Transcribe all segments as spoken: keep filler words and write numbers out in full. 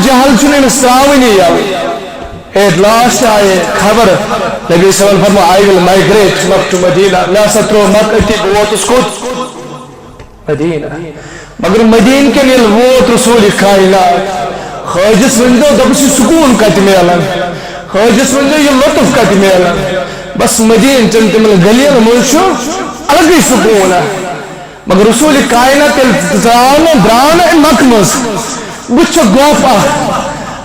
جہل چھُنہٕ أمِس ترٛاوٲنی یَلہٕ۔ At last آیہِ خبر، نبی صلی اللہ علیہ وسلم فرموو، "I will migrate Makkah to Medina۔" مےٚ ہسا ترٛوو مکہ أتی، بہٕ ووتُس کوٚت؟ مدینہ۔ مگر مدینہ کٮ۪ن ییٚلہِ ووت رسول کائنات، حٲجِس ؤنۍزیو، دوٚپُس، یہِ سکوٗن کتہِ میلان؟ حٲجِس ؤنۍزیو، یہِ لطف کتہِ میلان؟ بس مدینہ چٮ۪ن تِمن گلیَن منٛز چھُ الگٕے سکوٗن اکھ۔ مگر رسول کائنات ییٚلہِ ژاو نہٕ، درٛاو نہٕ اَمہِ مکہٕ منٛز، بُتھِ چھےٚ گۄپھ اکھ۔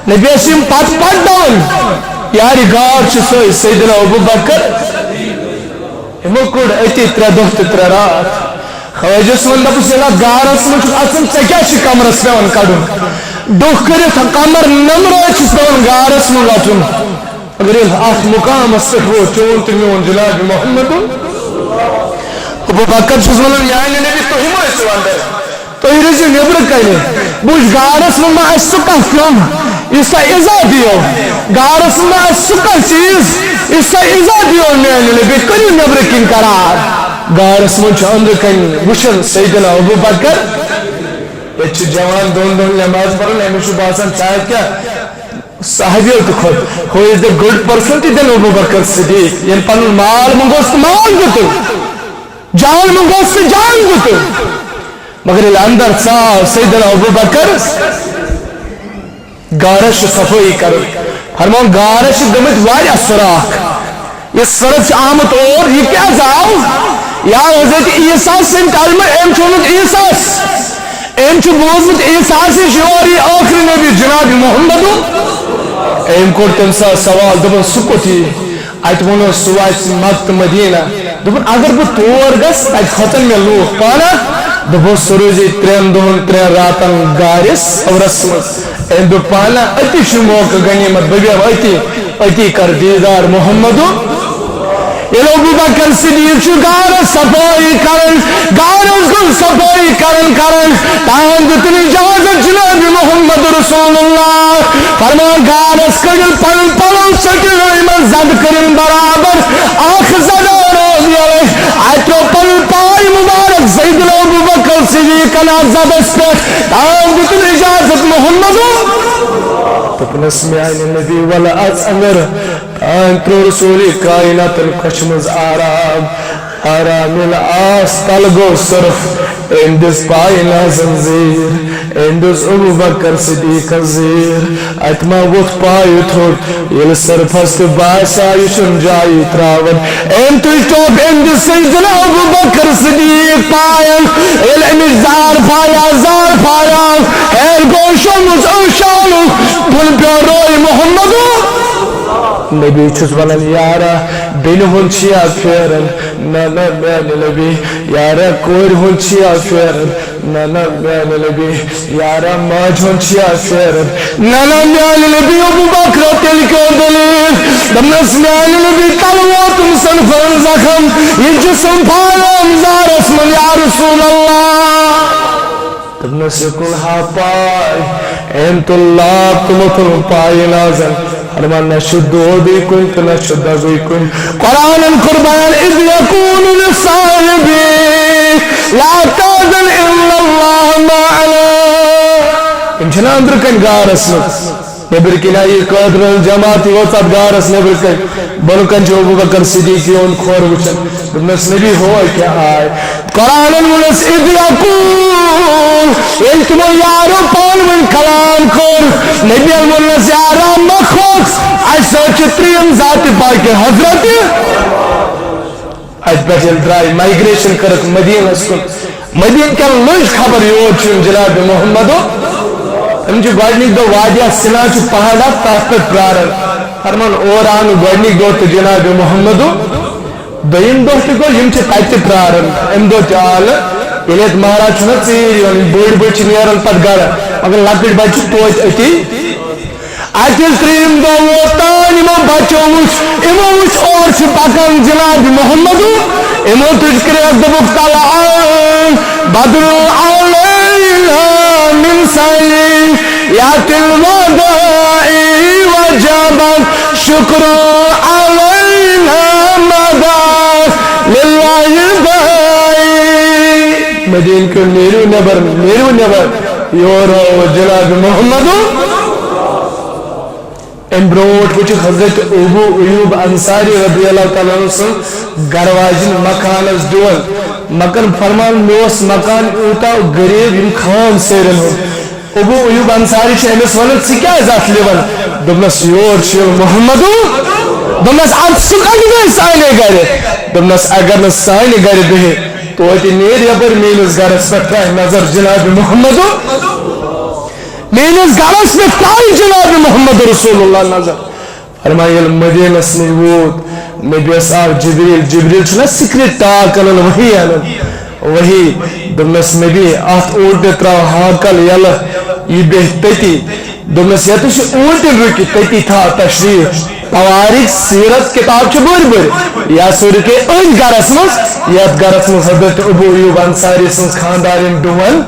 نبی ٲسۍ یِم پتہٕ پتہٕ دَوان، یارِ غار چھِ سۄے سیدنا ابوبکر۔ یِمو کوٚڑ أتی ترٛےٚ دۄہ تہٕ ترٛےٚ راتھ۔ حٲجِس ووٚن، دوٚپُس، ییٚلہِ اَتھ غارس منٛز چھُکھ اَژُن، ژےٚ کیٛازِ چھُے کمرس پٮ۪وان کَڑُن؟ ڈُکھ کٔرِتھ کمر نمرٲوِتھ چھُس پٮ۪وان غارس منٛز اَژُن۔ مگر ییٚلہِ اَتھ مُقامس پٮ۪ٹھ ووت چون تہٕ میون جناب محمد، ابوبکر چھُس وَنان، یعنی نبی، تُہۍ مہ ٲسِو اندر۔ تُہۍ روٗزِو نیٚبرٕ کنہِ۔ بہٕ وٕچھٕ غارس منٛز ما آسہِ سُہ کانٛہہ پیوٚم، یُس تۄہہِ ایزا دِیو۔ غارس منٛز ما آسہِ سُہ کانٛہہ چیٖز، یُس تۄہہِ ایزا دِیو میانہِ نبی۔ کٔرِو نیٚبرٕ کِنۍ قرار۔ غارس منٛز چھُ أنٛدرٕ کنہِ وٕچھان سیدنا ابوبکر۔ ییٚتہِ چھِ جوان دۄن دۄہن نماز پران، أمِس چھُ باسان شاید کیٛاہ صحابیو تہِ کھۄتہٕ۔ Who is the good person than Abu Bakr Siddiq؟ ییٚلہِ پنُن مال منٛگوس تہٕ مال دیُتُن، جان منٛگوس تہٕ جان دیُتُن۔ مگر ییٚلہِ اندر ژاو سیدنا ابو بکر، غارس چھِ صفٲیی کرٕنۍ۔ فرمان، غارس چھِ گٔمٕتۍ واریاہ سوراخ۔ یہِ سۄرپھ چھِ آمُت اور، یہِ کیٛازِ آو؟ یا حضرت عیسیٰ سٕنٛدِ ٹایمہٕ أمۍ چھُ اوٚنمُت عیسیٰ۔ أمۍ چھُ بوٗزمُت عیسیٰ سٕنٛز یور یہِ ٲخری نبی جناب محمد۔ أمۍ کوٚر تَمہِ ساتہٕ سوال، دوٚپُن، سُہ کوٚت یی؟ اَتہِ ووٚنُس، سُہ واتہِ مکہ تہٕ مدینہ۔ دوٚپُن، اگر بہٕ تور گژھٕ، تَتہِ کھۄژن مےٚ لوٗکھ پانہ۔ دوٚپُن، سُہ روزِ ترٛٮ۪ن دۄہن، ترٛٮ۪ن راتن غارِ ثورس منٛز۔ أمۍ دوٚپ، پانہ أتی چھُ موقعہٕ غنیمت، بہٕ بیٚہمہٕ أتی، أتی کر دیٖدار محمدُک۔ ییٚلہِ ابو بکر صدیق چھُ غارس صفٲیی کران، غارس گوٚو صفٲیی کران کران، تام دیُتُن اجازت جناب محمد رسول اللہ۔ فرمان، غارس کٔڑِو پنُن پلو، ژٔٹِو یِمن زدٕ کٔرِن برابر۔ اکھ زدہ روز یلے، اتہِ ترٛوو پنُن پاے مبارک سیدنا ابو بکر صدیقن اتھ زدس پٮ۪ٹھ۔ تام دیُتُن اجازت محمد۔ دوٚپنس، میانہِ نبی، ولہٕ اژ اندر۔ تام ترٛوو رسول کائناتن کۄچھِ منٛز آرام۔ آرام ییٚلہِ آس تل گوٚو صرف، أمۍ دِژ پایہِ نازن زیٖر، أمۍ دِژ ابو بکر صدیقس زیٖر۔ اتہِ ما ووٚتھ پایہِ تھوٚد، ییٚلہِ صرفس تہِ باسیو یہِ چھُنہٕ جایی ترٛاوان، أمۍ تُج ٹوٚپ، أمۍ دِژ سیدنا ابو بکر صدیق پاین۔ ییٚلہِ أمِس زار پھایا، زار پھایا، ہیر گوشومُت اوشانُک، بُن پیوٚو روے محمد۔ نبی چھُس ونان، یارا، بیٚنہِ ہُنٛد چھِیا پھیران؟ نہ، نہ، میانہِ نبی، یارا، کورِ ہُنٛد چھِیا پھیران؟ نہ، نہ، میانہِ نبی، یارا، ماجہِ ہُنٛد چھِیا پھیران؟ نہ، نہ، میانہِ نبی، ابو بکر، تیٚلہِ کیٛاہ دٔلیٖل؟ دوٚپنس، میانہِ نبی، تلہٕ ووتُم سن فرن زخم، یہِ جسم پھالیوم زارس منٛز، یا رسول اللہ۔ دوٚپنس، یہِ کُن ہا پاے؟ أمۍ تُل لاپ تہٕ مۄتُل پایہِ نازن۔ فرمان، نہ چھُ دودٕے کُنہِ تہٕ نہ چھُ دگٕے کُنہِ۔ قرآنن کوٚر بیان، اذ یقول لصاحبہ لا تحزن ان اللہ معنا۔ یِم چھِنہ أنٛدرٕ کَنۍ غارس منٛز، نیٚبرٕ کِنۍ آیہِ قٲدرن جماعت، یہِ وٲژ اتھ غارس نیٚبرٕ کَنۍ۔ بۄنہٕ کَنۍ چھُ ابو بکر صدیق یِہُنٛد کھۄر وٕچھان۔ دوٚپنس، نبی، ہو کیٛاہ آے؟ قرآنن ووٚنُس، اذ یقول، ییٚلہِ تِمو یارو پانہٕ ؤنۍ کلام کوٚر، نبین ووٚننس، یارا، مہ کھوژ، اسہِ سۭتۍ چھِ ترٛیٚیِم ذاتِ پاکہِ حضرت۔ اتہِ پٮ۪ٹھ ییٚلہِ درٛاے، مایگریشن کٔرٕکھ مدینس کُن، مدینہٕ کٮ۪ن لٔج خبر یور چھُ یِم جناب محمدو۔ تِم چھِ گۄڈٕنِکۍ دۄہ وادی سنا چھُ پہاڑ اکھ، تتھ پٮ۪ٹھ پراران۔ فرمان، اور آو نہٕ گۄڈٕنِکۍ دۄہ تہٕ جناب محمدو۔ دوٚیِم دۄہ تہِ گوٚو، یِم چھِ تَتہِ تہِ پرٛاران۔ اَمہِ دۄہ تہِ آو نہٕ، ییٚلہِ اَتہِ مہراز چھُنہ ژیٖرۍ یِوان، یِم بٔڑۍ بٔڑۍ چھِ نیران پَتہٕ گَرٕ، مگر لۄکٕٹۍ بَچہِ چھِ توتہِ أتی۔ اَتہِ ییٚلہِ ترٛیٚیِم دۄہ ووت، تام یِمو بَچو وُچھ، یِمو وُچھ، اورٕ چھِ پَکان جِنابِ محمدُ، یِمو تُج کرٛیکھ، دوٚپُکھ، طلع البدر علینا من ثنی یات الوداع وجب الشکر علینا مدى لله داعی۔ مدینہ کیو، نیرِو نٮ۪بر، نیرِو نٮ۪بر، یور آو جناب محمد۔ امہِ برونٛٹھ وٕچھِکھ حضرت ابو ایوب انصاری رضی اللہ تعالیٰ عنہ سٕنٛز گرٕ واجِنۍ مکانس دِوان۔ مگر فرمان، مےٚ اوس مکان یوٗتاہ غریب، یِم خان سیرٮ۪ن ہُنٛد۔ ابو ایوب انصاری چھُ أمِس ونان، "ژٕ کیٛازِ اتھ لِوان؟" دوٚپنس، "یور چھُ یِوان محمدو۔" دوٚپنس، "ادٕ سُہ کتہِ گژھِ سانے گرِ؟" دوٚپنس، "اگر نہٕ سانہِ گرِ بیٚہہِ، توتہِ نیرِ یپٲرۍ میٲنِس گرس پٮ۪ٹھ ترٛایہِ نظر جناب محمدو۔ میٲنِس گرس پٮ۪ٹھ ترٛایہِ جناب محمد رسول اللہ نظر۔" فرمان، ییٚلہِ مدینس منٛز ووت، نبیس آو جبریل۔ جبریل چھُنہ سِکرِٹ ٹاک انان، وحی انان۔ وحی۔ دوٚپنس، "نبی، اتھ اوٗنٹہِ ترٛاو ہاکل یلہٕ، یہِ بیٚہہِ تٔتی۔" دوٚپنس، "ییٚتٮ۪س یہِ اوٗنٹہِ رُکہِ، تٔتی تھاو تشریف۔" توارِکھ سیرت کِتاب چھِ بٔرۍ بٔرۍ۔ یا سُہ رُکے أتھۍ گرس منٛز، یتھ گرس منٛز حضرت ابو ایوب انصاری سٕنٛز خاندارِنۍ ڈُوان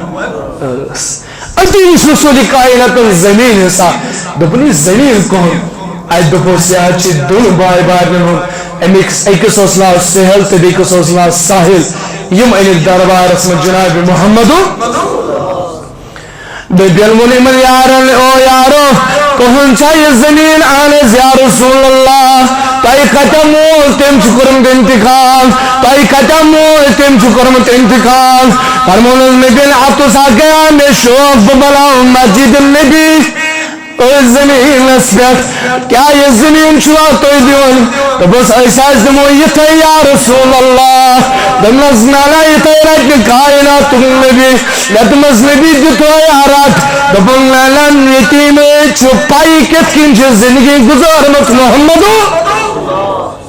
ٲس۔ أتی وٕچھ رسول کائناتن زمین حصہ۔ دوٚپُن، "یہِ زمین کٕہُنٛد؟" اتہِ دوٚپُس، "یہِ حظ چھِ دۄن باے بارنٮ۪ن ہُنٛد۔ أمِس أکِس اوس ناو سہل تہٕ بیٚکِس اوس ناو ساحل۔ یِم أنِکھ دربارس منٛز جناب محمدُن۔" دوٚپُن ووٚن یِمن یارن، "او یارو، تُہُنٛد چھا یہِ زٔمیٖن؟" "اہن حظ یا رسول اللہ۔" "تۄہہِ کتٮ۪ن مول؟" "تٔمۍ چھُ کوٚرمُت انتقال۔" "تۄہہِ کتٮ۪ن مول؟" "تٔمۍ چھُ کوٚرمُت انتقال۔" فرموونس نبین، "اتُس ہا گیا مےٚ شوق، بہٕ بناوٕ مسجد نبی أتھۍ زٔمیٖنس پٮ۪ٹھ۔ کیٛاہ یہِ زٔمیٖن چھُوا تُہۍ دِوان؟" دوٚپُس، "أسۍ حظ دِمو یِتھَے یا رسول اللہ۔" دوٚپنَس، "نہ، نہ، یِتھَے رَٹہِ نہٕ کائناتُک نبی۔" مےٚ دوٚپمَس، "نبی دِتوے یا رَٹ؟" دوٚپُن، "نہ، نہ، یتیٖمٕے چھُ پَیی کِتھ کٔنۍ چھِ زندگی گُزٲرمٕژ محمدو۔"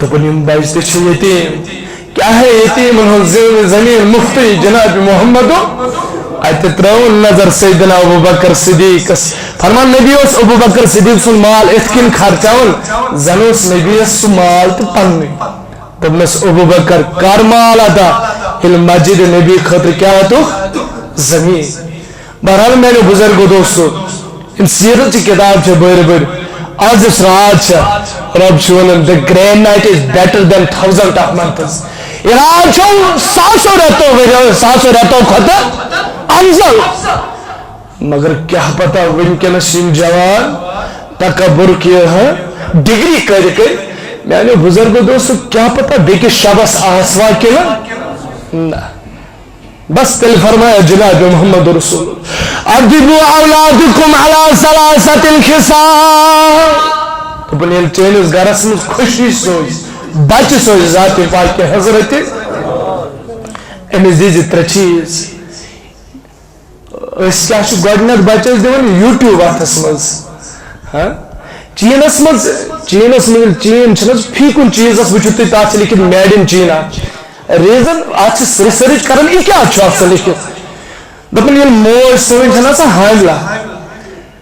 دوٚپُن، "یِم بَچہٕ تہِ چھِ یتیٖم۔" کیٛاہ ہے یتیٖمن ہُنٛد زیوٗن زٔمیٖن مُفتٕے جناب محمدو۔ اتہِ ترٲوٕن نظر سیدنا ابو بکر صدیقس۔ فرمان، نبی اوس ابو بکر صدیق سُنٛد مال اِتھ کٔنۍ خرچاوان، زن اوس نبیَس سُہ مال تہِ پننُے۔ دوٚپنس، "ابو بکر، کر مال ادا، ییٚلہِ مسجد نبی خٲطرٕ کیٛاہ ہیوٚتُکھ؟ زٔمیٖن۔" بہرحال، میانیو بزرگو دوستو، یِم سیرت چہِ کِتاب چھےٚ بٔرۍ بٔرۍ، آز یُس رات چھےٚ، رب چھُ وَنان، "The grand night is better than thousand of months۔" یہِ رات چھو ساسو رٮ۪تو ؤرِیو، ساسو رٮ۪تو کھۄتہٕ افضل۔ مگر کیٛاہ پتہ وٕنکیٚنس یِم جوان تکبر کہِ، ہاں، ڈگری کٔرۍ کٔرۍ، میانیو بزرگو دوستو، کیٛاہ پتہ بیٚکِس شبس آسوا کِنہٕ نہ۔ بس تیٚلہِ فرمایا جناب محمد رسول، "ادبوا اولادکم علی ثلاثۃ خصال۔" دوٚپُن، ییٚلہِ چٲنِس گرس منٛز خوشی سوزِ، بچہِ سوزِ ذات پاک حضرت، أمِس دیٖزِ ترٛےٚ چیٖز۔ أسۍ کیٛاہ چھِ گۄڈٕنٮ۪تھ بچس دِوان؟ YouTube اتھس منٛز۔ ہاں؟ چیٖنس منٛز، چیٖنس منٛز ییٚلہِ چیٖن چھِنہٕ حظ، فی کُنہِ چیٖزس وٕچھِو تُہۍ، تتھ چھِ لیکھِتھ made in China۔ Reason، اتھ چھِ research کران، یہِ کیٛاہ چھُ آسان لیکھِتھ۔ دپان، ییٚلہِ موج سٲنۍ چھَنہٕ آسان حاملہ،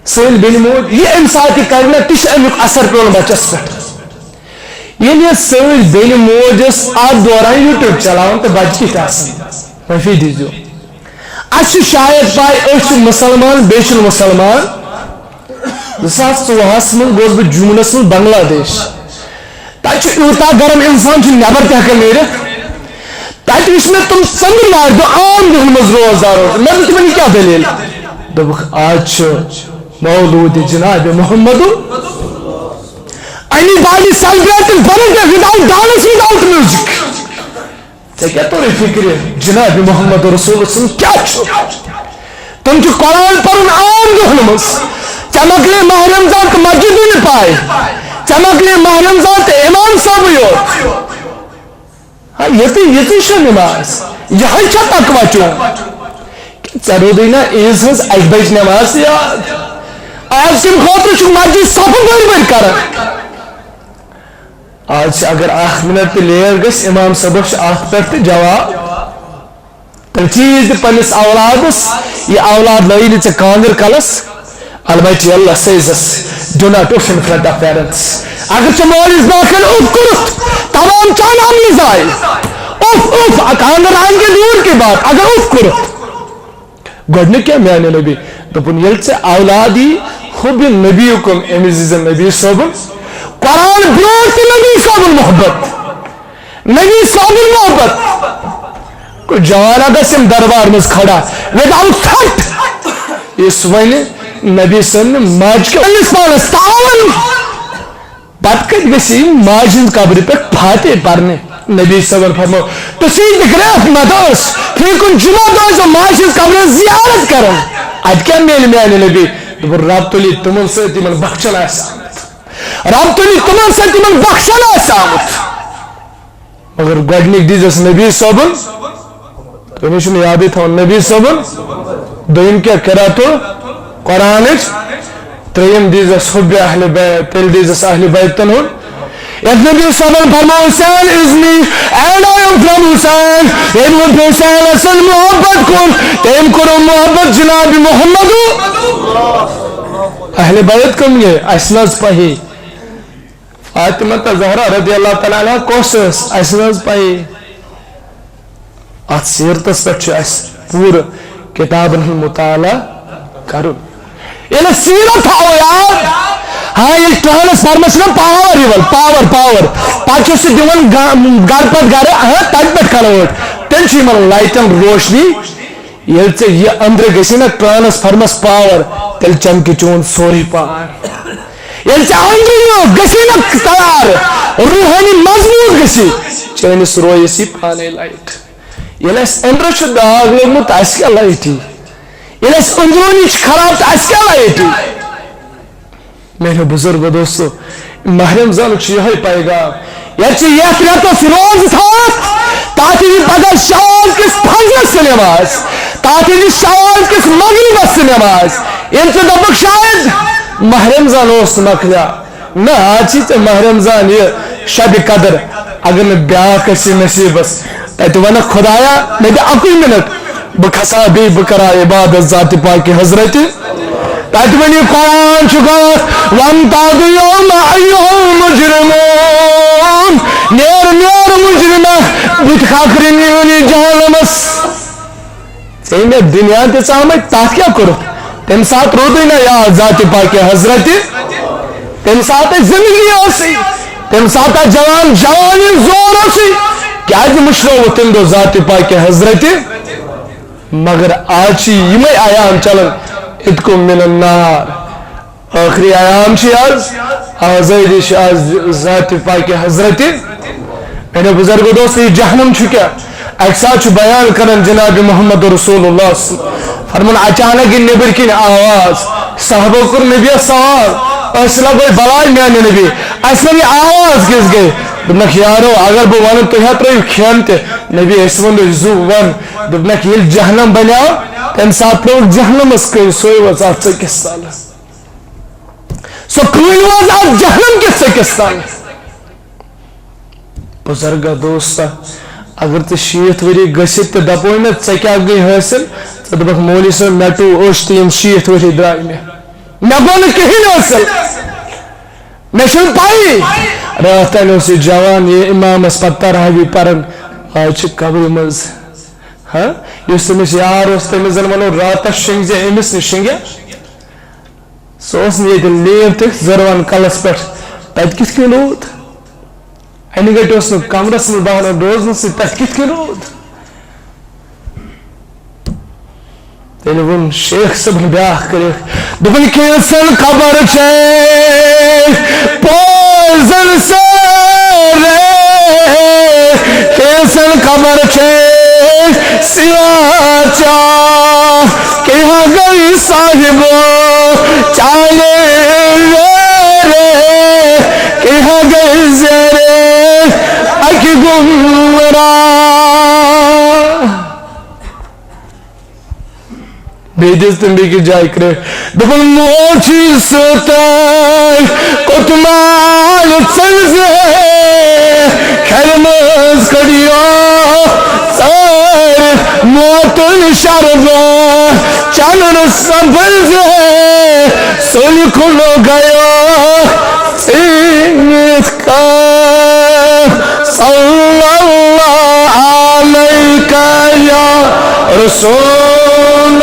سٲنۍ بیٚنہِ موج، یہِ اَمہِ ساتہٕ یہِ کرِ نہ، تہِ چھُ اَمیُک اثر پیوان بچس پٮ۪ٹھ۔ ییٚلہِ یہِ سٲنۍ بیٚنہِ موج ٲس اتھ دوران YouTube چلاوان تہٕ بچہِ کِتھ آسان؟ معٲفی دیٖزیو۔ اَسہِ چھُ شاید پاے، أسۍ چھِ مُسلمان، بیٚیہِ چھِنہٕ مُسلمان۔ زٕ ساس ژۄوُہس منٛز گوس بہٕ جوٗنس منٛز بنگلہ دیش۔ تتہِ چھُ یوٗتاہ گرم، انسان چھُ نٮ۪بر تہِ ہٮ۪کان نیٖرِتھ۔ تتہِ وٕچھ مےٚ تِم ژٔنٛدٕروارِ دۄہ عام دۄہن منٛز روزدار روزان۔ مےٚ دوٚپ تِمن، "یہِ کیٛاہ دٔلیٖل؟" دوٚپُکھ، "آز چھُ مولوٗدِ جناب محمدُ۔ Anybody celebrating birthday without dance, without music?" ژےٚ کیٛاہ توٚرُے فِکرِ جناب محمد رسول سُنٛد کیٛاہ چھُ؟ تِم چھِ قرآن پَرُن عام دۄہَن منٛز۔ ژےٚ مۄکلے ماہِ رمضان تہٕ مسجدٕے نہٕ پاے۔ ژےٚ مۄکلے ماہِ رمضان تہٕ امام صٲبٕے یوت۔ ہا، یِژٕے، یِژٕے چھےٚ نماز۔ یِہوٚے چھےٚ تقوی چون۔ ژےٚ روٗدٕے نہ عیٖذ ہٕنٛز اَکہِ بَجہِ نماز تہِ یاد؟ آز کَمہِ خٲطرٕ چھُکھ مسجد صفہٕ بٔرۍ بٔرۍ کران؟ آز چھِ، اگر اکھ منٹ تہِ لیٹ گژھِ، امام صٲبس چھُ اتھ پٮ۪ٹھ تہِ جواب۔ تیٚلہِ چیٖز تہِ پننِس اولادس، یہِ اولاد لٲگۍ نہٕ ژےٚ کانٛگٕر کلس، البتہ یہِ اللہ سیزس، "Do not off in front of parents۔" اگر ژےٚ مٲلِس برٛونٛہہ کنہِ اُف کوٚرُتھ، تمام چانہِ عملہِ ضایع۔ اُف، اُف، کانٛگٕر آنگے دور کی بات، اگر اُف کوٚرُتھ۔ گۄڈٕنیُک کیٛاہ میانہِ نبی؟ دوٚپُن، ییٚلہِ ژےٚ اولاد یی، حُبِ نبی کُن، أمِس دیٖزِ نبی صٲبُن قرآن برونٛٹھ تہٕ نبی صٲبُن محبت۔ نبی صٲبُن محبت۔ کُنہِ جوان اگر سِم دربار منٛز کھڑا، without thought، یُس وَنہِ نبی سٕنٛدِ ماجہِ کہِ پننِس پانس تعاون۔ پتہٕ کتہِ گژھِ یِم ماجہِ ہٕنٛز قبرِ پٮ۪ٹھ فاتحہ پرنہِ؟ نبی صٲبن فرموو، تُہۍ چھِو یہِ تہِ گرٛٹھ مت ٲس، فی کُنہِ جمعہ دۄہ ٲسۍزیو ماجہِ ہٕنٛز قبرِ ہٕنٛز زیارت کران۔ اتہِ کیٛاہ میلہِ میانہِ نبی؟ دوٚپُن، رب تُلہِ تِمن سۭتۍ، یِمن بخشن آسہِ آمُت۔ رب تُلہِ تِمن سۭتۍ، یِمن بخشن آسہِ آمُت۔ مگر گۄڈٕنِکۍ دِژ اَسہِ نبی صٲبُن، تُہۍ چھِو نہٕ یادٕے تھاوان، نبی صٲبُن۔ دوٚیِم کیٛاہ؟ قراتُل قرآنٕچ۔ ترٛیٚیِم دِژ اَسہِ حُبِ اہلِ بیت، تیٚلہِ دِژ اَسہِ اہلِ بیتَن ہُنٛد۔ یَتھ نبی صٲبَن فرموو، "Hussain is me and I am from Hussein"۔ ییٚمۍ ووٚن حسینَس سۭتۍ محبت کوٚر، تٔمۍ کوٚر محبت جناب محمد۔ اہلِ بیت کٕم گٔے؟ اَسہِ نہ حظ پَہی۔ فاطمہ تہٕ زہرا رضی اللہ تعالیٰ عنہ کۄس ٲس؟ اَسہِ نہ حظ پَیی۔ اَتھ سیٖرتَس پٮ۪ٹھ چھُ اَسہِ پوٗرٕ کِتابَن ہُنٛد مُطالعہ کَرُن۔ ییٚلہِ أسۍ سیٖرت تھاوو یاد، ہاں، ییٚلہِ ٹرانسفارمر چھُنہ پاور یِوان، پاور، پاور، پَتہٕ چھُ سُہ دِوان گا-، گَرٕ پَتہٕ گَرٕ، ہاں، تَتہِ پٮ۪ٹھ کَنوٲٹ، تیٚلہِ چھُ یِمَن لایٹَن روشنی۔ ییٚلہِ ژےٚ یہِ أنٛدرٕ گژھی نہ ٹرانسفارمس پاور، تیٚلہِ چمکہِ چون سورُے پان۔ ییٚلہِ ژےٚ أنٛدرٕ یہِ گژھی نہ تیار، روحٲنی مضبوط گژھی، چٲنِس رویس یی پانے لایٹ۔ ییٚلہِ اَسہِ أنٛدرٕ چھُ داغ لوٚگمُت، تہٕ اَسہِ کیٛاہ لایٹ یی؟ ییٚلہِ اَسہِ أنٛدروٗنی چھُ خراب، تہٕ اَسہِ کیٛاہ لایٹ یی؟ میانیو بزرگو دوستو، ماہ رمضانُک چھُ یِہوٚے پیغام۔ ییٚلہِ ژٕ یَتھ رٮ۪تَس روزٕ تھاوَکھ، تَتھ یی پگاہ شوال کِس فجرَس تہِ نٮ۪ماز، تَتھ یی شوال کِس مغربَس تہِ نٮ۪ماز۔ ییٚلہِ ژٕ دَپَکھ، "شاید ماہ رمضان اوس نہٕ مۄکلیو۔" نہ، آز چھی ژےٚ ماہ رمضان یہِ شبِ قدر۔ اگر نہٕ بیٛاکھ آسہِ نصیٖبَس، تَتہِ وَنَکھ، "خۄدایا، مےٚ دِ اَکُے مِنٹ۔" بہٕ کھسا بیٚیہِ، بہٕ کرا عبادت ذاتِ پاکِ حضرتِ۔ تتہِ ونہِ قرآن چھُ گوٚو، "وامتازوا الیوم ایھا المجرمون۔" نیر، نیر مجرمہ، بہٕ تہِ کھکھرِ نیونی جہنمس۔ ژےٚ مےٚ دنیا تہِ ژامٕتۍ، تتھ کیٛاہ کوٚرُتھ؟ تمہِ ساتہٕ روٗدُے نہ یاد ذاتِ پاکِ حضرتِ۔ تمہِ ساتہٕ ٲسۍ زندگی ٲسٕے، تمہِ ساتہٕ آسہٕ جوان، جوانی زور ٲسٕے، کیٛازِ مٔشرٲوُتھ تمہِ دۄہ ذاتِ پاکِ حضرتِ؟ مگر آز چھِ یِمے ایام چلان، عتق من النار۔ ٲخری ایام چھِ آز، آزٲدی چھِ آز ذاتِ پاکِ حضرتِ۔ میانیو بزرگو دوستو، یہِ جہنم چھُ کیٛاہ؟ اکہِ ساتہٕ چھُ بیان کران جناب محمد رسول اللہ صلی اللہ علیہ وسلم، فرمان، اچانک یہِ نیبر کِنۍ آواز، صحابو کوٚر نبیَس سوال، أسۍ لگوے بلاے میانہِ نبی، اَسہِ وَن یہِ آواز کِژھ گٔے؟ دوٚپنکھ، یارو، اگر بہٕ وَنہٕ تُہۍ ہا ترٲیِو کھٮ۪ن تہِ، نبی اَسہِ ووٚن، زُو وَن۔ دوٚپنکھ، ییٚلہِ جہنم بنیو، تَمہِ ساتہٕ لوٚگ جہنمس کٔنۍ، سۄے وٲژ اَتھ ژٔکِس تَل۔ سۄ کٔنۍ وٲژ اَتھ جہنم کِس ژٔکِس تَل۔ بزرگا دوستا، اگر ژےٚ شیٖتھ ؤری گٔژھِتھ تہِ دپوے مےٚ، ژےٚ کیٛاہ گٔے حٲصِل؟ ژٕ دپکھ، مولوی صٲب، مےٚ ٹوو أچھ تہٕ یِم شیٖتھ ؤری درٛاے مےٚ۔ مےٚ گوٚو نہٕ کِہیٖنۍ حٲصِل۔ مےٚ چھُنہٕ پَیی۔ راتھ تانۍ اوس یہِ جوان، یہِ اِمامَس پَتہٕ تراویح پَران، آز چھِ قبرِ منٛز۔ ہاں؟ یُس تٔمِس یار اوس، تٔمِس زَن وَنو، راتَس شِنٛگزِ أمِس نِش، شِنٛگیا؟ سُہ اوس نہٕ ییٚتہِ لیو تہِ زٔروَن کَلَس پٮ۪ٹھ۔ تَتہِ کِتھ کٔنۍ روٗد؟ اَنہِ گَٹہِ اوس نہٕ کَمرَس منٛز بَہرَن روزنَس سۭتۍ، تَتہِ کِتھ کٔنۍ روٗد؟ تیٚلہِ ووٚن شیخ صٲبن بیٛاکھ کٔرِتھ، دوٚپُن، "کینٛژن خبر چھے پوزن سٲرے، کینٛژن خبر چھے سیاہ چاہ، کینٛہہ گٔے صاحب چانے ویرے، کینٛہہ گٔے زیرے اکہِ گمراہ۔" بیٚیہِ دِژ تٔمۍ بیٚکِس جایہِ کرٛیٚکھ۔ دوٚپُن، "موج چھِ سُہ تۄہہِ کوٚت مال ژٔلزِ، کھرِ منٛز کٔڑِو ژٲرۍ موتُن شربت، چنہٕ سنبھلزِ، سُلہِ کُن گٔیو ژیٖنِتھ کانٛہہ۔" صلی اللہ علیک یا رسول اللہ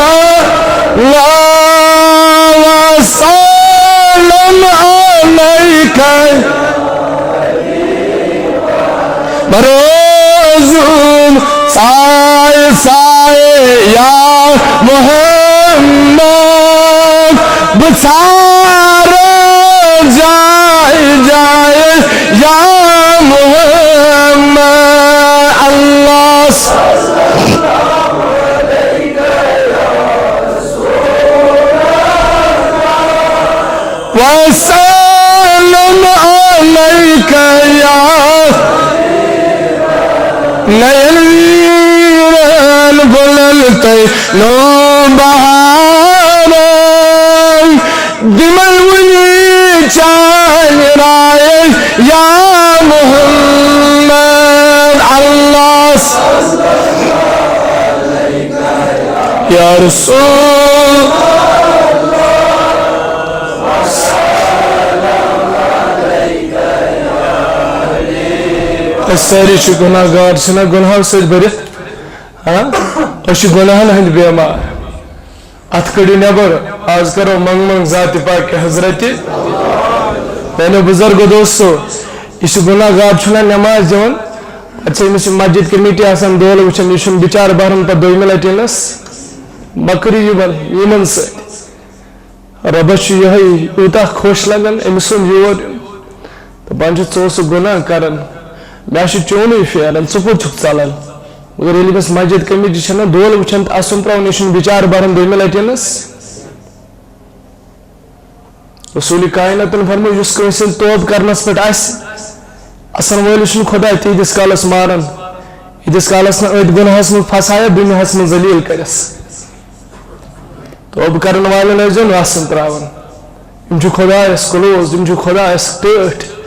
وسلم علیک۔ بروزُم سایہِ سایہِ یا محمد، بہٕ ژھارٕ جایہِ جایہِ۔ وسلم عليك يا نين ويران بلل تيلو بهاران دمل وني چاني راي يا محمد الله يا رسول أسۍ سٲری چھِ گۄناہ گار، چھِنہ گۄناہو سۭتۍ بٔرِتھ؟ ہاں؟ أسۍ چھِ گۄناہن ہٕنٛدۍ بیمار۔ اَتھ کٔڑِو نٮ۪بر۔ آز کرو منٛگ منٛگ ذاتِ پاکِ حضرتِ۔ میانیو بُزرگو دوستو، یُس یہِ گۄناہ گار چھُنہ نٮ۪ماز دِوان، پتہٕ چھِ أمِس یہِ مسجد کمیٹی آسان دولہٕ وٕچھان، یہِ چھُنہٕ بِچارٕ بہران پتہٕ دوٚیمہِ لٹہِ یِنس۔ مہ کٔرِو یِمن، یِمن سۭتۍ۔ رۄبس چھُ یِہوٚے یوٗتاہ خۄش لگان أمۍ سُنٛد یور یُن۔ دَپان چھُ، "ژٕ اوسُکھ گۄناہ کران، مےٚ چھُ چونُے پھیران، ژٕ کوٚت چھُکھ ژلان؟" مگر ییٚلہِ أمِس مسجد کمیٹی چھَنہ دولہٕ وٕچھان تہٕ اَسُن ترٛاوُن، یہِ چھُنہٕ بِچارٕ بَران دوٚیمہِ لَٹہِ یِنَس۔ رسول کائناتن فرموو، یُس کٲنٛسہِ ہُنٛد توبہٕ کرنَس پٮ۪ٹھ آسہِ، اَسَن وٲلِس چھُنہٕ خۄداے تیٖتِس کالَس ماران، ییٖتِس کالَس نہٕ أتھۍ گۄناہَس منٛز پھسایہ دُنیاہَس منٛز ذلیل کَرٮ۪س۔ توبہٕ کرن والٮ۪ن ٲسۍزیو نہٕ آسان تراوان۔ یِم چھِ خۄدایَس close، یِم چھِ خۄدایَس ٹٲٹھۍ۔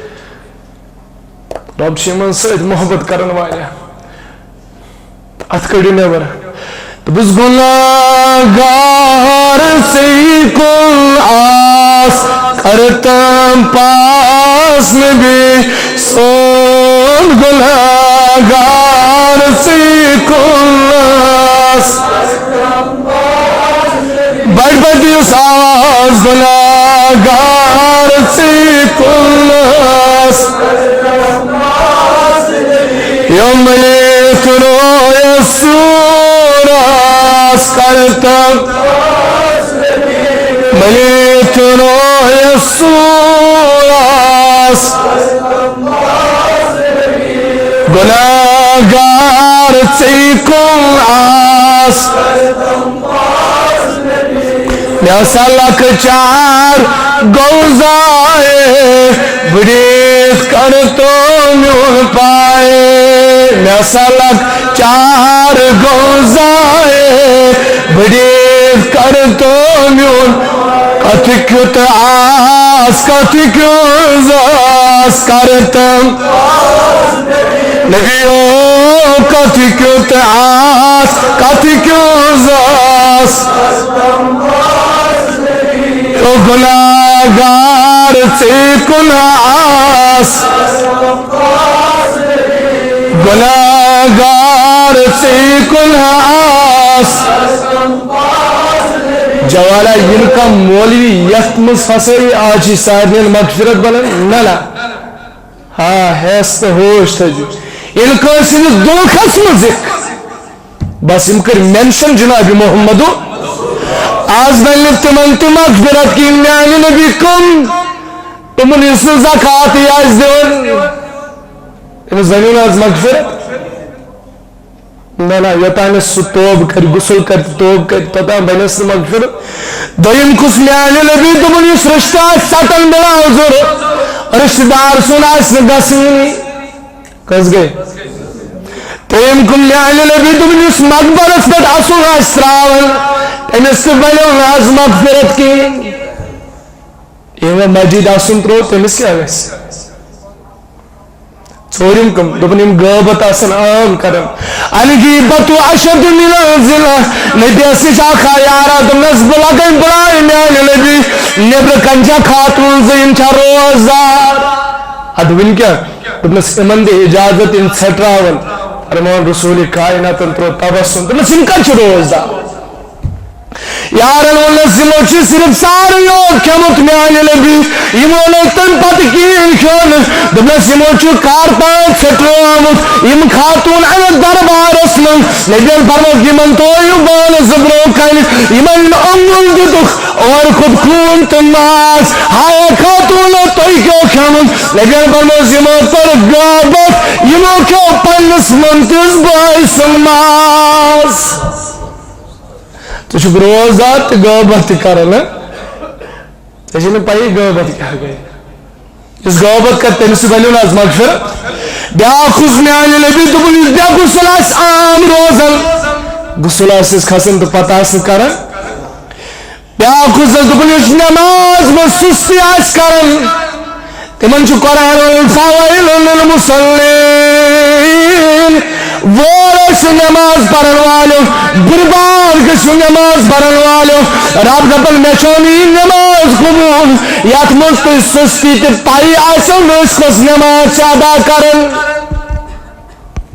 رۄب چھِ یِمن سۭتۍ محبت کرن والٮ۪ن۔ اَتھ کٔڑِو نٮ۪بر۔ دوٚپُس، گۄناہ گار ژٕے کُن آس، کرتم پاس نبی سون گۄناہ گار ژٕے کُن آس۔ بڑ بڑ دِیُس آواز، گۄناہ گار ژٕے کُن آس۔ یوم لیت رویس سور آس کرتم، ملیت رویس سور آس۔ گناہگار ژے کُن آس۔ مےٚ ہسا لۄکچار گوٚو ضایع، بٔڑِتھ کر تو میون پایہِ۔ مےٚ ہسا لۄکچار گوٚو ضایع، بٔڑِتھ کر تو میون۔ کتھ کیُتھ آس، کتھ کیُتھ آس کرتم۔ نبیو کتھ کیُتھ آس، کتھ کیُتھ آس۔ او گناہگار ژے کُن آس۔ گناہگار ژے کُن آس۔ جوالا، یِم کانٛہہ مولوی یتھ منٛز پھسٲیی، آز چھِ سارنٕے مغفرت بنان۔ نہ، نہ۔ ہا، ہیس تہٕ ہوش تھٲیزیو۔ ییٚلہِ کٲنٛسہِ ہٕنٛدِس دُکھس منٛز یِکھ، بس یِم کٔرۍ mention جناب محمدو۔ آز بنہِ نہٕ تِمن تہِ مغفرت کِہیٖنۍ، میانہِ نبی کم؟ تِمن یُس نہٕ زکاتٕے آسہِ دِوان، تٔمِس بنہِ نہٕ آز مغفرت۔ نہ، نہ، یوٚتام نہٕ سُہ توبہٕ کرِ، غسل کرِ تہٕ توبہٕ کرِ، توٚتام بنٮ۪س نہٕ مغفرت۔ دوٚیِم کُس میانہِ نبی دوٚپُن، یُس رشتہٕ آسہِ ژٹان بلا عذر، رشتہٕ دار سُنٛد آسہِ نہٕ گژھٲنی۔ کٔژ گٔے؟ ترٛیٚیِم کُم میانہِ نبی دوٚپُن، یُس مقبرس پٮ۪ٹھ اَسُن آسہِ ترٛاوان، تٔمِس تہِ بنیو نہٕ آز مغفرت کِہیٖنۍ۔ ییٚمۍ وۄنۍ مسجد آسُن ترٛوو، تٔمِس کیٛاہ گژھِ؟ ژوٗرِم کٲم، دوٚپُن، یِم غٲبت آسن عام کران۔ الغیبۃ اشد من الزنا۔ نبیَس نِش اکھ آو یارا، دوٚپنَس، بہٕ لگے بُلاے میانہِ نبی، نیبرٕ کنہِ چھا خاتوٗن زٕ، یِم چھا روزدار؟ اَدٕ وٕنۍ کیٛاہ؟ دوٚپنَس، یِمن دِ اجازت، یِم ژھٹراون۔ فرمووُن رسول کائناتن ترٛوو تبسم، دوٚپنَس، یِم کتہِ چھِ روزدار؟ یارن ووٚننس، یِمو چھُ صرف سارے یوت کھیوٚمُت میانہِ نبی، یِمو نہٕ تمہِ پتہٕ کِہیٖنۍ کھیوٚو نہٕ۔ دوٚپنس، یِمو چھُ کارتاج ژھٹرٲومُت، یِم خاتوٗن انکھ دربارس منٛز۔ نبین فرمووُکھ، یِمن تھٲیِو بانہٕ زٕ برونٛہہ کنہِ، یِمن اوٚنگُل دِتُکھ، اورٕ کھوٚت خوٗن تہٕ ماز۔ ہاے خاتوٗنو، تۄہہِ کیٛاہ کھیوٚمُت؟ نبین فرمووُکھ، یِمو کٔر غٲبت، یِمو کھیوٚو پننِس مٲنتِس بٲے سُنٛد ماز۔ ژٕ چھُکھ روزدار تہٕ غٲبت تہِ کران، ہہ؟ ژےٚ چھے نہٕ پَیی غٲبت کیٛاہ گٔے۔ یُس غٲبت کَرِ، تٔمِس تہِ بَنیو نہ حظ مغفرت۔ بیٛاکھ اوس میٛانہِ نبی دوٚپُن، یُس بے غسل آسہِ عام روزان، غسل آسٮ۪س کھسان تہٕ پَتہٕ آسہِ نہٕ کَران۔ بیٛاکھ اوس حظ دوٚپُن، یُس نٮ۪ماز منٛز سُستی آسہِ کَران، تِمن چھُ قرآن وَنان، فویل للمصلین۔ وٲر ٲسِو نٮ۪ماز پَرَن والیو، بُرباد گٔژھِو نٮ۪ماز پَرَن والیو۔ رب دَپان، مےٚ چھو نہٕ یہِ نٮ۪ماز قبوٗل، یَتھ منٛز تُہۍ سُستی تہٕ پَیی آسیو نہٕ أسۍ کۄس نٮ۪ماز چھِ ادا کَران۔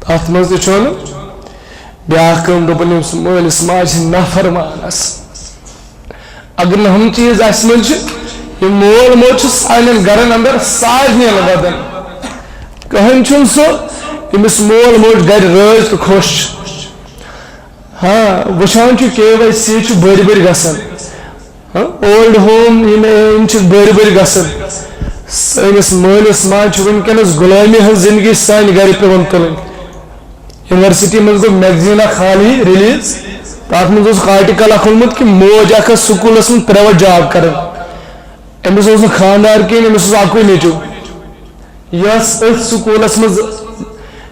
اَتھ منٛز تہِ چھو نہٕ۔ بیٛاکھ کٲم دوٚپُن، ییٚمِس مٲلِس ماجہِ ہِنٛدۍ نافرمان آسَن۔ اگر نہٕ ہُم چیٖز اَسہِ منٛز چھِ، یہِ مول موج چھُ سانٮ۪ن گَرَن اندر سارنِیَن وَدان۔ کٕہٕنۍ چھُنہٕ سُہ، ییٚمِس مول موج گَرِ رٲضۍ تہٕ خۄش چھُ۔ ہاں، وٕچھان چھُ کے واے سی چھُ بٔرۍ بٔرۍ گژھان۔ ہاں، اولڈ ہوم یِم ایم چھِ بٔرۍ بٔرۍ گژھان۔ سٲنِس مٲلِس ماجہِ چھِ وٕنکیٚنَس غلٲمی ہٕنٛز زندگی سانہِ گَرِ پٮ۪وان تُلٕنۍ۔ یونیورسٹی منٛز گوٚو میگزیٖن اکھ حالٕے ریلیز۔ تَتھ منٛز اوس آرٹیکل اکھ اوٚنمُت کہِ موج اکھ ٲس سکوٗلس منٛز پرٛایویٹ جاب کران۔ أمِس اوس نہٕ خانٛدار کِہیٖنۍ، أمِس اوس اکُے نیٚچوٗ۔ یہِ ٲس أتھۍ سکوٗلس منٛز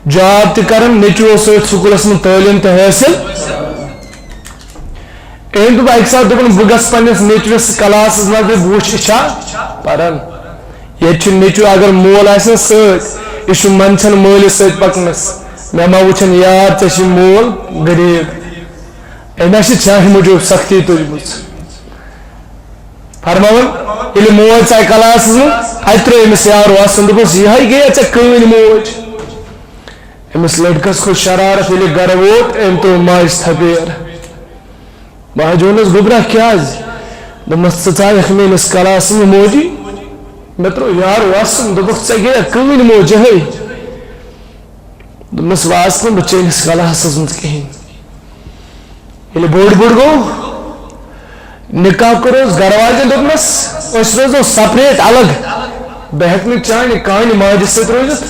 جاب تہِ کران، نیٚچوٗ اوس أتھۍ سکوٗلس منٛز تعلیٖم تہِ حٲصِل۔ أمۍ دوٚپ اَکہِ ساتہٕ، دوٚپُن، بہٕ گژھٕ پنٛنِس نیٚچوِس کلاسَس منٛز، بہٕ وٕچھِ، یہِ چھا پران۔ ییٚتہِ چھُ نیٚچوٗ، اگر مول آسہِ نہٕ سۭتۍ، یہِ چھُ منٛدچھان مٲلِس سۭتۍ پکنس۔ مےٚ ما وٕچھن یار، ژےٚ چھُے مول غریٖب۔ أمۍ ہا چھِ چانہِ موٗجوٗب سختی تُجمٕژ۔ فرماوان، ییٚلہِ موج ژاے کلاسس منٛز، اَتہِ ترٛٲو أمِس یارو اَسُن، دوٚپُس، یِہوٚے گٔیے ژےٚ کٕہٕنۍ موج۔ أمِس لٔڑکس کھوٚت شرارت، ییٚلہِ گرٕ ووت، أمۍ تُل ماجہِ تھپیر۔ ماجہِ ووٚنُس، گوٚبرا، کیٛازِ؟ دوٚپمَس، ژٕ ژایَکھ میٛٲنِس کلاسس منٛز موجی؟ مےٚ ترٛوو یارو اَسُن، دوٚپُکھ، ژےٚ گٔیہ کٕہٕنۍ موج یِہوٚے؟ دوٚپمَس، وۄنۍ آس نہٕ بہٕ چٲنِس کلاسس منٛز کِہیٖنۍ۔ ییٚلہِ بوٚڑ بوٚڑ گوٚو، نکاح کوٚرُس، گرٕ واجٮ۪ن دوٚپنَس، أسۍ روزو سپریٹ، الگ۔ بہٕ ہٮ۪کہٕ نہٕ چانہِ کانہِ ماجہِ سۭتۍ روٗزِتھ۔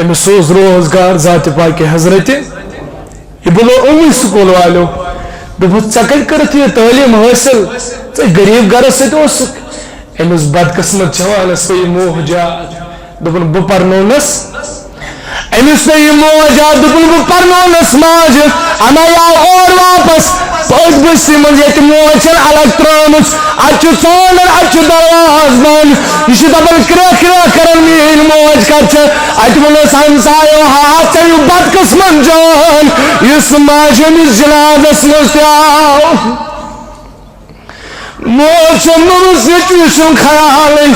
أمِس سوٗز روزگار ذاتِ پاکہِ حضرتِ۔ یہِ بُلو أمٕے سکوٗل والیو۔ دوٚپُکھ، ژےٚ کَتہِ کٔرٕتھ یہِ تعلیٖم حٲصِل؟ ژٕ غریٖب گرس سۭتۍ اوسُکھ۔ أمِس بدقٕسمت جوانس پیٚیہِ موہ جاد۔ دوٚپُن، بہٕ پرنوونس۔ أمِس پیٚیہِ موہ جاد، دوٚپُن، بہٕ پرنوونس ماجہِ۔ اَمے آو اور واپس۔ پٔتۍ بٔستی منٛز ییٚتہِ موج چھَن الگ ترٲومٕژ، اَتہِ چھُ ژانٛڈَن، اَتہِ چھُ دروازٕ بنٛد۔ یہِ چھُ دَپان، کرٛٮ۪کھ کرٛٮ۪کھ کران میٛٲنۍ موج کَتہِ چھےٚ؟ اَتہِ ووٚنُس ہمسایو، ہا، ژےٚ یہِ بدقٕسمت جان، یُس ماجہِ ہٕنٛدِس جنازس منٛز تہِ آو۔ موج چھےٚ مٔرمٕژ، نیٚچوِس چھُنہٕ خیالٕے۔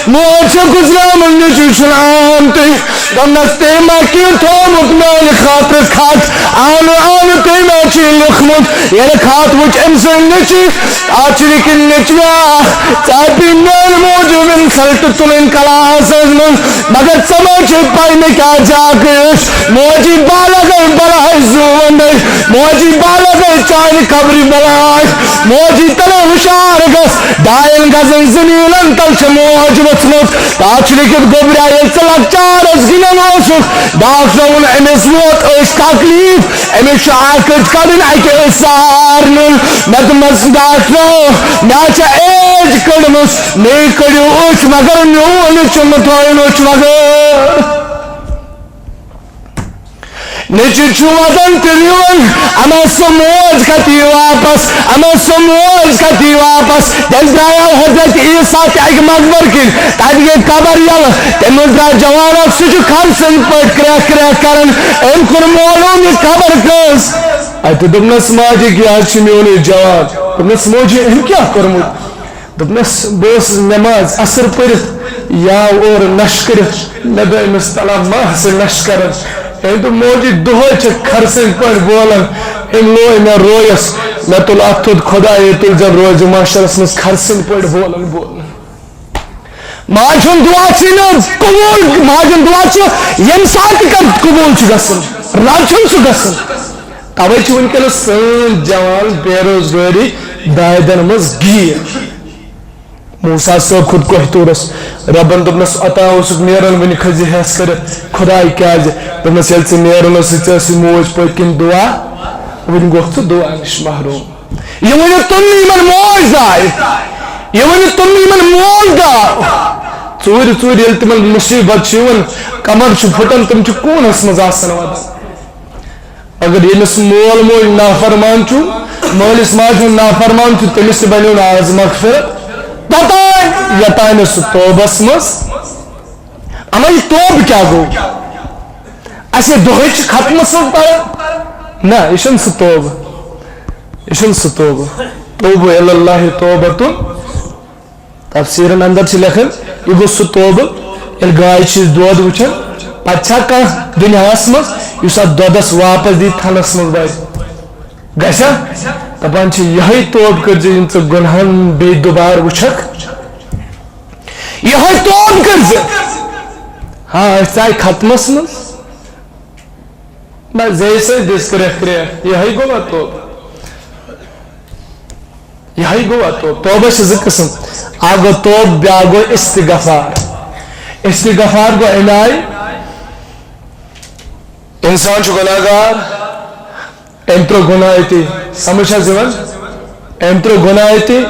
موج چھےٚ گُزریمٕژ، نیٚچوِس چھُنہٕ آمتُے۔ دوٚپنَس، تٔمۍ ما کینٛہہ تھوٚومُت میٛانہِ خٲطرٕ کھَتھ؟ آو نہٕ، آو نہٕ تٔمۍ ما چھُے لیوٚکھمُت؟ ییٚلہِ کھَتھ وٕچھ أمۍ سٕنٛدۍ نیٚچوۍ، اَتھ چھِ لیکِن نیٚچویا، ژےٚ پیٚیہِ میٛانہِ موٗجوٗب اِنسلٹ تُلٕنۍ کلاسَس منٛز، مگر ژےٚ ما چھے پَے مےٚ کیٛاہ جاکہٕ ٲس؟ موجی بالغ گٔے بلاے زوٗن دٔے، موجی بالغ گٔے چانہِ قبرِ بلاے، موجی تلے ہُشار گژھ، ڈاین گزن زٔمیٖنن تل چھےٚ موج ؤژھمٕژ۔ تَتھ چھُ لیکھِتھ گوٚبریا، ییٚلہِ ژٕ لۄکچارس گِنٛدان اوسُکھ، ڈاکٹرو ووٚن، أمِس ووت أچھ تکلیٖف، أمِس چھُ اکھ أچھ کڑٕنۍ، اکہِ أچھ سارنُن۔ مےٚ دوٚپمس، ڈاکٹرو، مےٚ چھےٚ ایج کٔڑمٕژ، مے کٔڑِو أچھ، مگر میون نیٚچوٗ مہٕ تھٲیِن أچھ وغٲر۔ نیٚچوٗ چھُ وَدان تہٕ رِوان، اَما سۄ موج کَتہِ یی واپس، اَما سۄ موج کَتہِ یی واپس۔ تیٚلہِ درٛایاو حضرت عیسیٰ تہِ اَکہِ مقبر کِنۍ، تَتہِ گٔے قبر یَلہٕ۔ تَمہِ منٛز درٛاو جوان اَکھ، سُہ چھُ خر سٕنٛدۍ پٲٹھۍ کرٛٮ۪کھ کرٛٮ۪کھ کران۔ أمۍ کوٚر معلوٗم یہِ قبر کٔژ۔ اَتہِ دوٚپنَس، ماجہِ، یہِ حظ چھُ میونُے جوان۔ دوٚپنَس، موجی، أمۍ کیٛاہ کوٚرمُت؟ دوٚپنَس، بہٕ اوسُس نٮ۪ماز عصر پٔرِتھ، یہِ آو اورٕ نَشہٕ کٔرِتھ۔ مےٚ دوٚپ أمِس، تَلہ ما آسہِ نَشہٕ کَران۔ أمۍ دوٚپ، موجی، دۄہَے چھِ خرسٕنۍ پٲٹھۍ بولان۔ أمۍ لوے مےٚ رویَس۔ مےٚ تُل اَتھٕ تھوٚد، خۄداے، تُل زَن روزِ محشرَس منٛز خرسٕنۍ پٲٹھۍ بولان بولان۔ ماجہِ ہُنٛد دُعا چھُ نہٕ قبوٗل، ماجہِ ہُنٛد دُعا چھُ ییٚمہِ ساتہٕ تہِ قبوٗل چھُ گژھان، رَد چھُنہٕ سُہ گژھان۔ تَوَے چھِ وٕنکیٚنَس سٲنۍ جوان بے روزگٲری دادٮ۪ن منٛز گیٖر۔ موسیٰ صٲب کھوٚت کوہ طورس، رۄبن دوٚپنس، اوٚتام اوسُکھ نیران، وٕنہِ کھٔتۍ زِ ہٮ۪س کٔرِتھ۔ خۄداے کیٛازِ؟ دوٚپنس، ییٚلہِ ژٕ نیران اوسُے، ژےٚ ٲسٕے موج پٔتۍ کِنۍ دُعا، وٕنہِ گوٚکھ ژٕ دُعا نِش محروم۔ یہِ ؤنِو تِمنٕے یِمن موج زاے، یہِ ؤنِو تِمنٕے یِمن مول گاو۔ ژوٗرِ ژوٗرِ ییٚلہِ تِمن مُصیٖبت چھِ یِوان، کمر چھُ پھُٹان، تِم چھِ کوٗنس منٛز آسان ودان۔ اگر ییٚمِس مول موج نافرمان چھُ، مٲلِس ماجہِ ہُنٛد نافرمان چھُ، تٔمِس تہِ بنیو نہٕ آز مغفرت۔ توٚتام یوٚتام نہٕ سُہ توبس منٛز، اما یہِ توبہٕ کیٛاہ گوٚو؟ اَسہِ یہِ دۄہے چھِ ختمس منٛز پران۔ نہ، یہِ چھُنہٕ سُہ توبہٕ۔ یہِ چھُنہٕ سُہ توبہٕ۔ توبہٕ الی اللہ توبتن۔ تفسیرن اندر چھِ لیکھان، یہِ گوٚو سُہ توبہٕ، ییٚلہِ گایہِ چھِ أسۍ دۄد وٕچھان، پتہٕ چھا کانٛہہ دُنیاہس منٛز یُس اتھ دۄدس واپس دی تھنس منٛز بڑِ؟ گژھِ؟ دپان چھِ، یِہوٚے توبہٕ کٔرۍ زِ یِم ژٕ گۄنہن بیٚیہِ دُبارٕ وٕچھکھ۔ یِہوٚے توبہٕ کٔرۍ زِ۔ ہاں، أسۍ ژاے ختمس منٛز۔ نہ، زیٚیہِ سۭتۍ دِژ کرٛٮ۪کھ کرٛٮ۪کھ۔ یِہوٚے گوٚوا توبہٕ؟ یِہوٚے گوٚوا توبہٕ؟ توبہٕ چھِ زٕ قٕسم۔ اکھ گوٚو توبہٕ، بیٛاکھ گوٚو استغفار۔ استغفار گوٚو اَمہِ آیہِ، انسان چھُ گۄناہ گار، أمۍ ترٛوو گۄناہ أتی، سمجھ چھا یِوان؟ أمۍ ترٛوو گۄناہ أتی،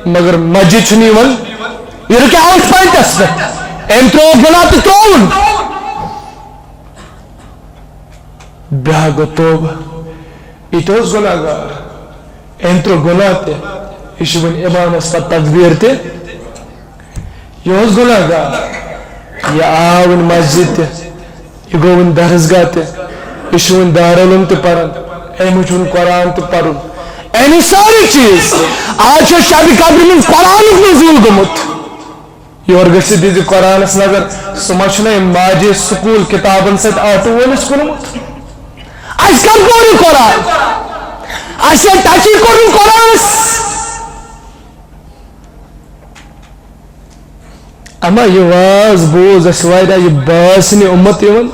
مگر مسجد چھُنہٕ یِوان۔ یہِ رُکہِ آوُٹ پوینٹس پٮ۪ٹھ۔ أمۍ ترٛوو گۄناہ تہٕ ترٛووُن۔ بیٛاکھ گوٚو توبہٕ، یہِ تہِ اوس گۄناہ گار۔ أمۍ ترٛوو گۄناہ تہِ، یہِ چھُ وۄنۍ امامس پتہٕ تکبیر تہِ۔ یہِ اوس گۄناہ گار۔ یہِ آو وۄنۍ مسجد تہِ، یہِ گوٚو وۄنۍ درسگاہ تہِ، یہِ چھُ وۄنۍ دارالعلوم تہِ پران، أمۍ چھُ وۄنۍ قرآن تہِ پرُن۔ أمۍ سٲری چیٖز۔ آز چھُ شبِ قدرِ منٛز قرآنُک نزول گوٚمُت۔ یور گٔژھِتھ دِیِو قرآنس نظر، سُہ ما چھُنہٕ أمۍ ماجہِ سکوٗل کِتابن سۭتۍ آٹوٗ وٲلِس کُنمُت؟ اَسہِ کر پوٚر یہِ قرآن؟ اَسہِ چھا ٹچی کوٚرمُت قرآنس؟ اما یہِ واز بوز اَسہِ واریاہ، یہِ باسہِ نہٕ اُمت یِوان۔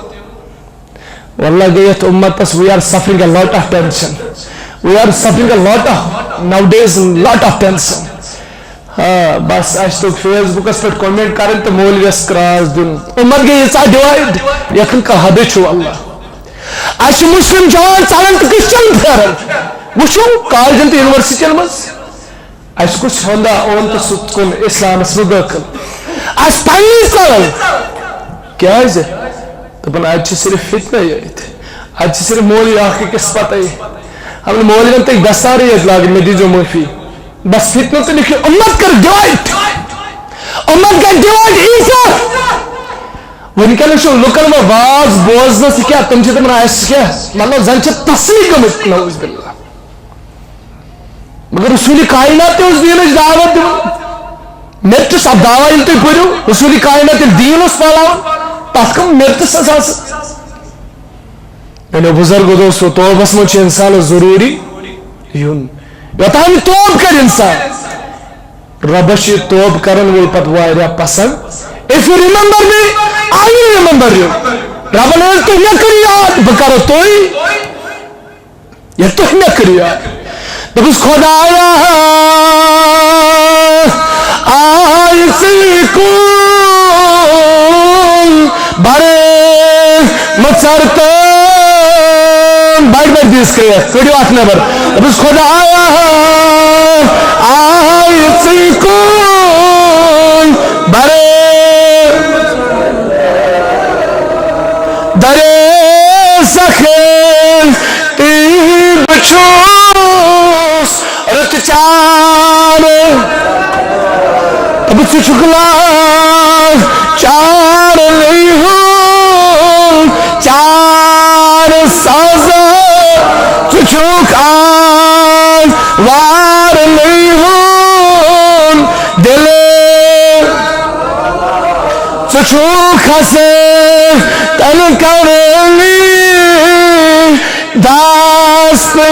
واللہ گٔے یَتھ اُمتَس، we are suffering a lot of tension. We are suffering a lot of, nowadays, lot of tension. ہاں، بس اَسہِ توٚگ فیس بُکَس پٮ۪ٹھ کمنٹ کَرٕنۍ تہٕ مولویَس کراس دیُن۔ اُمت گٔے ییٖژاہ ڈِوایڈ، یَتھ نہٕ کانٛہہ حدٕے چھُ واللہ۔ اَسہِ چھِ مُسلِم جوان ژَلان تہٕ کرٛسچن پھیران۔ وٕچھِو کالجن تہٕ یونیورسٹین منٛز۔ اَسہِ کُس ہوندا اوٚن تہٕ سُہ کوٚن اِسلامَس منٛز دٲخٕل؟ اَسہِ پننی ژَلان۔ کیٛازِ؟ دَپان، اَتہِ چھِ صرف فتنَے یٲتۍ۔ اَتہِ چھِ صرف مولوی اَکھ أکِس پَتَے۔ ہم مولویَن تہٕ دَستارٕے یٲتۍ لاگٕنۍ، مےٚ دیٖزیو معٲفی۔ بس فتنہٕ تہٕ لیکھِو، اُمت کٔر ڈِوایڈ۔ اُمت گٔے ڈِوایڈ ییٖژاہ۔ وٕنکیٚنَس چھُ لُکَن وۄنۍ واز بوزنَس کیٛاہ، تِم چھِ دَپان، اَسہِ کیٛاہ؟ مطلب، زَن چھِ تسلی گٔمٕتۍ، نعوذ باللہ۔ مگر رسول کائنات تہِ اوس دینٕچ دعوت دِوان۔ میرٹس، اب دعویٰ ییٚلہِ تُہۍ پٔرِو، رسول کائنات ییٚلہِ دین اوس پھٔہلاوان، تَتھ کم میرٹس ٲس آسان؟ میانیو بزرگو دوستو، توبس منٛز چھُ انسانس ضروٗری یُن۔ یوٚتام یہِ توب کرِ انسان، رۄبس چھُ یہِ توب کرن وول پتہٕ واریاہ پسند۔ If you remember me, I will remember you. رۄبن ووٚن، تُہۍ مےٚ کٔرِو یاد، بہٕ کرو تُہۍ۔ ییٚلہِ تُہۍ مےٚ کٔرِو یاد۔ دوٚپُس، خۄدایا، آے ژٕے کُن بَرٕ مَژَر تہٕ بَڑِ بَڑِ دِژ کرٛیکھ، کٔڑِو اَتھ نٮ۪بَر۔ دوٚپُس، خۄدایا، آے ژٕے کُن بَرٕ درے سخن تی بچوس رت چار۔ اب چھ چکلا چار نہیں ہوں، چار سازا چھ چک آن وار نہیں ہوں۔ دل ژٕ چھُکھ حسن تن کرنی دستگیری،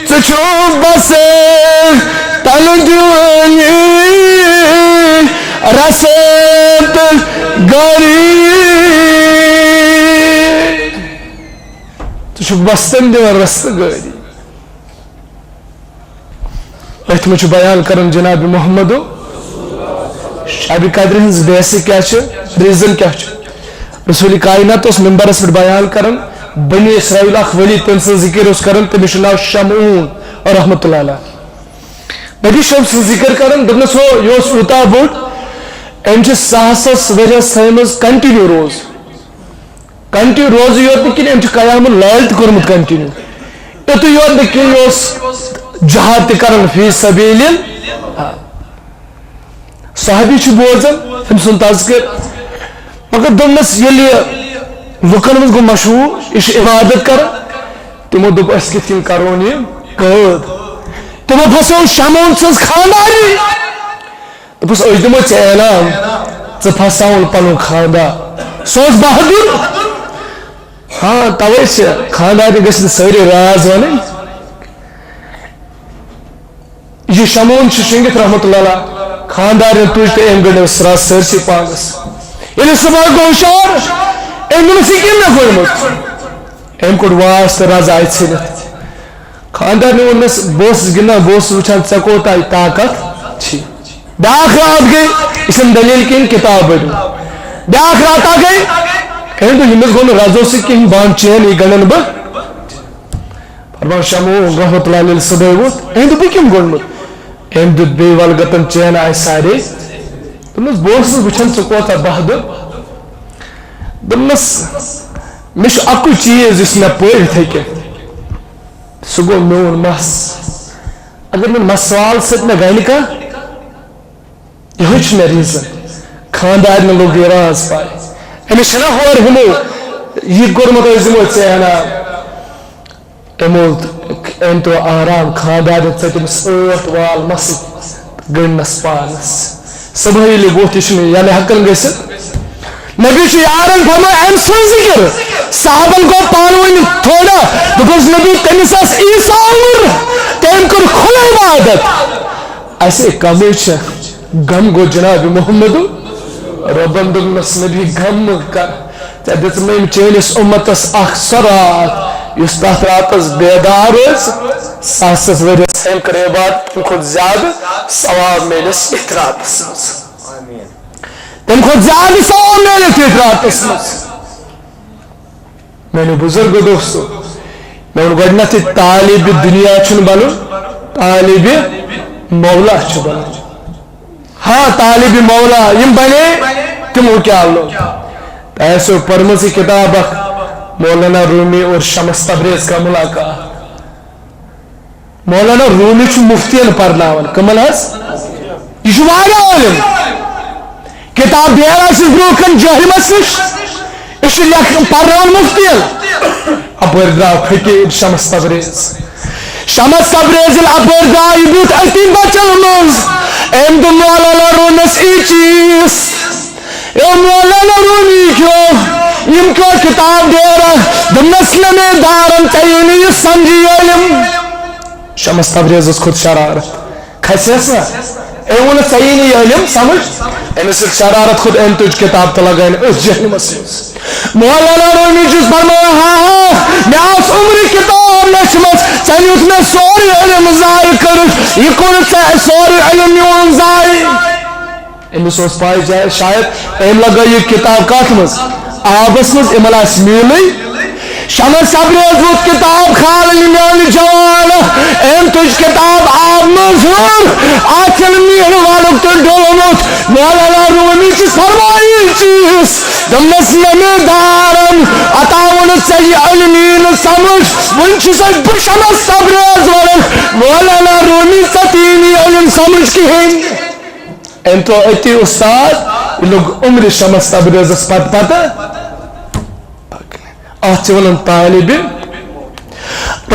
ژٕ چھُکھ بس تن دیوانی رسد گری۔ ژٕ چھُکھ بس تن دِوان رسد گری۔ أتھۍ منٛز چھُ بیان کران جناب محمد شب قدر ہٕنٛز بحث کیٛاہ چھِ، ریزن کیٛاہ چھُ۔ رسول کائنات اوس ممبرس پٮ۪ٹھ بیان کران، بنی اسرائیل اکھ ولی، تٔمۍ سٕنٛز ذِکِر اوس کران، تٔمِس چھُ ناو شمعون رحمتہ اللہ علیہ۔ نبی شمس سٕنٛز ذِکِر کران، دوٚپنَس، ہو، یہِ اوس یوٗتاہ بوٚڑ، أمۍ چھِ ساسَس ؤریَس تھٲومٕژ continue روزٕ۔ Continue روزٕ یوت نہٕ کِہیٖنۍ، أمۍ چھُ قیام اللیل تہِ کوٚرمُت continue۔ یُتُے یوت نہٕ کِہیٖنۍ، یہِ اوس جہاد تہِ کران فی سبیل اللہ۔ صحابی چھُ بوزان أمۍ سُنٛد تذکر، مگر دوٚپنَس، ییٚلہِ یہِ لُکن منٛز گوٚو مشہوٗر، یہِ چھُ عبادت کران، تِمو دوٚپ، أسۍ کِتھ کٔنۍ کرون یہِ قٲد؟ تِمو پھسٲو شمعون سٕنٛز خانٛدارِنۍ۔ دوٚپُس، أسۍ دِمو ژےٚ انعام، ژٕ پھساوُن پنُن خانٛدار۔ سُہ اوس بہادُر۔ ہاں، توے چھِ خانٛدارنہِ گٔژھۍ نہٕ سٲری راز وَنٕنۍ۔ یہِ شمعون چھُ شٔنگِتھ رحمتہ اللہ علیہ، خانٛدارنہِ تُج تہٕ أمۍ گٔنڈ سرٛس سٲرسٕے پانس۔ ییٚلہِ صبح گوٚو شہر، أمۍ دوٚپُس، یہِ کٔمۍ مےٚ گوٚنڈمُت؟ أمۍ کوٚڑ واس تہٕ رز آیہِ ژھٔنِتھ۔ خانٛدارنہِ ووٚننَس، بہٕ اوسُس گِنٛدان، بہٕ اوسُس وٕچھان ژےٚ کوتاہ طاقت چھی۔ بیٛاکھ راتھ گٔے، یہِ چھَنہٕ دٔلیٖل کِہیٖنۍ، کِتاب بٔرِو۔ بیٛاکھ راتھا گٔے، أمۍ دوٚپ، ییٚمِس گوٚو نہٕ رزو سۭتۍ کِہیٖنۍ، بہٕ اَنہٕ چین، یہِ گنٛڈَن بہٕ۔ فرمان شمعون رحمتہ اللہ علیہ صُبحٲے ووت، أمۍ دوٚپ، بہٕ کٔمۍ گوٚنڈمُت؟ أمۍ دیُت بیٚیہِ ولگتن چین آیہِ سارے۔ دوٚپنَس، بہٕ اوسُس وٕچھان ژٕ کوتاہ بہادُر۔ دوٚپنَس، مےٚ چھُ اَکُے چیٖز یُس مےٚ پٲوِتھ ہیٚکہِ، سُہ گوٚو میون مَس۔ اگر مےٚ مَسہٕ وال سۭتۍ مےٚ گَنہِ کانٛہہ، یِہوٚے چھُ مےٚ reason۔ خانٛدارنہِ لوٚگ یہِ راز پَے۔ أمِس چھِنہ ہورٕ ہُمو یہِ کوٚرمُت، أسۍ دِمو ژےٚ انعام۔ أمۍ اوٚن، أمۍ ترٛوو آرام، خانٛدارنہِ ژٔٹۍ أمِس ٲٹھ وال مَسٕکۍ تہٕ گٔنٛڈنَس پانَس۔ صُبحٲے ییٚلہِ یہِ ووٚتھ، یہِ چھُنہٕ یَلہٕ ہٮ۪کان گٔژھِتھ۔ نبی چھُ یارن فرموو أمۍ سُنٛد ذِکِر۔ صحابن گوٚو پانہٕ ؤنۍ تھوڑا، دوٚپُس، نبی، تٔمِس ٲس عیٖسیٰ عمر، تٔمۍ کٔر کھُلہٕ عبادت۔ اَسے کمٕے چھےٚ، غم گوٚو جناب محمد رۄبن۔ دوٚپنس، نبی، غم مہٕ کر، ژےٚ دِژمے چٲنِس اُمتس اکھ سۄ راتھ، یُس تتھ راتس بیدار روزِ، ساسس ؤرِیس ہیٚمہِ کٔر عبادت، تمہِ کھۄتہٕ زیادٕ ثواب میلٮ۪س یتھ راتس منٛز۔ تمہِ کھۄتہٕ زیادٕ ثواب میلہِ یتھ راتس منٛز۔ میانیو بزرگو دوستو، مےٚ ووٚن گۄڈٕنیتھٕے، طالب دنیا چھُنہٕ بنُن، طالب مولا چھُ بنُن۔ ہاں، طالب مولا یِم بنے، تِمو کیٛاہ لوٚگ؟ تۄہہِ آسیو پٔرمٕژ یہِ کِتاب اکھ، مولانا رومی اور شمس تبریز کا ملاقات۔ مولانا رومی چھُ مُفتین پرناوان۔ کٕمن حظ؟ یہِ چھُ واریاہ عٲلِم۔ کِتاب ڈیرا چھُس برونٛہہ کَنہِ جہلمس نِش۔ یہِ چھُ لیکھ-، پرناوان مُفتین۔ اپٲرۍ درٛاو فقیٖر شمس تبریز۔ شمس تبریز ییٚلہِ اپٲرۍ درٛاو، یہِ بیوٗٹھ أتھی بچن منٛز۔ أمۍ دوٚپ مولانا رومِس یی چیٖز۔ اے مولانا رومی کیو، یِم کیو کِتاب ڈیرا، دوٚپنس نہ مےٚ دارن ژےٚ یی نہٕ یہِ سمجھی علم۔ شمس تبریزس کھوٚت شرارت، کھسیس نا، أمۍ ووٚنُس ژےٚ یی نہٕ یہِ علم سمجھ، أمِس ییٚلہِ شرارت کھوٚت، أمۍ تُج کِتاب تہٕ لگٲے نہٕ أتھۍ جہلمس منٛز۔ مولانا رومی چھُس فرماوان، ہا ہا، مےٚ آس عمرِ کِتاب لیچھمٕژ، ژےٚ نیوٗتھ مےٚ سورُے علم ضایع کٔرِتھ، یہِ کوٚرُتھ ژےٚ سورُے علم میون ضایع۔ أمِس اوس پَے جاے، شاید أمۍ لگٲو یہِ کِتاب کَتھ منٛز؟ آبَس منٛز، یِمَن آسہِ میٖلٕے۔ شمس تبریز ووٚتھ کِتاب کھالنہِ میانہِ جوان، أمۍ تُج کِتاب آب منٛز ہیوٚر، اَتھ چھُنہٕ میٖلہٕ وَلُک تہٕ ڈوٚلمُت۔ مولانا رومی چھُ فرماوان یہِ چیٖز، دوٚپنَس، نہ مےٚ دارَن، عطا ووٚنُتھ ژےٚ یہِ علم یی نہٕ سمجھ، وۄنۍ چھُسَے بہٕ شمس تبریز وَنان، مولانا رومی ژےٚ تہِ یی نہٕ یہِ علم سمجھ کِہیٖنۍ۔ أمۍ ترٛوو أتی اُستاد، یہِ لوٚگ عمرِ شمس تبریزس پتہٕ پتہٕ۔ اتھ چھِ ونان طالب علم۔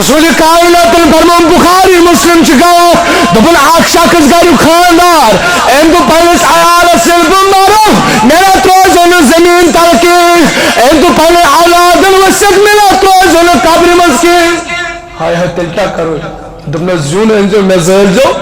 رسول کائناتن فرموو، بخاری مسلم چھِ گواہ، دوٚپُن، اکھ شخص گریُک خاندار، أمۍ دوٚپ پننِس عیالس، ییٚلہِ بہٕ مرٕ، مےٚ نہ ترٛٲوزیو نہٕ زٔمیٖن تل کینٛہہ۔ أمۍ دوٚپ پننٮ۪ن اولادن ؤسِتھ، مےٚ نہ ترٛٲوزیو نہٕ قبرِ منٛز کینٛہہ۔ ہاے ہاے، تیٚلہِ کیٛاہ کرو؟ دوٚپنس، زیُن أنۍزیو، مےٚ زٲلۍزیو۔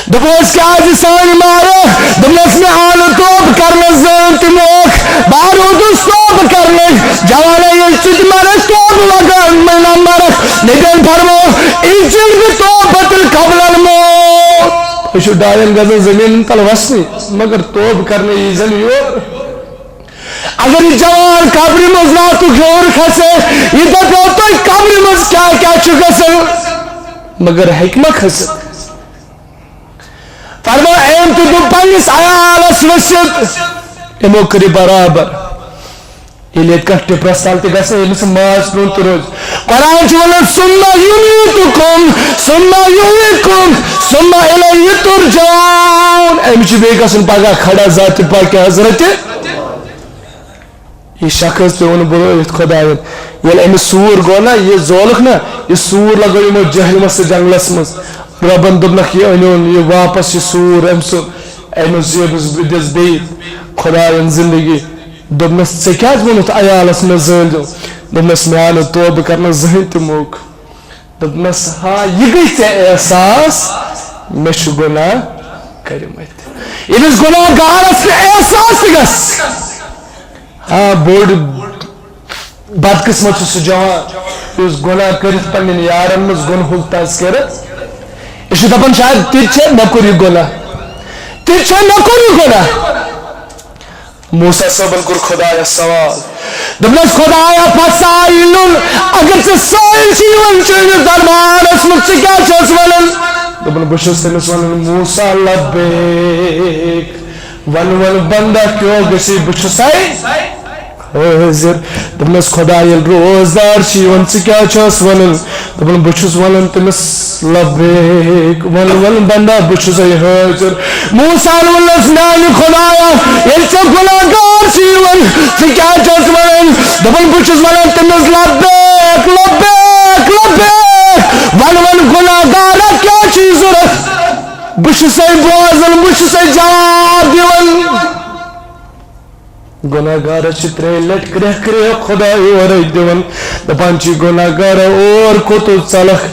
دوٚپمَس، کیٛازِ سانہِ مارٕ؟ دوٚپمَس، مےٚ آو نہٕ توبہٕ کرنَس زٲن تہِ موقعہٕ۔ بہٕ روٗدُس توبہٕ کرنَس۔ جوانہ، ییٚلہِ ژٕ تہِ مرَکھ، توبہٕ لگان مےٚ نہ مرَکھ۔ نبیَن فرموو، اِنزِل بِتوبَتٍ قبل الموت۔ أسۍ چھِ ڈاین گژھان زٔمیٖنَن تَل وَسنہِ، مگر توبہٕ کرنہِ یی زَن یور۔ اگر یہِ جوان قبرِ منٛز راتُک ہیوٚر کھسہِ، یہِ دپیو تۄہہِ قبرِ منٛز کیٛاہ کیٛاہ چھُ گژھان، مگر ہیٚکہِ ما کھٔسِتھ؟ فرماو، أمۍ تہِ دیُت پننِس عیالس ؤسِتھ، یِمو کٔر یہِ برابر۔ ییٚلہِ ییٚتہِ کانٛہہ ٹِپرس تل تہِ گژھِ، ییٚمِس ماز پیوٚن تہِ روزِ۔ قرآن چھُ ونان، "ثم يميتكم، ثم يحييكم، ثم إليه ترجعون۔" أمِس چھُ بیٚیہِ گژھُن پگاہ کھڑا ذاتِ پاکِ حضرتِ۔ یہِ شخص پیوٚو نہٕ بُلٲوِتھ خۄداین۔ ییٚلہِ أمِس سوٗر گوٚو نا، یہِ زولُکھ نا، یہِ سوٗر لگٲو یِمو جہلمس تہٕ جنگلس منٛز۔ رۄبن دوٚپنکھ، "یہِ أنِوُن، یہِ واپس، یہِ سوٗر أمۍ سُنٛد۔" أمِس یہِ أمِس دِژ بیٚیہِ خۄداین زندگی۔ دوٚپنس، "ژےٚ کیٛازِ ووٚنُتھ عیالس مےٚ زٲلۍزیو؟" دوٚپنس، "مےٚ آو نہٕ توبہٕ کرنس زٕہٕنۍ تہِ موقعہٕ۔" دوٚپنس، "ہا، یہِ گٔے ژےٚ احساس، مےٚ چھُ گۄناہ کٔرمٕتۍ۔" ییٚمِس گۄناہ گارس نہٕ احساس تہِ گژھِ، ہا، بوٚڑ بدقسمت چھُ سُہ جوان، یُس گۄناہ کٔرِتھ پننٮ۪ن یارن منٛز گۄنہُک تذکرٕ، یہِ چھُ دپان، "شاید تہِ چھےٚ، مےٚ کوٚر یہِ گۄناہ، تہِ چھےٚ، مےٚ کوٚر یہِ گۄناہ۔" موسیٰ صٲبن کوٚر خۄدایس سوال، دوٚپنس، "خۄدایا، فسائلن، اگر ژےٚ سٲیِل چھِ یِوان چٲنِس دربارس منٛز، ژٕ کیٛاہ چھَس ونان؟" دوٚپُن، "بہٕ چھُس تٔمِس ونان، موسیٰ، لبیک، ون، ون، بندہ کیوں گژھی، بہٕ چھُسے حٲضِر۔" دوٚپنس، "خۄدا، ییٚلہِ روزدار چھُ یِوان، ژٕ کیٛاہ چھَس ونان؟" دوٚپُن، "بہٕ چھُس ونان تٔمِس، لبیک، ون، ون، بندہ، بہٕ چھُسے حٲضِر۔" موسیٰ ہن ووٚننس، "میانہِ خۄدایا، ییٚلہِ ژےٚ گۄناہ گار چھُ یِوان، ژٕ کیٛاہ چھَس ونان؟" دوٚپُن، "بہٕ چھُس ونان تٔمِس، لبیک، لبیک، لبیک، ون، ون، گۄناہ گارا، کیٛاہ چھُے ضروٗرت؟ بہٕ چھُسے بوزان، بہٕ چھُسے جواب دِوان۔" گۄناہ گارس چھِ ترٛیٚیہِ لٹہِ کرٛیکھ کرٛیکھ خۄدایہِ ورٲے دِوان۔ دپان چھِ، "گۄناہ گارا، اور کوٚت ژلکھ؟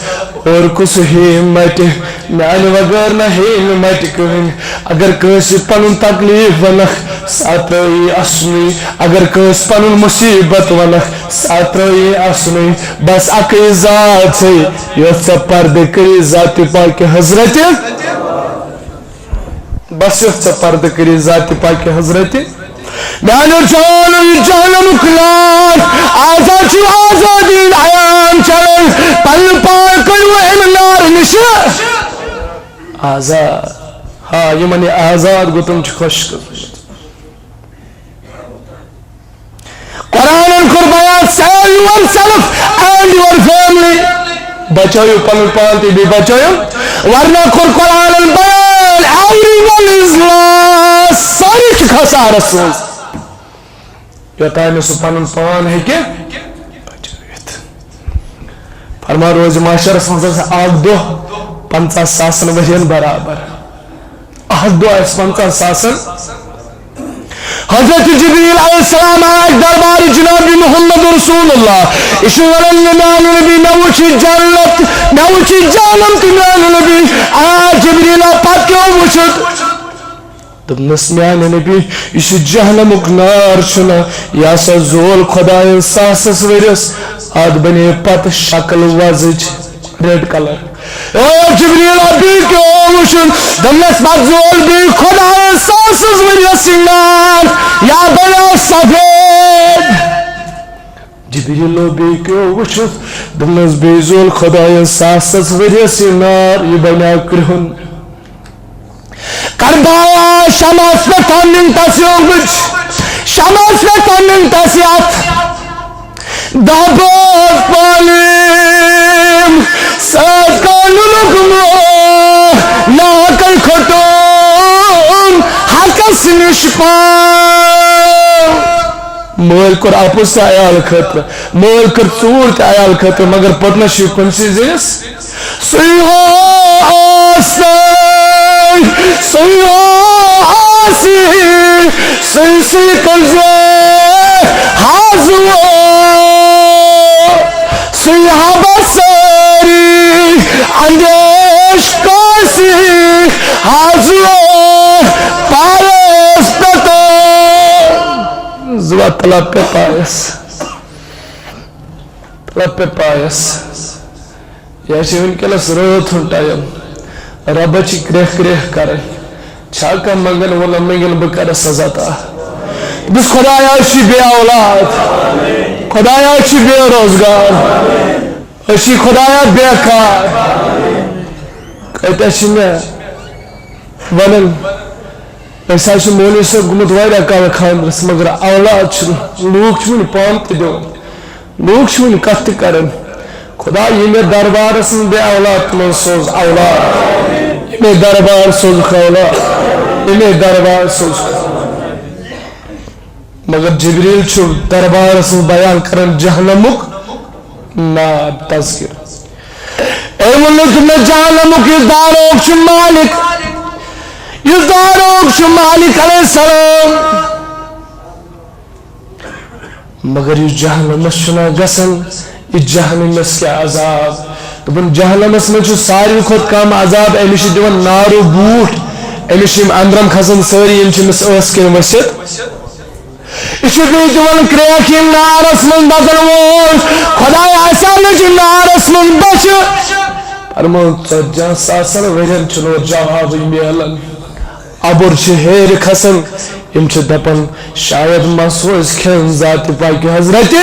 اور کُس ہیٚیہِ مٹہِ؟ میانہِ وغٲر نہ ہیٚیہِ نہٕ مٹہِ کٕہٕنۍ۔ اگر کٲنٛسہِ پنُن تکلیف ونکھ، سۄ ترٛٲیی اسنُے۔ اگر کٲنٛسہِ پنُن مصیبت ونکھ، سۄ ترٛٲیی اسنُے۔ بس اکٕے ذات چھے، یۄس ژےٚ پردٕ کٔرِتھ ذاتِ پاکِ حضرتِ۔" بس یۄس ژےٚ پردٕ کٔرِتھ ذاتِ پاکِ حضرتِ۔ میانیو جوانو، یہِ جہنمُک نار، آزاد چھُ، آزادی ہُنٛد عیام چلان۔ پنُن پان کٔرِو اَمہِ نارٕ نِشہِ آزاد۔ ہا، یِمن یہِ آزاد گوٚو، تِم چھِ خۄش قٕسمت۔ قرآنن کوٚر بیان، save yourself and your family۔ بچٲیِو پنُن پان تہِ بیٚیہِ بچٲیِو۔ ورنہ کوٚر قرآنن بیان، everyone is lost، سٲری چھِ خسارس منٛز۔ یوٚتام نہٕ سُہ پنُن پان ہیٚکہِ بچٲوِتھ۔ فرمان، روزِ محشرس منٛز آسہِ اکھ دۄہ پنژاہ ساسن ؤرین برابر۔ اکھ دۄہ آسہِ پنژاہ ساسن۔ حضرت جبریل علیہ السلام آے دربار جناب محمد رسول اللہ۔ یہِ چھُ ونان، "میانہِ نبی، مےٚ وُچھ یہِ جنت، مےٚ وُچھ یہِ جہنم تہٕ میانہِ نبی۔" آ جبریلا، پتہٕ کیٛاہ وُچھُتھ؟ دوٚپنس، "میانہِ نبی، یُس یہِ جہنمُک نار چھُنہ، یہِ ہسا زول خۄداین ساسس ؤرِیس، اتھ بنے پتہٕ شکل وۄزٕج، ریڈ کلر۔" او جبریل، بیٚیہِ کیٛاہ وُچھُن؟ دوٚپنس، پتہٕ زول بیٚیہِ خۄدایس ساسس ؤرِیس یہِ نار، یا بنیو سفید۔ جبریلو بیٚیہِ کیٛاہ وُچھُن؟ دوٚپنس، بیٚیہِ زول خۄدایس ساسس ؤرِیس یہِ نار، یہِ بنیو کرٛہُن۔ کربلا شمعس پٮ۪ٹھ منتس یوٚنگٕچ، شمعس پٮ۪ٹھ منتس یتھ۔ دہ بٲژ پالیم سۭتۍ کانُلُک موہ، ناکل کھوٚتُن حقس نِش پاو۔ مٲلۍ کوٚر اپُز تہِ عیال خٲطرٕ، مٲلۍ کٔر ژوٗر تہِ عیال خٲطرٕ، مگر پوٚتنس چھُ یہِ کُنسٕے زٔنِس۔ سُے ہو آسہِ، سُے ہو آسہِ، سُے سُے کٔرزِ حظ وو۔ سُے ہاوِ سٲری اندیش کٲنٛسہِ حظ وو۔ پایس پٮ۪ٹھ زٕ وَتہٕ لَپہِ پایس۔ لَپہِ پایس۔ یہِ چھِ وٕنکیٚنَس رٲتھ ہُنٛد ٹایم۔ رۄبَس چھِ کرٛیکھ کرٛیکھ کَرٕنۍ۔ چھا کانٛہہ منٛگَن وول، منٛگِن بہٕ کَرَس سَزا عطا۔ دوٚپُس، خۄدایا، أسۍ چھِ بے اولاد، خۄدایا، أسۍ چھِ بے روزگار، أسۍ چھِ، خۄدایا، بیکار۔ کۭتیٛاہ چھِ مےٚ وَنان، أسۍ حظ چھِ مولوی صٲب گوٚمُت واریاہ کالہٕ خانٛدرَس، مگر اولاد چھُنہٕ۔ لوٗکھ چھِ وٕنہِ پانہٕ تہِ دِوان، لوٗکھ چھِ وٕنہِ کَتھ تہِ کَران۔ خۄدا، ییٚمہِ دربارَس منٛز بے اولاد، تِمَن سوز اولاد، ییٚمہِ دربار سوزُکھ اولاد، ییٚمہِ دربار سوزُکھ۔ مگر جبریل چھُ دربارس منٛز بیان کران جہنمُک نار تذکر۔ أمۍ ووٚنُس، دوٚپنَس، جہنمُک یُس داروغ چھُ مالک، یُس داروغ چھُ مالک علیہ السلام، مگر یُس جہنمس چھُنہ گژھان، یہِ جہنمس کیٛاہ عذاب؟ دوٚپُن، جہنمس منٛز چھُ ساروی کھۄتہٕ کم عذاب، أمِس چھِ دِوان نارو بوٗٹھ، أمِس چھِ یِم أنٛدرم کھسان سٲری، یِم چھِ أمِس ٲس کِنۍ ؤسِتھ۔ یہِ چھُ بیٚیہِ تہِ وَنان، کرٛیکھ یِم نارَس منٛز دَزَن وول، خۄدایا، اَسہِ ہا نہٕ چھِ نارَس منٛز بۄچھِ۔ فرموو، ژتجی ہَن ساسَن ؤرِین چھُنہٕ اورٕ جوابٕے میلان۔ اَبُر چھِ ہیٚرِ کھسان، یِم چھِ دَپان، شاید ما سوزِ کھٮ۪ن ذاتِ پاکِ حضرتِ۔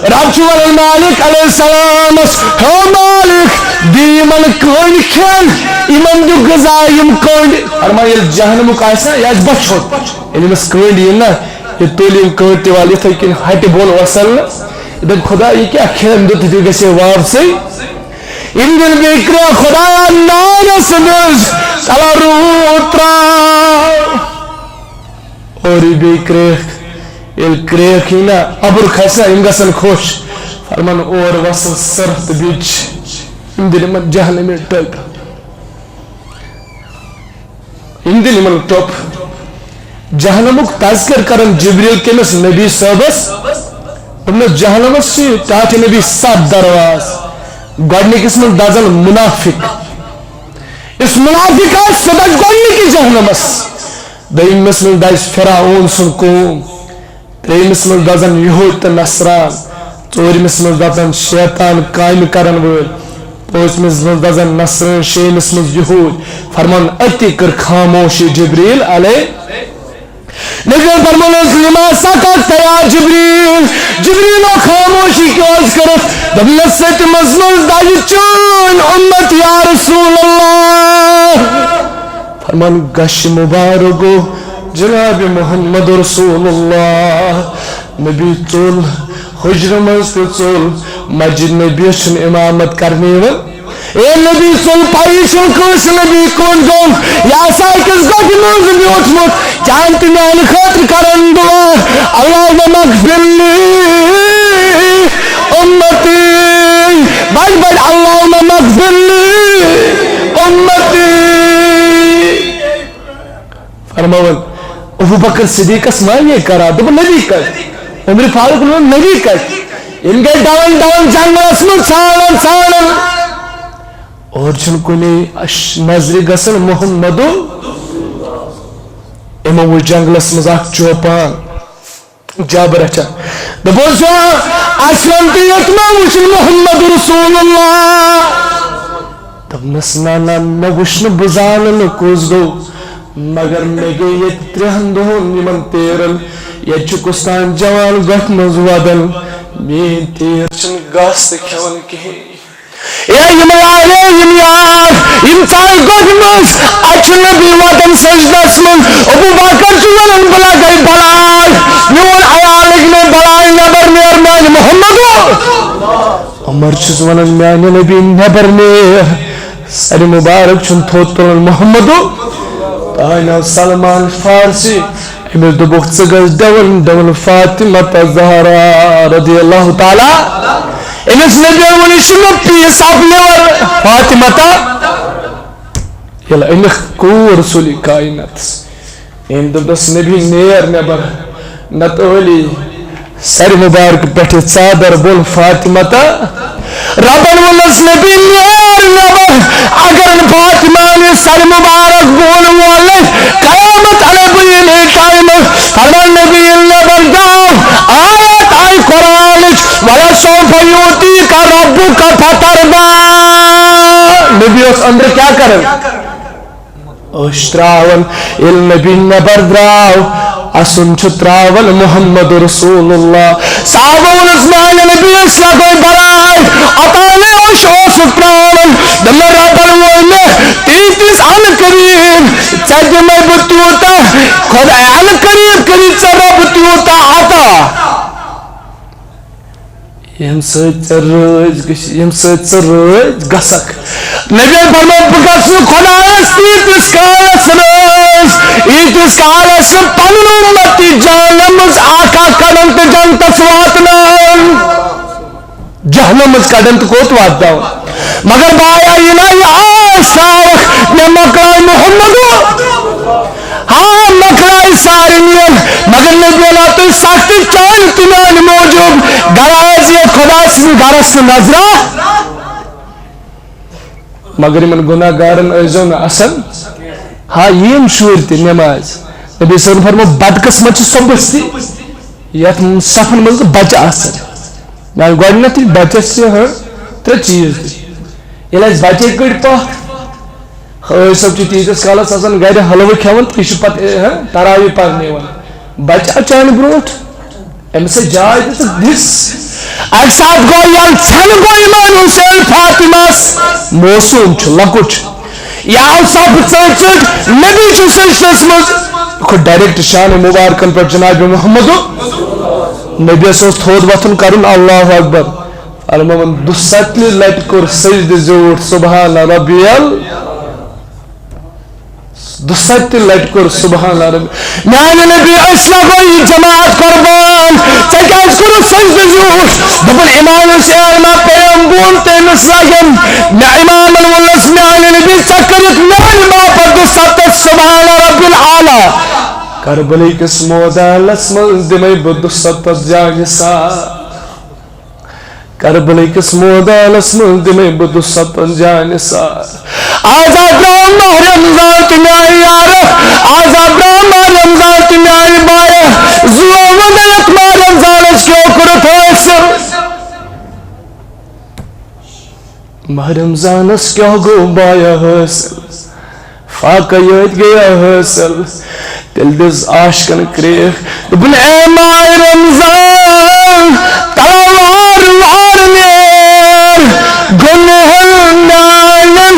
رب چھُ وَنان، مالک علیہ السلامَس، ہے مالک، دِ یِمَن کٔنٛڈۍ کھٮ۪ن، یِمَن دِ غذا یِم کٔنٛڈۍ۔ فرماو، ییٚلہِ جہنمُک آسہِ نا، یہِ آسہِ بۄچھِ ہوٚت، ییٚلہِ أمِس کٔنٛڈۍ یِن نا، یہِ تُلہِ یِم کٲنٛٹہِ وال یِتھَے کٔنۍ ہَٹہِ بۄن وَسَن نہٕ۔ یہِ دَپہِ، خۄدا، یہِ کیٛاہ کھٮ۪ن دیُت، یہِ گژھِ ہے واپسٕے۔ یِم دِن بیٚیہِ کرٛیکھ، خۄدایا، نارَس منٛز تَلہ روٗد ترٛاو۔ اور یہِ بیٚیہِ کرٛیکھ، ییٚلہِ کرٛیکھ یی نا، اَبُر کھسہِ نا، یِم گژھن خۄش۔ فرمان، اور وَسَن سٕرٛہہ تہٕ بیٚیہِ چھِ یِم دِن یِمَن جہنمی ٹٔپۍ۔ یِم دِن یِمن ٹوٚپ۔ جہنمُک تذکر کرن جبریل کٔمِس نبی صٲبس؟ دوٚپنس، جہنمس چھِ ٹاٹھہِ نبی ستھ دروازٕ۔ گۄڈٕنِکِس منٛز دزن منافق۔ یُس منافق آسہِ، سُہ دزِ گۄڈٕنِکِس جہنمس۔ دوٚیمِس منٛز دزِ فرعون سُنٛد قوم۔ ترٛیٚیمِس منٛز دزن یہود تہٕ نصران، ژوٗرمِس منٛز دزن شیطان کامہِ کرن وٲلۍ، پٲنٛژمِس منٛز دزن نصرٲنۍ، شیٚیمِس منٛز یہود۔ فرمان، أتی کٔر خاموشی جبریل علیہ۔ نبی فرمونس، لما سکت یا جبریل؟ جبریلو خاموشی کیٛازِ کٔرٕتھ؟ دوٚپنس، ستمس منٛز دزِ چٲنۍ اُمت یا رسول اللہ۔ فرمان، گشہِ مبارک گو جناب محمد رسول اللہ۔ نبی ژوٚل حجرٕ منٛز تہٕ ژوٚل مسجد نبیَس، چھُنہٕ امامت کرنہٕ یِوان۔ اے نبی ژوٚل پَیی چھُنہٕ کٲنٛسہِ نبی کُن گوٚو، یہِ آسہِ أکِس گۄپھِ منٛز بیوٗٹھمُت، چانہِ تہٕ میانہِ خٲطرٕ کران دعا، اللہم اغفر لی امتی، بڑ بڑ، اللہم اغفر لی امتی۔ فرماوان، ابو بکر صدیقس ما یہ کرا، دوٚپُن، نبی کتہِ؟ عمر فاروق ووٚن، نبی کتہِ؟ یِم گٔے ڈاوُن ڈاوُن جنگلس منٛز ژھانڈان ژھانڈان۔ اور چھُنہٕ کُنے اش-، نظرِ گژھان محمد۔ یِمو وُچھ جنگلس منٛز اکھ چوپان۔ جابر اچھا۔ دوٚپُس، اسلم تہٕ یتما وُچھُن محمد رسول اللہ۔ دوٚپنس، نہ، نہ، مےٚ وُچھ نہٕ، بہٕ زانہٕ نہٕ کُس گوٚو، مگر مےٚ گٔے ییٚتہِ ترٛٮ۪ن دۄہن یِمن تیرن۔ ییٚتہِ چھُ کُستام جوان گۄپھِ منٛز ودان، میٲنۍ تیر چھِنہٕ گاسہٕ تہِ کھٮ۪وان کِہیٖنۍ۔ اے یِم لاوے یِم یار، یِم ژایہِ گۄپھِ منٛز، اَتہِ چھُ نبی واتان سجدس منٛز۔ ابو بکر چھُ وَنان، بہٕ لگے بلاے، میون عیال لگہِ مےٚ بلاے، نٮ۪بر نیر میانہِ محمدو۔ عمر چھُس وَنان، میانہِ نبی نٮ۪بر نیر، سرِ مبارک چھُنہٕ تھوٚد تُلان محمدو۔ تانۍ آو سلمان فارسی، أمِس دوٚپُکھ، ژٕ گژھ ڈوُن ڈوُن فاطمہ زہرا رضی اللہ تعالیٰ۔ أمِس نبی ووٚن، یہِ چھُ مےٚ پیٖس اَپ لِور فاطمہ تا۔ ییٚلہِ أمِس کوٗر سُلہِ کائناتس، أمۍ دوٚپنس، نبی نیر نٮ۪بر، نتہٕ ٲلی سرِ مبارک پٮ۪ٹھٕ ژادر بۄن فاطمہ تا۔ ربن ووٚنُس، نبی نیر نٮ۪بر، اگر نہٕ فاطمہ نہِ سرِ مبارک بۄن وولے، قیامت انے بہٕ ییٚمے ٹایمہٕ۔ فرمان نبی ییٚلہِ نٮ۪بر درٛاو، آیت آیہِ قرآنٕچ، ولسوف یوتیک ربک فترضی۔ نبی اوس أنٛدرٕ کیٛاہ کران؟ أچھ ترٛاوان۔ ییٚلہِ نبی نٮ۪بر درٛاو، اسُن چھُ تراوان محمد رسول اللہ۔ صحابہ ووٚنُس، میانہِ نبی، أسۍ لگو برائے، اوتانے اوس، اوسُکھ تراوان۔ دوٚپُن، رۄبن ووٚن مےٚ، تیٖتِس عنقریب ژےٚ دِمے بہٕ تیوٗتاہ، خۄداے عنقریب کٔرِتھ ژےٚ رۄب تیوٗتاہ عطا۔ ییٚمہِ سۭتۍ ژےٚ رٲضۍ گٔژھ، ییٚمہِ سۭتۍ ژٕ رٲضۍ گژھکھ۔ نبی فرموو، بہٕ گژھٕ نہٕ خۄدایس تیٖتِس کالس رٲضۍ، ییٖتِس کالس نہٕ پنُن اُمت تہِ جہنمس اکھ اکھ کڑن تہٕ جنتس واتناون۔ جہنمس کڑن تہٕ کوٚت واتناون؟ مگر بایا، یہِ نا یہِ آش تراوکھ، مےٚ مۄکلاو محمد۔ ہاں، مۄکلایہِ سارنٕے، مگر نبی اللہ تُہۍ سختی چانہِ تہٕ میانہِ موٗجوٗب۔ گرا آسہِ یتھ خۄداے سٕنٛدِس گرس تہٕ نظرا۔ مگر یِمن گناہ گارن ٲسۍزیو نہٕ اَسان۔ ہاں، یِم شُرۍ تہِ نٮ۪مازِ۔ نبی صٲبن فرموو، بدقسمت چھِ صبحس تہِ یتھ صفن منٛز نہٕ بچہِ آسان۔ یعنی گۄڈٕنیتھٕے بچس چھِ، ہاں، ترٛےٚ چیٖز تہِ۔ ییٚلہِ اَسہِ بچے کٔڑۍ پتھ، حٲج صٲب چھُ تیٖتِس کالس آسان گرِ حلوٕ کھٮ۪وان، تہٕ یہِ چھُ پتہٕ، ہہ، تراویح پرنہِ یِوان۔ بچہِ آو چانہِ برونٛٹھ، أمِس ٲس جاے دِژٕکھ دِس۔ اکہِ ساتہٕ گوٚو ییٚلہِ ژھٮ۪نہٕ گوٚو امام حسین فاطمس، معصوم چھُ، لۄکُٹ چھُ۔ یہِ آو صف ژٔٹۍ ژٔٹۍ، نبی چھُ سجدس منٛز، کھوٚت ڈایریکٹ شانہِ مبارکن پٮ۪ٹھ جناب محمد۔ نبیس اوس تھوٚد وۄتھُن کرُن، اللہ اکبر۔ فرماوان، دُسَتلہِ لٹہِ کوٚر سجدٕ زیوٗٹھ، سبحان ربی ال۔ دُسَتلہِ لٹہِ کوٚر سبحان ربی۔ میانہِ نبی، أسۍ لگو یہِ جماعت قربان۔ ژےٚ کیازِ کوٚرُتھ سجدٕ زیوٗٹھ؟ دوٚپُن، امام حسین ما پیٚیَم بۄن تٔمِس لگن۔ مےٚ امامن ووٚنُس، میانہِ نبی، ژےٚ کٔرِتھ میانہِ باپتھ دُسَتتھ سبحان ربی الاعلیٰ۔ کربلہٕ کِس مٲدانس منٛز دِمے بہٕ دُسَتتھ جانہِ سار۔ کربلہٕ کِس مٲدانس منٛز دِمے بہٕ دُسَتتھ جانہِ سار۔ آز آو درٛاو ماہ رمضان تہٕ میانہِ یارٕ، آز آو درٛاو ماہ رمضان تہٕ میانہِ بایہِ، زُو وَنہٕ یَتھ ماہ رمضانس کیٛاہ کوٚرُتھ حٲصِل۔ ماہ رمضانس کیٛاہ گوٚو بایہِ حٲصِل؟ فاقہ یٲتۍ گٔیا حٲصِل۔ تیٚلہِ دِژ عاشقن کرٛیکھ، دوٚپُن، اے ماہِ رمضان، تلوار وار نیر، گۄنہن میانٮ۪ن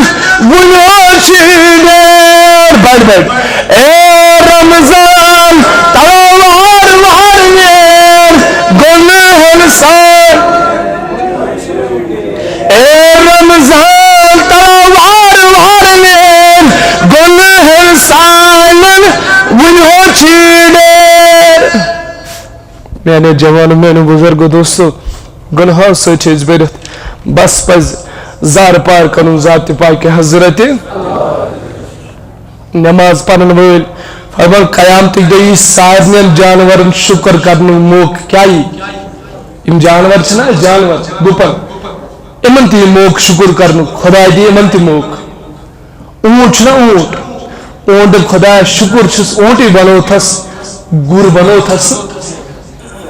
وُنہِ چھِ نیر۔ بڑِ بڑِ۔ اے رمضان، تلوار وار نیر، گۄنہن سان۔ اے رمضان، تلوار وار نیر، گۄنہن سانن وُنہِ ہو چھیڑے۔ میانیو جوانو، میانیو بزرگو، دوستو، گۄنہو سۭتۍ چھِ أسۍ بٔرِتھ۔ بس پزِ زارٕ پار کرُن ذاتِ پاکہِ حضرت۔ نماز پرن وٲلۍ فرمان، قیامتٕکۍ دۄہ یی سارنٕے جانورن شُکر کرنُک موقعہٕ۔ کیٛاہ یی؟ یِم جانور چھِنہ، جانور، گُپن، یِمن تہِ یی موقعہٕ شُکر کرنُک، خۄداے دِیہِ یِمن تہِ موقعہٕ۔ اوٗنٹ چھُنہ، اوٗنٹ، اوٗنٹ دَپہِ، خۄدایا، شُکر چھُس، اوٗنٹٕے بنووتھس، گُر بنووتھس۔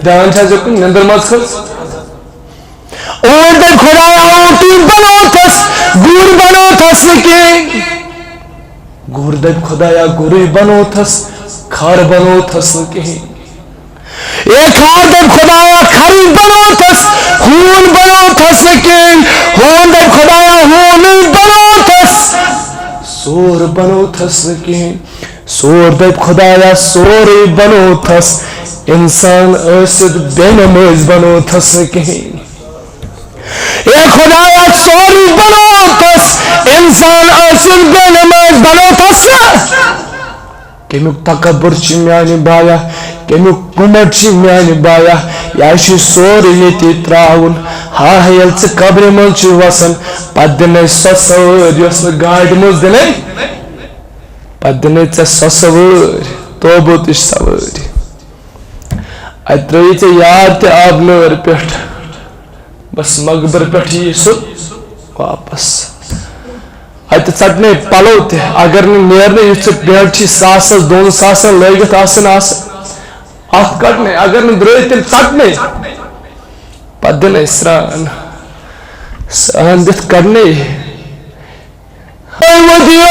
دھیان چھا ژےٚ کُن، نٮ۪نٛدٕر منٛز کھٔژ؟ اوٗنٹ دَپہِ، خۄدایا، اوٗنٹٕے بنووتھس، گُر بنووتھس نہٕ کِہیٖنۍ۔ گُر دَپہِ، خۄدایا، گُرُے بنووتھس، کھر بنووتھس نہٕ کِہیٖنۍ۔ اے کھر دَپہِ، خۄدایا، کھرٕے بنووتھس، ہوٗن بنووتھس نہٕ کِہیٖنۍ۔ ہوٗن دَپہِ، خۄدایا، ہوٗنٕے بنووتھس، سور بنووتھس نہٕ کِہیٖنۍ۔ سور دَپہِ، خۄدایا، سورُے بنووتھس، اِنسان ٲسِتھ بے نمٲز بنووتھس نہٕ کِہیٖنۍ۔ اے خۄدایا، سورُے بنووتھس، اِنسان ٲسِتھ بے نمٲز بنووتھس نہٕ۔ کمیُک تکبر چھُ میانہِ بایا، کمیُک گُمنڈ چھُ میانہِ بایا، یا چھُ سورُے ییٚتی تراوُن۔ ہا، ییٚلہِ ژٕ قبرِ منٛز چھُ وسان، پتہٕ دِنے سۄ سوٲرۍ یۄس نہٕ گاڑِ منٛز دِنے، پتہٕ دِنے ژےٚ سۄ سوٲرۍ، توبوتٕچ سوٲرۍ۔ اتہِ ترٲوی ژےٚ یاد تہِ آبہٕ نٲر پٮ۪ٹھ۔ بس مقبرٕ پٮ۪ٹھ یی سُہ واپس۔ اتہِ ژٹنے پلو تہِ، اگر نہٕ نیرنے، یُتھ ژےٚ پینٹ چھی ساسس دۄن ساسن لٲگِتھ آسن آسان، اتھ کڑنے، اگر نہٕ درٛٲے تیٚلہِ ژٹنے۔ پتہٕ دِنے سرٛان، سرٛان دِتھ کڑنے۔ ودیو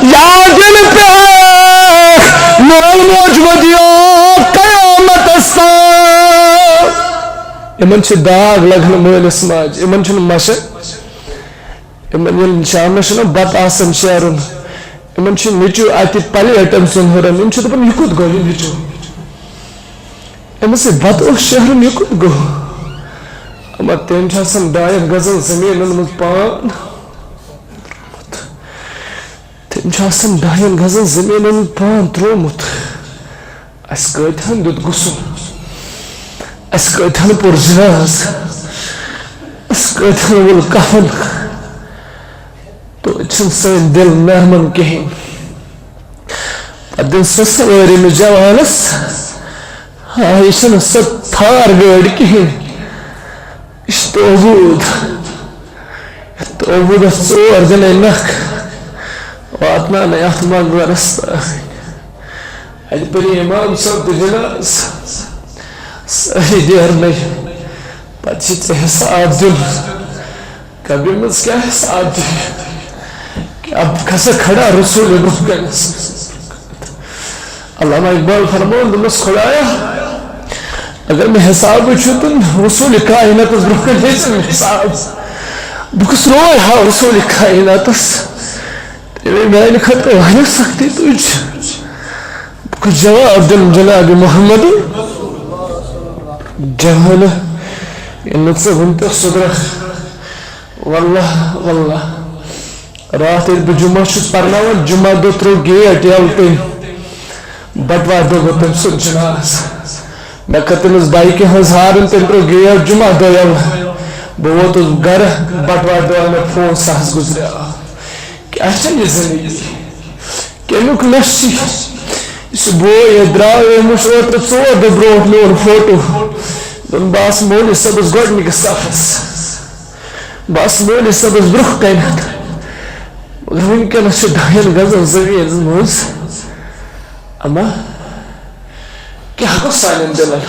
یاد ییٚلہِ پیٚیَکھ، مول موج ودی یِمن چھِ داغ لگان مٲلِس ماجہِ، یِمن چھُنہٕ مَشَن۔ یِمن ییٚلہِ شامنَس چھُنہ بَتہٕ آسان شیرُن، یِمن چھُ نیٚچوٗ اَتہِ پلیٹ أمۍ سُنٛد ہُران۔ یِم چھِ دَپان، "یہِ کوٚت گوٚو یہِ نیٚچوٗ؟ أمِس سۭتۍ بَتہٕ اوس شیرُن، یہِ کوٚت گوٚو؟" اما تٔمۍ چھُ آسان ڈاین گزن زٔمیٖنَن منٛز پان، تٔمۍ چھُ آسان ڈاین گزن زٔمیٖنَن منٛز پان ترٛوومُت۔ اَسہِ کۭتِہَن دیُت غسل، اَسہِ کۭتِہَن پوٚر جنازٕ، اَسہِ کۭتِہَن وول کفن۔ توتہِ چھِنہٕ سٲنۍ دِل نرمن کِہیٖنۍ۔ پتہٕ دِن سۄ سوٲرۍ أمِس جوانس۔ ہا، یہِ چھَنہٕ سۄ تھار گٲڑۍ کِہیٖنۍ۔ یہِ چھُ توبوٗد۔ یَتھ توبوٗدس ژور دِنے نکھ، واتناونَے اَتھ مقبرس تام۔ اَتہِ پٔری امام صٲب تہِ جناز۔ سٲری دیرنَے۔ پتہٕ چھِ ژےٚ حساب دیُن۔ قبرِ منٛز کیٛاہ حساب دِیہِ؟ کیٛاہ بہٕ کھسا کھڑا رسول برونٛہہ کنس؟ علامہ اقبال فرماوان، دوٚپمَس، "خدایا، اگر مےٚ حساب وٕچھُتھ، رسول کائناتس برونٛہہ کنہِ ہے ژٕ مےٚ حساب۔ بہٕ کُس روے ہا رسول کائناتس؟ تٔمۍ میانہِ خٲطرٕ واریاہ سختی تُج۔ بہٕ کُس جواب دِمہٕ جناب محمد؟" جوانہ، ییٚلہِ نہٕ ژٕ وٕنہِ تہِ سُدرکھ، واللہ، واللہ، راتھ ییٚلہِ بہٕ جمعہ چھُس پرناوان، جمعہ دۄہ ترٛوو گیٹ یَلہٕ تٔمۍ۔ بٹوارِ دۄہ گوٚو تٔمۍ سُنٛد جنازٕ۔ مےٚ کٔر تٔمِس بایکہِ ہٕنٛز ہارن، تٔمۍ ترٛوو گیٹ جمعہ دۄہ یَلہٕ۔ بہٕ ووتُس گرٕ، بٹوارِ دۄہ آو مےٚ فون، سُہ حظ گُزریو۔ کیٛاہ چھےٚ یہِ زندگی؟ کَمیُک نشہٕ چھُ؟ یُس یہِ بوے ییٚتہِ درٛاو، أمۍ وٕچھ اوترٕ ژور دۄہ برونٛٹھ میون فوٹو۔ دوٚپُن، "بہٕ آس مولوی صٲبَس گۄڈٕنِکِس صفَس۔ بہٕ آس مولوی صٲبَس برونٛہہ کَنٮ۪تھ۔" مگر وٕنکیٚنَس چھِ ڈاین گزن زٔمیٖنَن منٛز۔ اما کیٛاہ گوٚو سانٮ۪ن دِلَن؟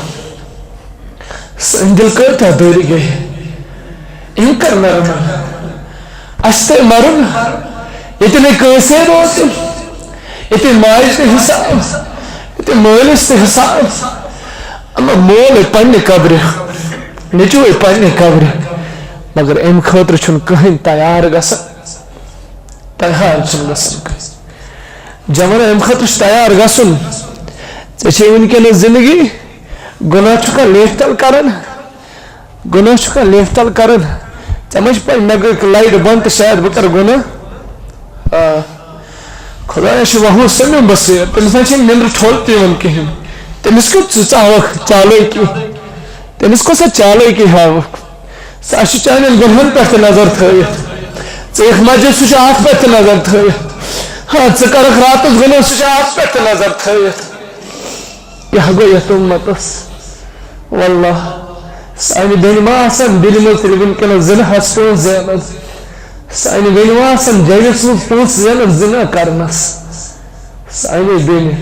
سٲنۍ دِل کۭتیٛاہ دوٗرِ گٔے؟ یِم کر نرم۔ اَسہِ تہِ مَرُن، ییٚتہِ نہٕ کٲنٛسے روزُن، ییٚتہِ ماجہِ تہِ حساب، ییٚتہِ مٲلِس تہِ حساب۔ اما مول ہے پننہِ قبرِ، نیٚچوٗ ہے پننہِ قبرِ، مگر اَمہِ خٲطرٕ چھُنہٕ کٕہٕنۍ تیار گژھان، تیار چھُنہٕ گژھان کٕہٕنۍ۔ جوان، اَمہِ خٲطرٕ چھُ تیار گژھُن۔ ژےٚ چھے وٕنکیٚنَس زندگی، گۄناہ چھُکھا لیفہِ تَل کران؟ گۄناہ چھُکھا لیفہِ تَل کران؟ ژےٚ ما چھِ پَے، مےٚ گٔے لایٹ بنٛد تہٕ شاید بہٕ کرٕ گۄناہ۔ آ، خۄدایَس چھُ وَہُم سمیع بصیٖر، تٔمِس نہ چھِ نِندرٕ ٹھوٚل تہِ یِوان کِہیٖنۍ۔ تٔمِس کیُتھ ژٕ ژاوَکھ چالٲکی؟ تٔمِس کۄس سا چالٲکی ہاوَکھ؟ سُہ چھُ چانٮ۪ن گۄنہَن پٮ۪ٹھ تہِ نظر تھٲوِتھ۔ ژٕ یِکھ مسجد، سُہ چھُ اَتھ پٮ۪ٹھ تہِ نظر تھٲوِتھ۔ ہاں، ژٕ کَرَکھ راتَس گۄناہ، سُہ چھُ اَتھ پٮ۪ٹھ تہِ نظر تھٲوِتھ۔ کیٛاہ گوٚو یَتھ اُمَتَس؟ واللہ، سانہِ بیٚنہِ ما آسَن دِلہِ منٛز تہِ وٕنکیٚنَس زِناہَس پونٛسہٕ زینان؟ سانہِ بیٚنہِ ما آسَن جیبَس منٛز پونٛسہٕ زینان زِنا کَرنَس؟ سانہِ بیٚنہِ،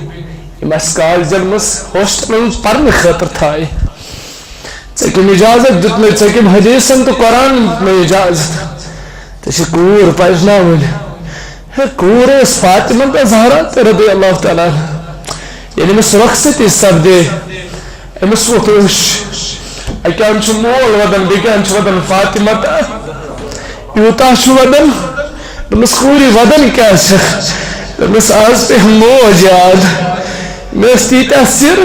یِم اَسہِ کالجَن منٛز، ہاسٹَلَن منٛز پَرنہٕ خٲطرٕ تھایہِ۔ ژےٚ کٔمۍ اِجازت دیُت مےٚ؟ ژےٚ کٔمۍ حدیثن تہٕ قرآنن دیُت مےٚ اِجازت؟ ژےٚ چھِ کوٗر پرناوٕنۍ۔ ہے، کوٗر ٲس فاطمہ تہٕ زہرا تہِ رضی اللہ تعالیٰ عنہا۔ ییٚلہِ أمِس رۄخصتی سپدے، أمِس ووٚتھ اوٚش۔ اَکہِ اَنٛدٕ چھُ مول وَدان، بیٚکہِ اَنٛدٕ چھُ وَدان فاطمہ تہٕ یوٗتاہ چھُ وَدان، دوٚپمَس، "کوٗرِ، وَدان کیٛازِ چھَکھ؟" دوٚپمَس، "آز پیٚیہِ موج یاد۔ مےٚ ٲس تیٖتیٛاہ سِر،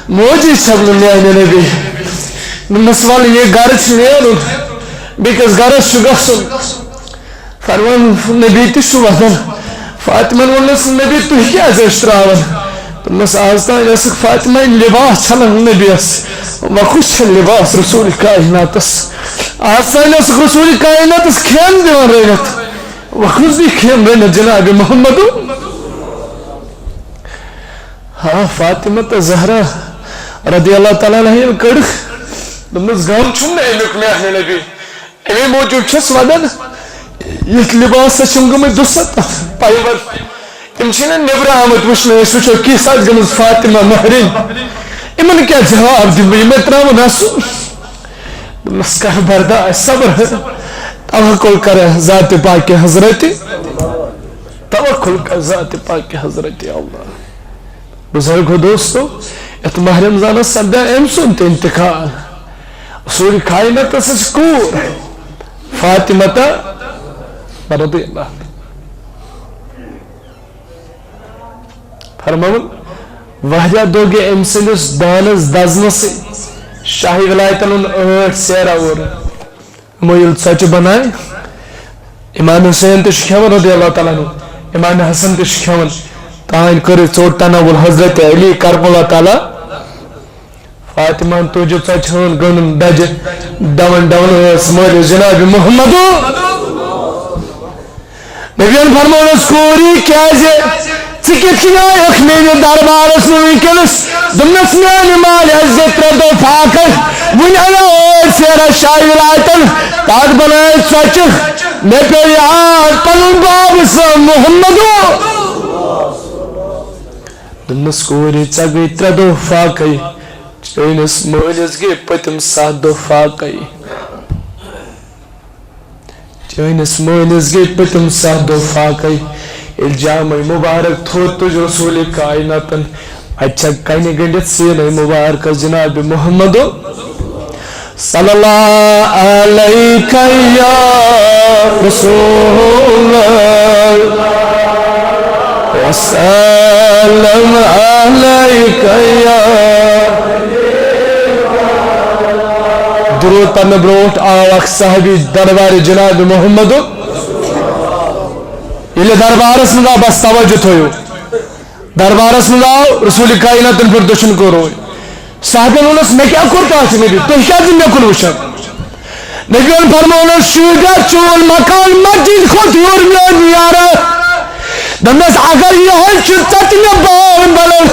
موجی چھَم نہٕ میٛانہِ نبی۔" دوٚپمَس، "وَلہٕ، یہِ گَرٕ چھُ نیرُن، بیٚکِس گَرَس چھُ گژھُن۔" فرمان نبی تہِ چھُ وَدان۔ فاطمن ووٚننَس، "نبی، تُہۍ کیٛازِ ٲسۍ ترٛاوان؟" دوٚپنَس، "آز تام ٲسٕکھ فاطمہ لباس چھلان نبیَس، وۄنۍ کُس چھُ لباس رسول کائناتس؟ آز تام ٲسٕکھ رسول کائناتس کھٮ۪ن دِوان رٔنِتھ، وۄنۍ کُس دی کھٮ۪ن رٔنِتھ جناب محمد؟" ہاں، فاطمہ تہٕ زہرا رضی اللہ تعالیٰ عنہ ییٚلہِ کٔڑٕکھ، دوٚپنَس، "غم چھُم نہٕ اَمیُک میانہِ نبی۔" اَمے موٗجوٗب چھَس وَدان، یِتھ لِباسَس چھِم گٔمٕتۍ دُسَتَتھ پَیوَر۔ تِم چھِنہٕ نیٚبرٕ آمٕتۍ وٕچھنہٕ، أسۍ وٕچھو کِژھ آسہِ گٔمٕژ فاطمہ مہرِنۍ۔ یِمَن کیٛاہ جواب دِمہٕ بہٕ؟ یِم مےٚ ترٛاوَن اَسُن۔ دوٚپمَس، "کَر برداش، صبر۔ توکل کَر ذاتِ پاکِ حضرتِ۔ توکل کَر ذاتِ پاکِ حضرتِ اللہ۔" بزرگو دوستو، یتھ ماہ رمضانس سپدیو أمۍ سُنٛد تہِ انتقال۔ رسول کائنات ٲسٕس کوٗر فاطمہ تہٕ رضی اللہ۔ فرماوُن، واریاہ دۄہ گٔے أمۍ سٕنٛدِس دانَس دَزنَسٕے، شاہی ولایتَن ہُنٛد ٲٹھ سیرا اور۔ یِمو ییٚلہِ ژۄچہِ بَنایہِ، امام حسین تہِ چھُ کھٮ۪وان رضی اللہ تعالیٰ عنہ، امام حسن تہِ چھُ کھٮ۪وان۔ تانۍ کٔرٕکھ ژوٚٹ تناول حضرت علی کرم اللہ تعالیٰ۔ فاطمہ ہن تُجہِ ژۄچہِ ہٲن گٔنٛڈٕن دَجہِ، ڈَوَن ڈَوَن ٲس مٲلِس جناب محمد۔ نبیَن فرموونَس، کوٗری، کیٛازِ ژٕ کِتھ کٔنۍ آیَکھ میٛٲنِس دربارَس منٛز وٕنکیٚنَس؟ دوٚپنَس، میٛانہِ مالہِ آسہِ زٕ ترٛےٚ دۄہ فاقَے، وٕنہِ اَنو ٲٹھ سیرا شاہی ولایتَن، تَتھ بَنٲے ژۄچہِ، مےٚ پیوٚو یاد پَنُن باب سا محمدو۔ دوٚپنَس، کوٗری، ژےٚ گٔے ترٛےٚ دۄہ فاقَے، چٲنِس مٲلِس گٔے پٔتِم سَتھ دۄہ فاقَے۔ چٲنِس مٲلِس گٔے پٔتِم سَتھ دۄہ فاقَے۔ ییٚلہِ جامَے مُبارک تھوٚد تُج رسوٗلِ کائناتَن، اَتہِ چھےٚ کَنہِ گٔنٛڈِتھ سیٖنَے مُبارکَس جناب محمدُن۔ صلی اللہ علیک یا رسول اللہ، وسلم علیک یا۔ درود پرنہٕ برونٛٹھ آو اکھ صحابی دربارِ جناب محمد۔ ییٚلہِ دربارس منٛز آو، بس توجہ تھٲیِو۔ دربارس منٛز آو رسول کائناتن پٮ۪ٹھ دٔچھُن کوٚر روے۔ صحابین ووٚنُس، "مےٚ کیٛاہ کوٚر تۄہہِ سۭتۍ نبی؟ تُہۍ کیٛازِ نہٕ مےٚ کُن وٕچھان؟" نبیَن فرموونَس، "شوٗبیا چون مکان مسجد کھۄتہٕ ہیوٚر میون یارا۔" دوٚپنَس، "اگر یِہوٚے چھُ ژےٚ تہِ مےٚ بان بنان۔"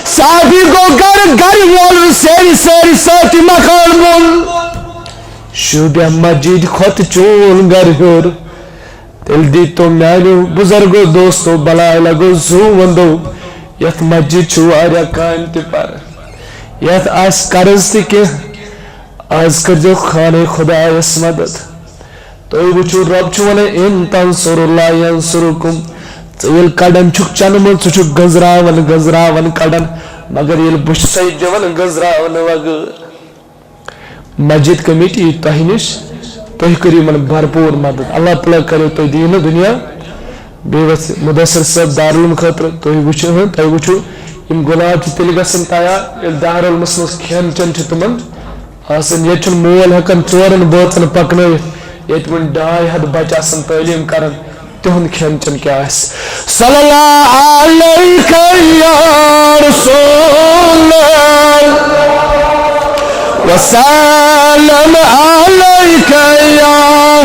صحابی گوٚو گرٕ، گرٕ وول سیرِ سیرِ سۭتۍ مکان بۄن۔ شوٗبیا مسجد کھۄتہٕ چون گرٕ ہیوٚر۔ تیٚلہِ دیٖتو میانیو بُزرگو دوستو بلاے لگو زوٗ وندو، یتھ مسجد چھُ واریاہ کامہِ تہِ پرٕ، یتھ آسہِ قرض تہِ کینٛہہ، از کٔرۍزیو خانہ خدایس مدد۔ تُہۍ وٕچھِو، رب چھُ ونان، "ان تنصروا اللہ ینصرکم۔" ژٕ ییٚلہِ کڑان چھُکھ چنہٕ منٛز، ژٕ چھُکھ گنزراوان، گنزراوان کڑان، مگر ییٚلہِ بہٕ چھُسے دِوان گنزراونہٕ وغٲر۔ مسجد کمیٹی یی تۄہہِ نِش، تُہۍ کٔرِو یِمن بھرپوٗر مدد۔ اللہ تعالیٰ کٔرِو تُہۍ دیٖن و دُنیا۔ بیٚیہِ وَسہِ مُدثر صٲب دارالعلوم خٲطرٕ، تُہۍ وٕچھِو، ہاں، تُہۍ وٕچھِو، یِم غلام چھِ تیٚلہِ گژھان تیار، ییٚلہِ دارالعلومس منٛز کھٮ۪ن چٮ۪ن چھُ تِمن آسان۔ ییٚتہِ چھُنہٕ مول ہٮ۪کان ژورن بٲژن پکنٲوِتھ، ییٚتہِ وۄنۍ ڈاے ہتھ بچہِ آسان تعلیٖم کران۔ تِہُنٛد کھٮ۪ن چٮ۪ن کیٛاہ آسہِ؟ صلی اللہ علیک یا رسول اللہ، وسلم علیک یا،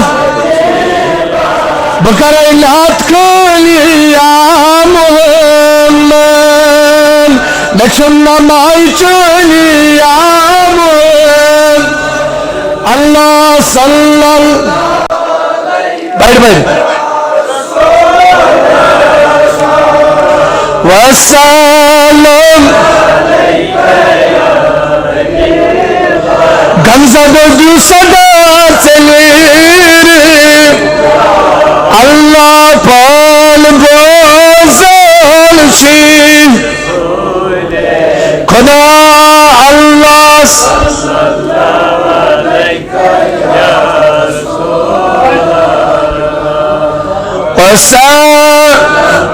بہٕ کرے نعت خٲنی یا محمد، مےٚ چھُم نماز چٲنی یا محمد۔ اللہ صلی اللہ بڑ بڑ۔ وسلم۔ غمزدٕ دِیِو صدا ژےٚ نیٖرِ۔ اللہ پان بوزان چھی۔ خدا اللہ۔ وسلم۔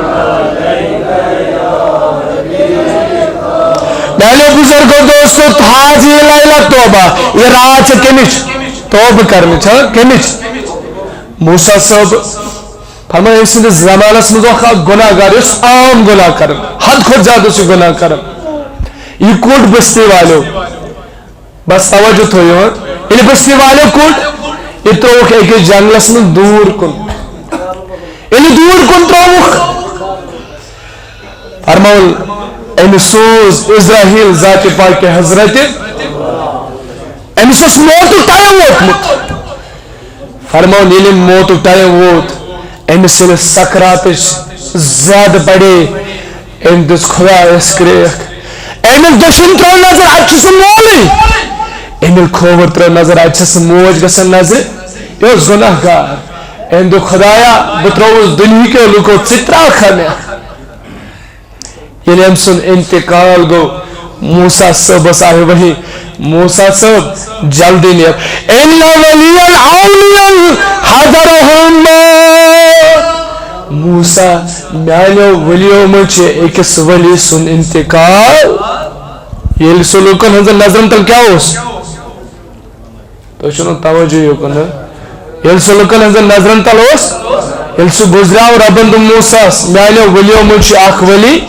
میانیو بزرگو دوستو، تھاز یہ لیلہ توبہ، یہ رات چھِ کمِچ؟ توبہ کرنٕچ، ہاں، کمِچ؟ موسیٰ صٲب فرمان، أمۍ سٕنٛدِس زمانس منٛز اوس اکھ گناہ گار، یُس عام گناہ کران، حد کھۄتہٕ زیادٕ اوس یہِ گناہ کران۔ یہِ کوٚٹ بستی والیو۔ بس توجہ تھٲیِو، ہاں۔ ییٚلہِ بستی والیو کوٚڑ، یہِ ترٛووُکھ أکِس جنگلس منٛز دوٗر کُن۔ ییٚلہِ دوٗر کُن ترٛووُکھ، فرماوُن، أمِس سوٗز عزرائیل ذاتِ پاکِ حضرتِ۔ أمِس اوس موتُک ٹایم ووتمُت۔ فرماوُن، ییٚلہِ موتُک ٹایم ووت، أمِس ییٚلہِ سکراتٕچ زیادٕ بڑے، أمۍ دِژ خدایس کرٛیکھ۔ أمۍ ییٚلہِ دٔچھُن ترٲو نظر، اتہِ چھُ سُہ مولٕے۔ أمۍ ییٚلہِ کھووُر ترٲو نظر، اتہِ چھِ سُہ موج گژھان نظرِ۔ یہِ اوس گناہ گار۔ أمۍ دوٚپ، خدایا، بہٕ ترٛووُس دُنہِکیو لُکو، ژٕ تہِ ترٛاوکھا مےٚ؟ ییٚلہِ أمۍ سُنٛد انتقال گوٚو، موسیٰ صٲبس آیہِ وحی، موسیٰ صٲب، جلدی نیر۔ ان ولی الاولیاء حضرہ الموت۔ موسیٰ، میانیو ولیو منٛز چھِ أکِس ولی سُنٛد انتقال۔ ییٚلہِ سُہ لوٗکن ہٕنٛزن نظرن تل کیٛاہ اوس؟ تُہۍ چھِو نہٕ توجہ یوکُن، ہہ؟ ییٚلہِ سُہ لُکن ہٕنٛزن نظرن تل اوس، ییٚلہِ سُہ گُزریو، رۄبن دوٚپ موسیٰ ہس، میانیو ؤلِیو منٛز چھُ اکھ ؤلی۔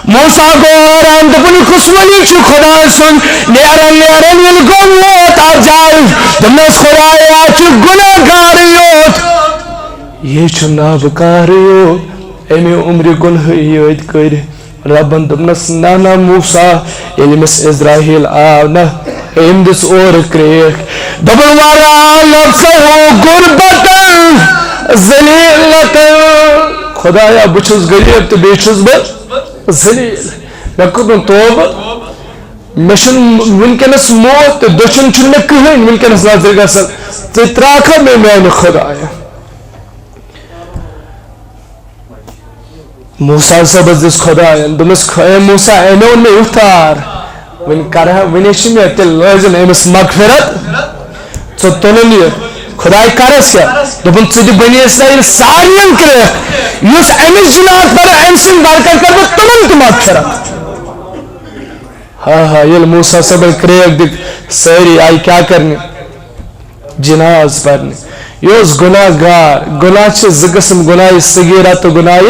موسیٰ گوٚو حٲران، دوٚپُن، یہِ کُس ؤلی چھُ خۄداے سُنٛد؟ نیران نیران ییٚلہِ گوٚو ووت اتھ جایہِ، دوٚپنس، خۄدایا، اتھ چھُ گُناہ گارٕے یوت، یہِ چھُ نابکارٕے یوت، أمۍ عمرِ گُنہٕے یٲتۍ کٔرۍ۔ ربن دوٚپنس، نہ نہ موسیٰ، ییٚلہِ أمِس عزرائیل آو نہ، أمۍ دِژ اورٕ کرٛیک، دوٚپُن، ورا نفسہ غربتاً ذلیلتاً۔ خدایا، بہٕ چھُس غریب تہٕ بیٚیہِ چھُس بہٕ ذلیل۔ مےٚ کوٚر نہٕ توبہٕ، مےٚ چھُنہٕ وٕنکیٚنس موت تہٕ دٔچھُن چھُنہٕ مےٚ کٕہٕنۍ وٕنکیٚنس نظرِ گژھان۔ ژٕ ترٛاوکھا مےٚ میانہِ خدایا؟ موسیٰ صٲبس دِژ خۄداین، دوٚپنس، خۄ-، اے موسیٰ، أمۍ اوٚن مےٚ یُتھ تار، وۄنۍ کرٕ ہا، وۄنۍ چھِ مےٚ تیٚلہِ لٲزم أمِس مغفرت۔ ژٕ تُلُن یہِ۔ خۄداے کرس کیٛاہ؟ دوٚپُن، ژٕ دِ بنی اسرائیل سارنٕے کرٛیک، یُس أمِس جناب پرِ، أمۍ سٕنٛدِ برکت کرٕ بہٕ تِمن تہِ مغفرت۔ ہا ہا، ییٚلہِ موسیٰ صٲبن کرٛیک دِتۍ، سٲری آیہِ کیٛاہ کرنہِ؟ جناز پرنہِ۔ یہِ اوس گناہ گار۔ گناہ چھِ زٕ قٕسم، گناہ صغیرہ تہٕ گناہ۔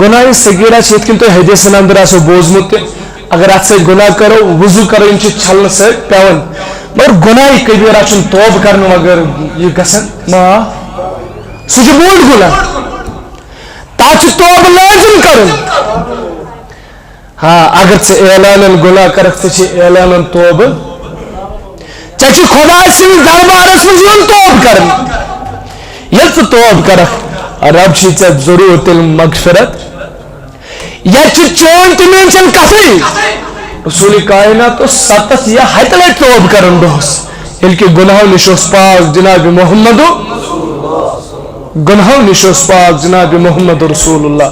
گناہ صغیرہ چھِ یِتھ کٔنۍ تۄہہِ حدیثن اندر آسیو بوٗزمُت تہِ، اگر اتھ سۭتۍ گناہ کرو، وضو کرو، یِم چھِ چھلنہٕ سۭتۍ پٮ۪وان۔ مگر گناہ کبیرہ چھُنہٕ توبہٕ کرنہٕ وغٲر یہِ گژھان معاف۔ سُہ چھُ بوٚڑ گناہ۔ تتھ چھُ توبہٕ لٲزم کرُن۔ ہاں، اگر ژٕ اعلانن گناہ کرکھ، ژےٚ چھِ اعلانن توبہٕ، ژےٚ چھُ خۄداے سٕنٛدِس دربارس منٛز یُن توبہٕ کرنہِ۔ ییٚلہِ ژٕ توبہٕ کرکھ، رب چھُے ژےٚ ضروٗر تیٚلہِ مغفرت۔ یتھ چھِ چٲنۍ تہٕ میٲنۍ چھَنہٕ کتھٕے۔ رسول کائنات اوس ستتھ یا ہتہِ لٹہِ توبہٕ کران دۄہس، ییٚلہِ کہِ گناہو نِش اوس پاک جناب محمد، گناہو نِش اوس پاک جناب محمد رسول اللہ۔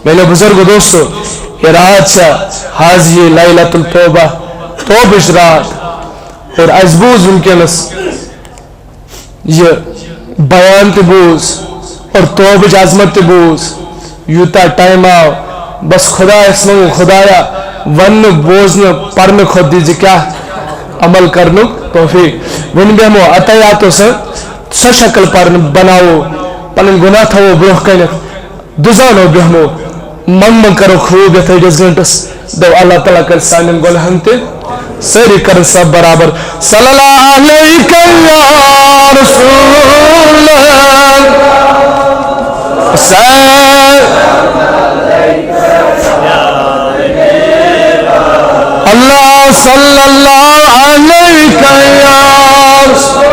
میانیو بزرگو دوستو، یہ رات چھا، هذه ليلة التوبة، توبٕچ رات۔ اور اسہِ بوٗز وٕنکیٚنس یہ بیان تہِ بوٗز اور توبٕچ عظمت تہِ بوٗز۔ یوٗتاہ ٹائم آو، بس خۄدایس منٛگو، خۄدایا، وننہٕ، بوزنہٕ، پرنہٕ کھۄتہٕ دیٖزِ کیٛاہ؟ عمل کرنُک توفیق۔ وۄنۍ بیٚہمو اتحیاتو سۭتۍ، سۄ شکل پرنہٕ بناوو، پنٕنۍ گناہ تھاوو برونٛہہ کنٮ۪تھ۔ دُزانو بیٚہمو، منٛگ منٛگ کرو خوٗب یتھ أڑِس گٲنٹس۔ دو اللہ تعالیٰ کرِ سانٮ۪ن گۄنہن تہِ سٲری کرن سب برابر۔ صلی اللہ علیک یا رسول اللہ۔ صلی اللہ، صلی اللہ علیک یا رسول۔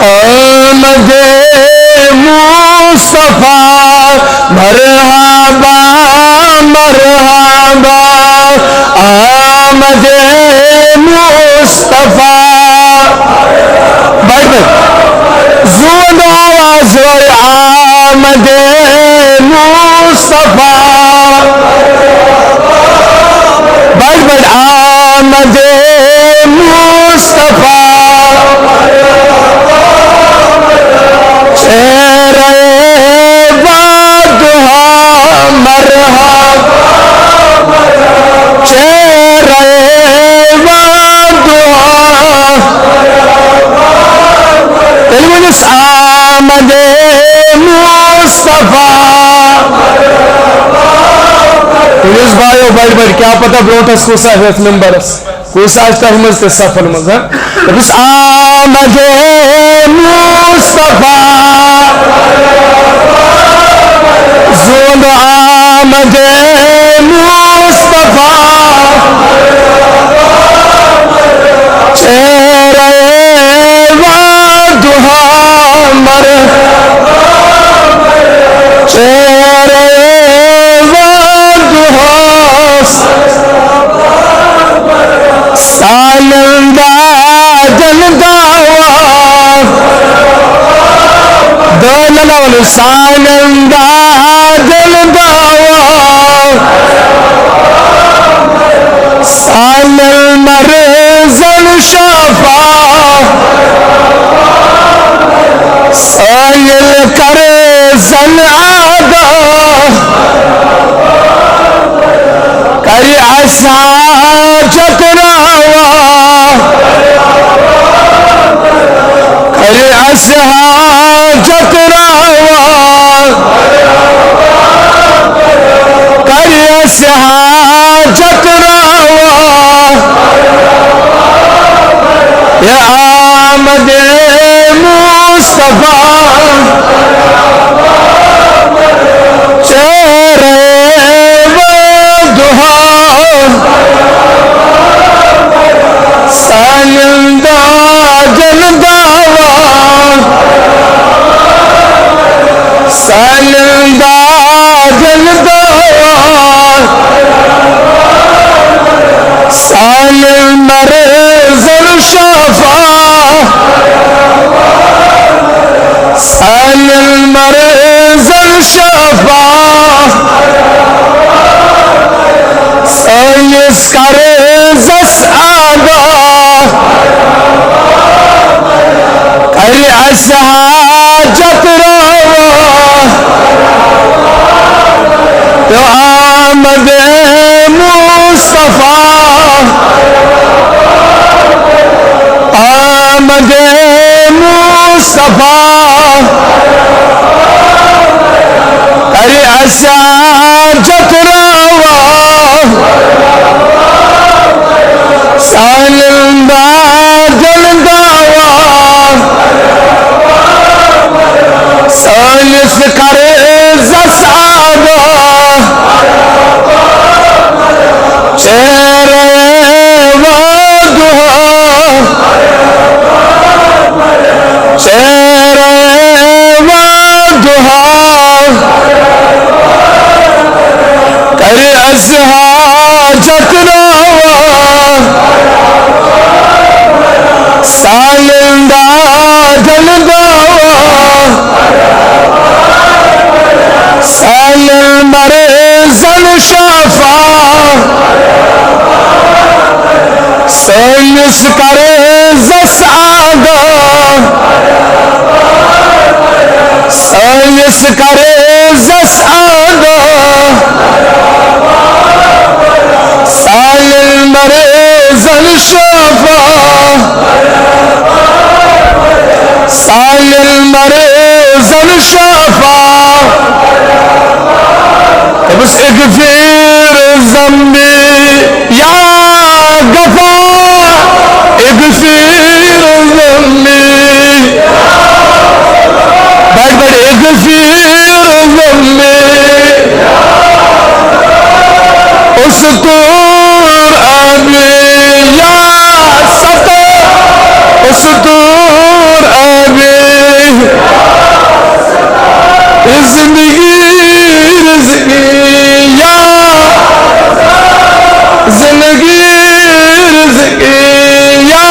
آمد مصطفیٰ، مرحبا، مرحبا، آمد مصطفیٰ۔ بڑ بڑ۔ زون آواز ور آمد مصطفیٰ۔ بڑ بڑ آمد مصطفیٰ۔ چہرہ ودعا مرحبا۔ چہرہ ودعا۔ تیٚلہِ ؤنِس آمد مصطفیٰ۔ ؤنِس بایو بڑِ بڑِ، کیٛاہ پتہ برونٛٹھس کُس آسہِ یتھ ممبرس، کُس آسہِ تتھ منٛز تہِ صفن منٛز، ہاں؟ دوٚپُس آمد مصطفیٰ۔ زون آمد مصطفیٰ۔ چہرہ ودعا مر۔ چہرہ ودعا سالن دادن دعویٰ۔ نہ، نہ، نہ، ولو سانٮ۪ن دادٮ۪ن دوا، سانٮ۪ن مرضن شفا، سانٮ۪ن قرضن ادا، کرِ اسہِ حاجت روا، کرِ اسہِ حاجت روا، کرِ اسہِ حاجت روا۔ یا آمد مصطفیٰ، چہرہ و دہا، سانٮ۪ن دادٮ۪ن دوا، سانٮ۪ن دادٮ۪ن دوا، سانٮ۪ن مرضن شفا، سانٮ۪ن مرضن شفا، سٲنِس قرضس ادا، کرِ اسہِ حاجت روا۔ تو آمد مصطفیٰ، آمد مصطفیٰ، کرِ اسہِ حاجت روا، سانٮ۪ن دادٮ۪ن دوا، سٲنِس قرضس ادا، چہرہ و دہا، چہرہ و دہا، کرِ اسہِ حاجت روا، سانٮ۪ن دادٮ۪ن دوا، سانٮ۪ن مرضن شفا، سٲنِس قرضس ادا، سٲنِس قرضس ادا، سانٮ۪ن مرضن شفا، سانٮ۪ن مرضن شفا۔ دوٚپُس، اغفر ذنبی یا غفار، اغفر ذنبی۔ بڑ بڑ، اغفر ذنبی، استر عیبی یا ستر، استر عیبی۔ زندگی رزقی یا، زندگی رزقی یا،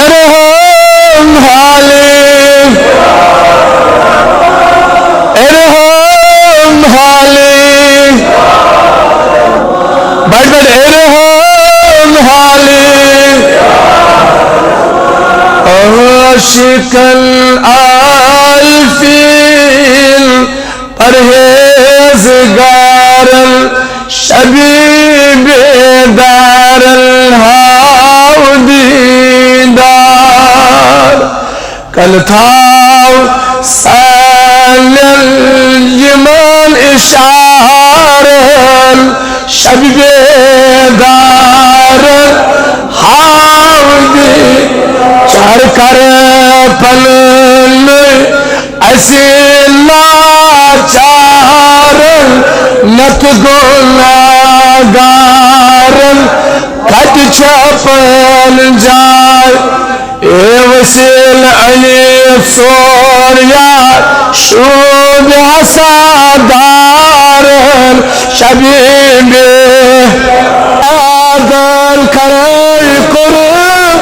ارحم حالی، ارحم حالی، بڑ بڑ، ارحم حالی۔ عاشقاً عارفین پرہیزگاراً، شبی بیداراً ہاو دیدار۔ کل تھاو سانٮ۪ن یِمن اشارن، شب بیدارن ہاو دی، چار کر پنن اسی لاچارن، نت گناہگارن کت چھپن جائے۔ اے وسیل علی سوریا، شوب حسادار شبیب آدان کرے قرب،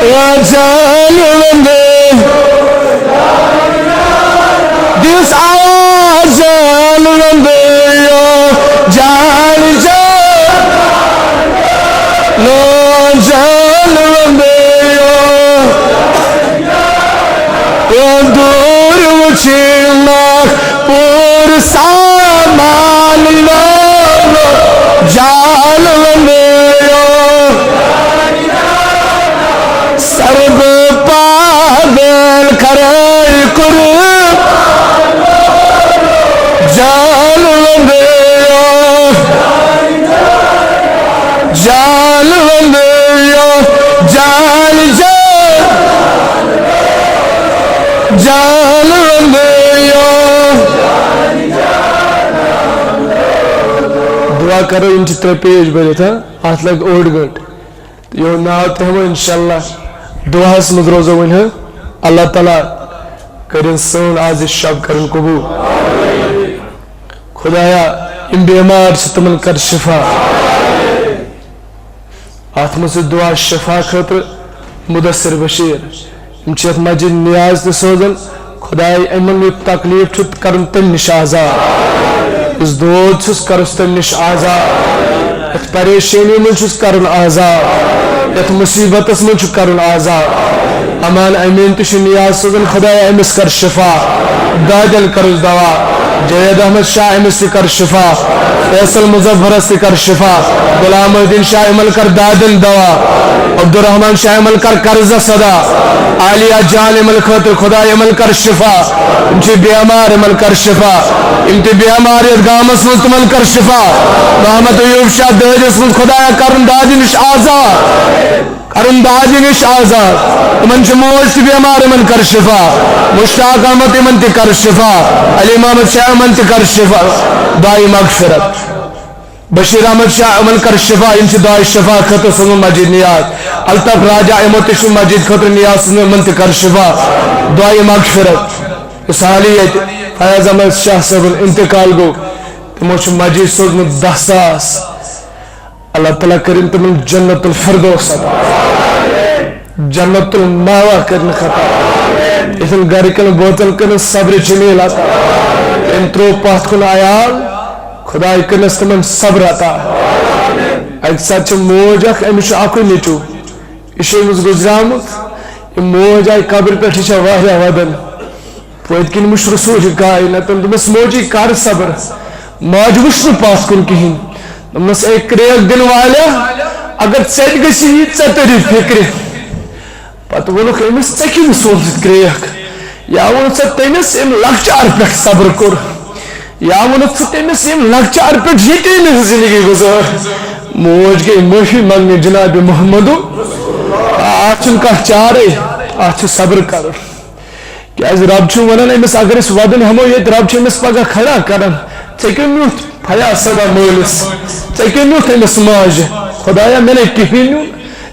راجہ وندے، دِس آواز جان وندے یو، جان جان، لو جان وندے یو۔ او دور وچھنا پور سامان لو، جان وندے یو۔ سرب پاگل کرے قرب، جان وندے یو۔ جان وندے یو، جان جان، جان وندے یو۔ دعا کرو، یِم چھِ ترٛےٚ پیج بٔرِتھ، ہا؟ اَتھ لَگہِ اوٚڑ گٲنٛٹہٕ۔ تہٕ یِہُنٛد ناو تہِ ہٮ۪مو اِنشاءاللہ۔ دُعاہَس منٛز روزو وۄنۍ، ہا؟ اللہ تعالیٰ کٔرِن سٲنۍ آز یہِ شب کٔرِن قبوٗل۔ خدایا، یِم بیمار چھِ، تِمن کر شفا۔ اَتھ منٛز چھِ دُعا شفا خٲطرٕ مدثر بشیر۔ یِم چھِ یَتھ مسجد نیاز تہِ سوزان۔ خدایا، یِمن یُتھ تکلیف چھُ، کرُن تَمہِ نِش آزاد۔ یُس دود چھُس، کرُس تَمہِ نِش آزاد۔ یَتھ پریشٲنی منٛز چھُس، کرُن آزاد۔ یَتھ مُصیبتس منٛز چھُ، کرُن آزاد۔ امان امین تہِ چھُ نیاز سوزان، خدایا، أمِس کر شفا۔ دادٮ۪ن کرُس دوا۔ جاوید احمد شاہ، أمِس تہِ کر شفا۔ فیصل مظفرس تہِ کر شفا۔ غلام محی الدین شاہ، یِمن کر دادٮ۪ن دوا۔ عبدالرحمان شاہ، یِمن کر قرضس ادا۔ عالیہ جان، یِمن خٲطرٕ، خدایا، یِمن کر شفا۔ یِم چھِ بیمار، یِمن کر شفا۔ یِم تہِ بیمار یَتھ گامس منٛز، تِمن کر شفا۔ محمد ایوب شاہ دٲدِس منٛز، خدایا، کرُن دادِ نِش آزاد۔ کرُن دادِ نِش آزاد۔ یِمن چھِ موج تہِ بیمار، یِمن کر شفا۔ مشتاق احمد، یِمن تہِ کر شفا۔ علی محمد شاہ، یِمن تہِ کر شفا۔ دعائے مغفرت۔ بشیر احمد شاہ، یِمن کر شفا۔ یِم چھِ دعائے شفا خٲطرٕ سوزمُت مسجد نیاز۔ الطاف راجہ، یِمو تہِ چھُ مسجد خٲطرٕ نیاز سوزمُت، یِمن تہِ کر شفا۔ دعائے مغفرت۔ یُس حالی ییٚتہِ فیاض احمد شاہ صٲبُن انتقال گوٚو، تِمو چھُ مسجد سوزمُت دَہ ساس۔ اللہ تعالیٰ کٔرِن تِمن جنت الفردوس عطا، جنت المأویٰ کٔرِنَکھ عطا۔ یِتھٮ۪ن گرِکٮ۪ن بٲژن کٔرِنَس صبرِ جمیل عطا۔ أمۍ ترٛوو پتھ کُن عیال، خداے کٔرِنَس تِمن صبر عطا۔ اَکہِ ساتہٕ چھِ موج اکھ، أمِس چھُ اَکُے نیٚچوٗ، یہِ چھُ أمِس گُزریومُت۔ یہِ موج آیہِ قبرِ پٮ۪ٹھ، یہِ چھےٚ واریاہ وَدان۔ پٔتۍ کِنۍ وٕچھ رسول کائناتن، دوٚپمَس، "موجی، کر صبر۔" ماجہِ وٕچھ نہٕ پتھ کُن کِہیٖنۍ۔ دوٚپمَس، "اے کرٛیک دِنہٕ والیا، اگر ژےٚ تہِ گژھی یہِ، ژےٚ تٔری فِکرِ۔" پتہٕ ووٚنُکھ أمِس، "ژےٚ کٔمِس ووٚنُتھ کرٛیک؟ یا ووٚنُتھ ژےٚ تٔمِس، ییٚمۍ لۄکچار پٮ۪ٹھ صبر کوٚر؟ یا ووٚنُتھ ژٕ تٔمِس، ییٚمۍ لۄکچار پٮ۪ٹھ یتیٖمی ہٕنٛز زندگی گُزٲر؟" موج گٔے معٲفی منٛگنہِ جناب محمدُک۔ آ، اتھ چھُنہٕ کانٛہہ چارے، اتھ چھُ صبر کرُن۔ کیازِ رب چھُ ونان أمِس، اگر أسۍ ودُن ہٮ۪مو ییٚتہِ، رب چھُ أمِس پگاہ کھڑا کران۔ "ژےٚ کیٛاہ نیُتھ فیاض صٲبہ مٲلِس؟ ژےٚ کیٛاہ نیُتھ أمِس ماجہِ؟ خدایا، مےٚ نے کِہیٖنۍ نیُن،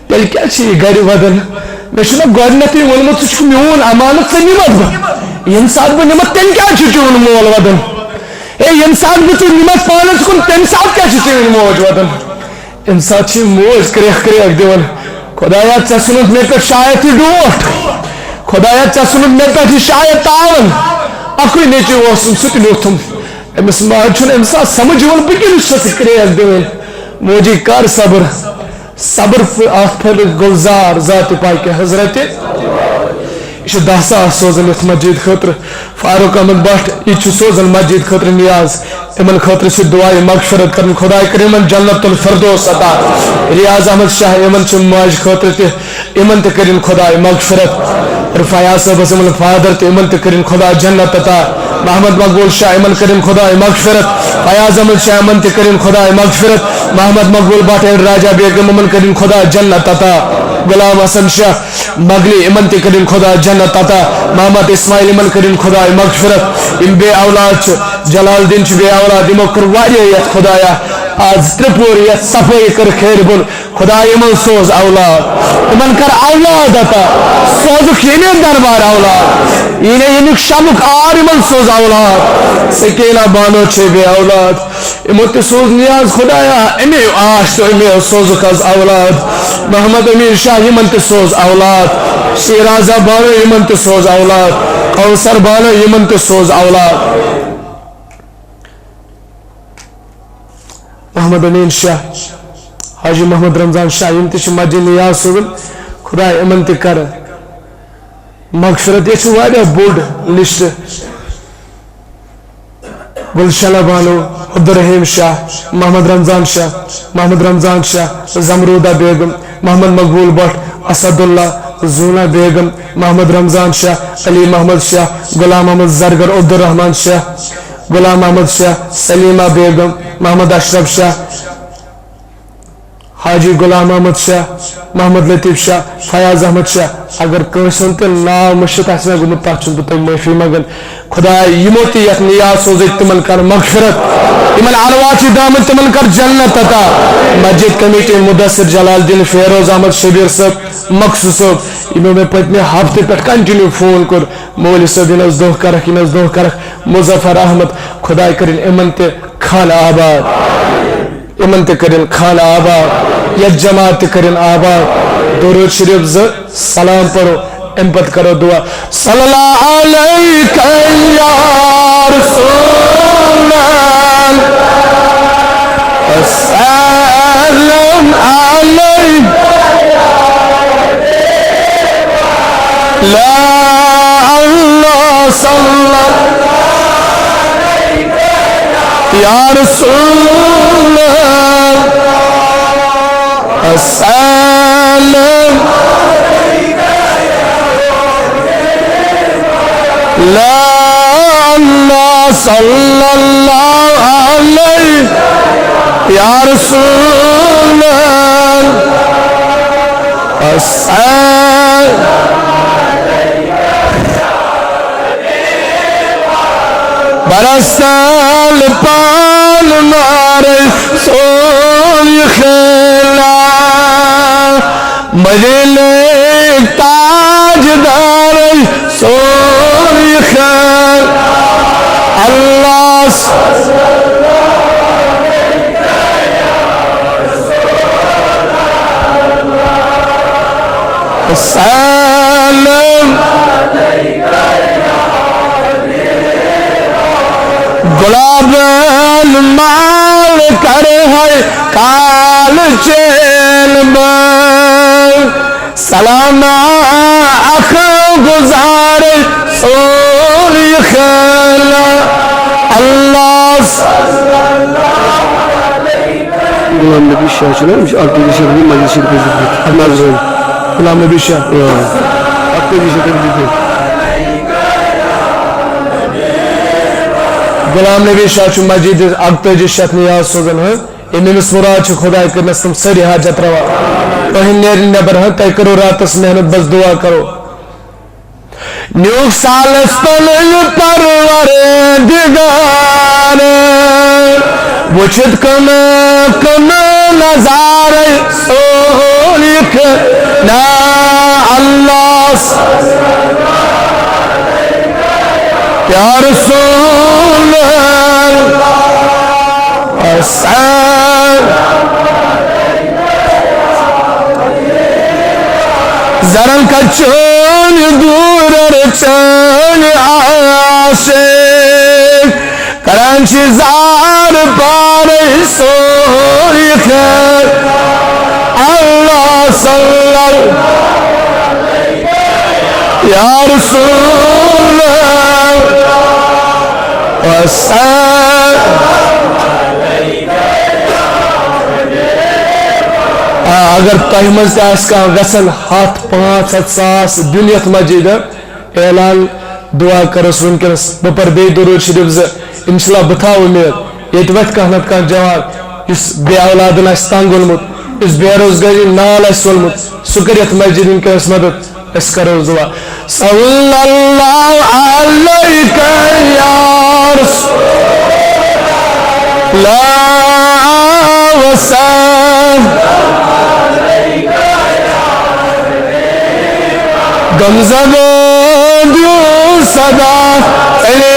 تیٚلہِ کیٛازِ چھِ یہِ گرِ ودان؟ مےٚ چھُنہ گۄڈٕنٮ۪تھٕے ووٚنمُت، ژٕ چھُکھ میون امانت، ژٕ نِمتھ بہٕ۔ ییٚمہِ ساتہٕ بہٕ نِمتھ، تیٚلہِ کیٛازِ چھُ چون مول ودان؟ ہے، ییٚمہِ ساتہٕ بہٕ ژٕ نِمتھ پانس کُن، تَمہِ ساتہٕ کیٛازِ چھِ چٲنۍ موج ودان؟" اَمہِ ساتہٕ چھِ یہِ موج کرٛیکھ کرٛیکھ دِوان، "خدایا، ژےٚ ژھُنُتھ مےٚ پٮ۪ٹھ شاید یہِ ڈوٹھ، خدایا، ژےٚ ژھُنُتھ مےٚ پٮ۪ٹھ یہِ شاید تاوَن، اَکُے نیٚچوٗ اوسُم، سُہ تہِ نیوٗتھُم۔" أمِس ماجہِ چھُنہٕ اَمہِ ساتہٕ سمجھ یِوان، بہٕ کیٛاہ چھُس ژےٚ سۭتۍ کرٛیکھ دِوان۔ موجی، کر صبر، صبر ف-، اَتھ پھٔلِس گُلزار ذاتِ پاکہِ حضرتِ۔ یہِ چھُ دَہ ساس سوزان یَتھ مسجد خٲطرٕ۔ فاروق احمد بٹ، یہِ چھُ سوزان مسجد خٲطرٕ نیاز۔ یِمن خٲطرٕ چھِ دعائے مغفرت کرٕنۍ۔ خداے کٔرِن یِمن جنت الفردوس عطا۔ ریاض احمد شاہ، یِمن چھِ ماجہِ خٲطرٕ تہِ، یِمن تہِ کٔرِن خداے مغفرت۔ اور فیاض صٲبس، یِمن فادر تہِ، یِمن تہِ کٔرِن خدا جنت عطا۔ محمد مقبول شاہ، یِمن کٔرِن خداے مغفرت۔ فیاض احمد شاہ، یِمن تہِ کٔرِن خداے مغفرت۔ محمد مقبول بٹ اینڈ راجہ بیگم، یِمن کٔرِن خدا جنت عطا۔ غلام حسن شاہ، مغلی، یِمن تہِ کٔرِن خدا جنت عطا۔ محمد اسماعیل، یِمن کٔرِن خداے مغفرت۔ یِم بے اولاد چھِ، جلال الدین چھُ بے اولاد، یِمو کٔر واریاہ یَتھ خدایا۔ آز ترٛےٚ پور یَتھ صفٲیی کٔر خیرِ بُن۔ خدا یِمن سوز اولاد، یِمن کر اولاد عطا۔ سوزُکھ ییٚمہِ دربار اولاد، ییٚلہِ ییٚمیُک شمُک آر یِمن سوز اولاد۔ سکینہ بانو چھے بے اولاد۔ یِمو تہِ سوز نیاز خدایا، اَمے آش تہٕ اَمے سوزُکھ از اولاد۔ محمد امین شاہ، یمن تہِ سوز اولاد۔ شیرازہ بانو، یمن تہِ سوز اولاد۔ کوثر بانو، یمن تہِ سوز اولاد۔ محمد امین شاہ، حاجی محمد رمضان شاہ، یم تہِ چھِ مسجد نیاز صٲبن۔ خدایا، یمن تہِ کر مغفرت۔ یہ چھُ واریاہ بوٚڑ لسٹ۔ گلشنہ بانو، عبدالرحیم شاہ، محمد رمضان شاہ، محمد رمضان شاہ، زمرودہ بیگم، محمد مقبول بٹ، اسد اللہ، زونا بیگم، محمد رمضان شاہ، علی محمد شاہ، غلام محمد زرگر، عبدالرحمان شاہ، غلام محمد شاہ، سلیمہ بیگم، محمد اشرف شاہ، حاجی غلام محمد شاہ، محمد لطیف شاہ، فیاض احمد شاہ۔ اگر کٲنٛسہِ ہُنٛد تہِ ناو مٔشِتھ آسہِ مےٚ گوٚمُت، تَتھ چھُس بہٕ تۄہہِ معٲفی منٛگان۔ خدایا، یِمو تہِ یَتھ نیاز سوزٕکھ، تِمن کر مغفرت، یِمن علاوٕ چھِ درٛامٕتۍ، تِمن کر جنت عطا۔ مسجد کمیٹی مدثر جلال الدین، فیروز احمد شبیر صٲب، مخصوص صٲب، یِمو مےٚ پٔتمہِ ہفتہٕ پٮ۪ٹھ continue فون کوٚر، مولوی صٲب، یہِ نہٕ حظ دۄہ کرکھ، یہِ نہٕ حظ دۄہ کرکھ، مظفر احمد، خداے کٔرِن یِمن تہِ خانہٕ آباد۔ یِمن تہِ کٔرِن خانہٕ آباد، یتھ جماعت تہِ کٔرِن آباد۔ درود شریف زٕ، سلام پرو، امہِ پتہٕ کرو دعا۔ صلی اللہ علیک یا رسول اللہ، السلام علیک۔ لا اللہ صلی اللہ یا رسول اللہ، السلام۔ لا اللہ صلی اللہ علیہ یا رسول اللہ، السلام۔ برسال پان مارے سوی خیلا، مدینے تاجدار سوی خیلا۔ اللہ س- سلام۔ گلابن مال کر ہے کال چین بن۔ سلام اخ گزار سوری خیل اللہ۔ غلام نبی شاہ چھُنہ، أمِس چھِ اَکتٲجی شیٚتھ رۄپیہِ مسجد شریٖفَس دیُتمُت۔ نظرَن۔ غلام نبی شاہ۔ آ۔ اَکتٲجی شیٚتھ رۄپیہِ دیُتمُت۔ غلام نبی شاہ چھُ مسجد اَکتٲجی شیٚتھ نیاز سوزان، ہاں؟ ییٚمہِ أمِس مُراد چھُ، خۄداے کٔرِنَس تِم سٲری حاجت روا۔ تُہٕنٛدۍ نیرِ نٮ۪بر، ہاں؟ تۄہہِ کٔرِو راتَس محنت، بس دُعا کَرو۔ نیوٗکھ سالس پنٕنۍ پروردگار، وٕچھِتھ کٕم کٕم نظارے سورُے کھ-، نا اللہ یا رسول اللہ۔ زرن کچون دورر چون عاشق، کران چھ زار پارے سوری خیر۔ اللہ صلی اللہ یا رسول اللہ۔ آ، اگر تۄہہِ منٛز تہِ آسہِ کانٛہہ وٮ۪ژھان ہَتھ، پانٛژھ ہَتھ، ساس دیُن یَتھ مسجدِ، اعلان، دُعا کٔرٕس وٕنکیٚنَس۔ بہٕ پَرٕ بیٚیہِ درود شریٖف زٕ۔ اِنشاءاللہ بہٕ تھاوٕ اُمید، ییٚتہِ وَتھِ کانٛہہ نَتہٕ کانٛہہ جوان، یُس بے اولادَن آسہِ تنٛگ اوٚنمُت، یُس بے روزگٲری نال آسہِ ژوٚلمُت، سُہ کَرِ یَتھ مسجدِ وٕنکیٚنَس مدد۔ أسۍ کرو دُعا۔ صلی اللہ علیک یا رسول اللہ وسلم۔ غمزدہ دیو صدا علی۔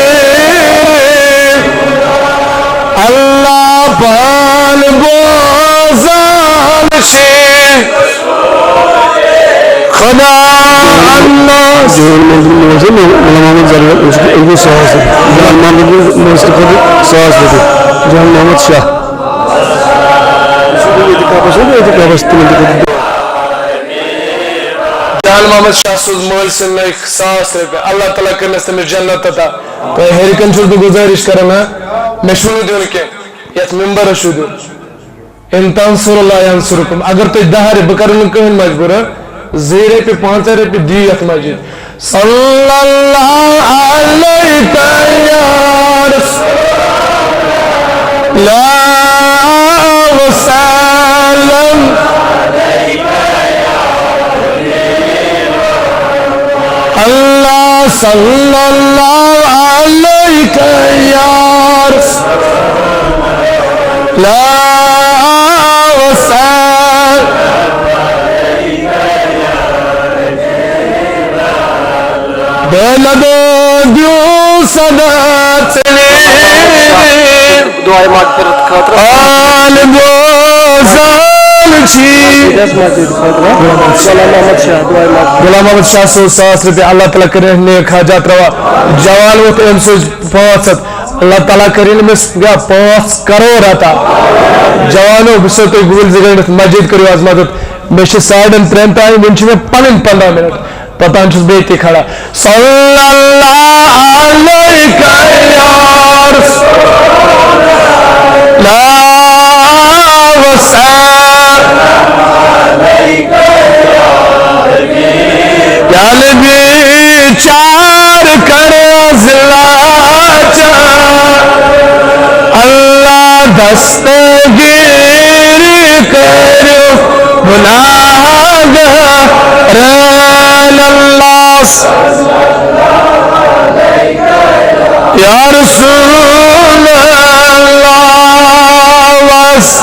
اللہ پان بوزان چھ خدا اللہ۔ جان محمد زرگر، أمِس گوٚو ساس رۄپیہِ۔ جان محمد گوٚو مٲنٛزِ خٲطرٕ ساس رۄپیہِ۔ جان محمد شاہ۔ ییٚتہِ کَپَس چھُنہ، ییٚتہِ کَپَس تِمَن تہِ کوٚر۔ جان محمد شاہ سوٗز مٲلۍ سٕنٛدۍ لٲگۍ ساس رۄپیہِ۔ اللہ تعالیٰ کٔرِنَس تٔمِس جنت عطا۔ تۄہہِ ہیٚرِ کَنہِ چھُس بہٕ گُزٲرِش کران، ہا، مےٚ چھُنہٕ دیُن کینٛہہ، یَتھ مِمبَرَس چھُ دیُن۔ ان تنصروا الله ينصركم۔ اگر تُہۍ دَہ رۄپیہِ، بہٕ کَرٕ نہٕ کٕہٕنۍ مجبوٗر، ہا۔ زٕ رۄپیہِ، پانٛژھ رۄپیہِ دِیِو یَتھ مسجد۔ صلی اللہ علیک یا رسول اللہ وسلم۔ اللہ صلی اللہ علیک یا رسول اللہ وسلم۔ بے لدو دیو صدا چلی۔ دعائے مغفرت خٲطرٕ۔ آل بوزان چھی۔ مسجد خٲطرٕ۔ غلام محمد شاہ، دعائے مغفرت۔ غلام محمد شاہ صٲب، ساس رۄپیہِ۔ اللہ تعالیٰ کٔرِنۍ نیک حاجات روا۔ جوان ووت أمۍ سٕنٛز پانٛژھ ہَتھ۔ اللہ تعالیٰ کٔرِنۍ أمِس یا پانٛژھ کرور عطا۔ جوانو، بہٕ چھُسو تۄہہِ گوٗلۍ زٕ گٔنٛڈِتھ، مسجد کٔرِو آز مدد۔ مےٚ چھِ ساڑن ترٛٮ۪ن تام، وٕنہِ چھِ مےٚ پنٕنۍ پنٛداہ منٹ۔ توٚتام چھُس بہٕ ییٚتی کھڑا۔ صلی اللہ علیک یا رسول اللہ وسلم۔ یا نبی چار کر از لاچار، اللہ دستگیر کرو گناہگاران۔ اللہ یا رسول اللہ وس۔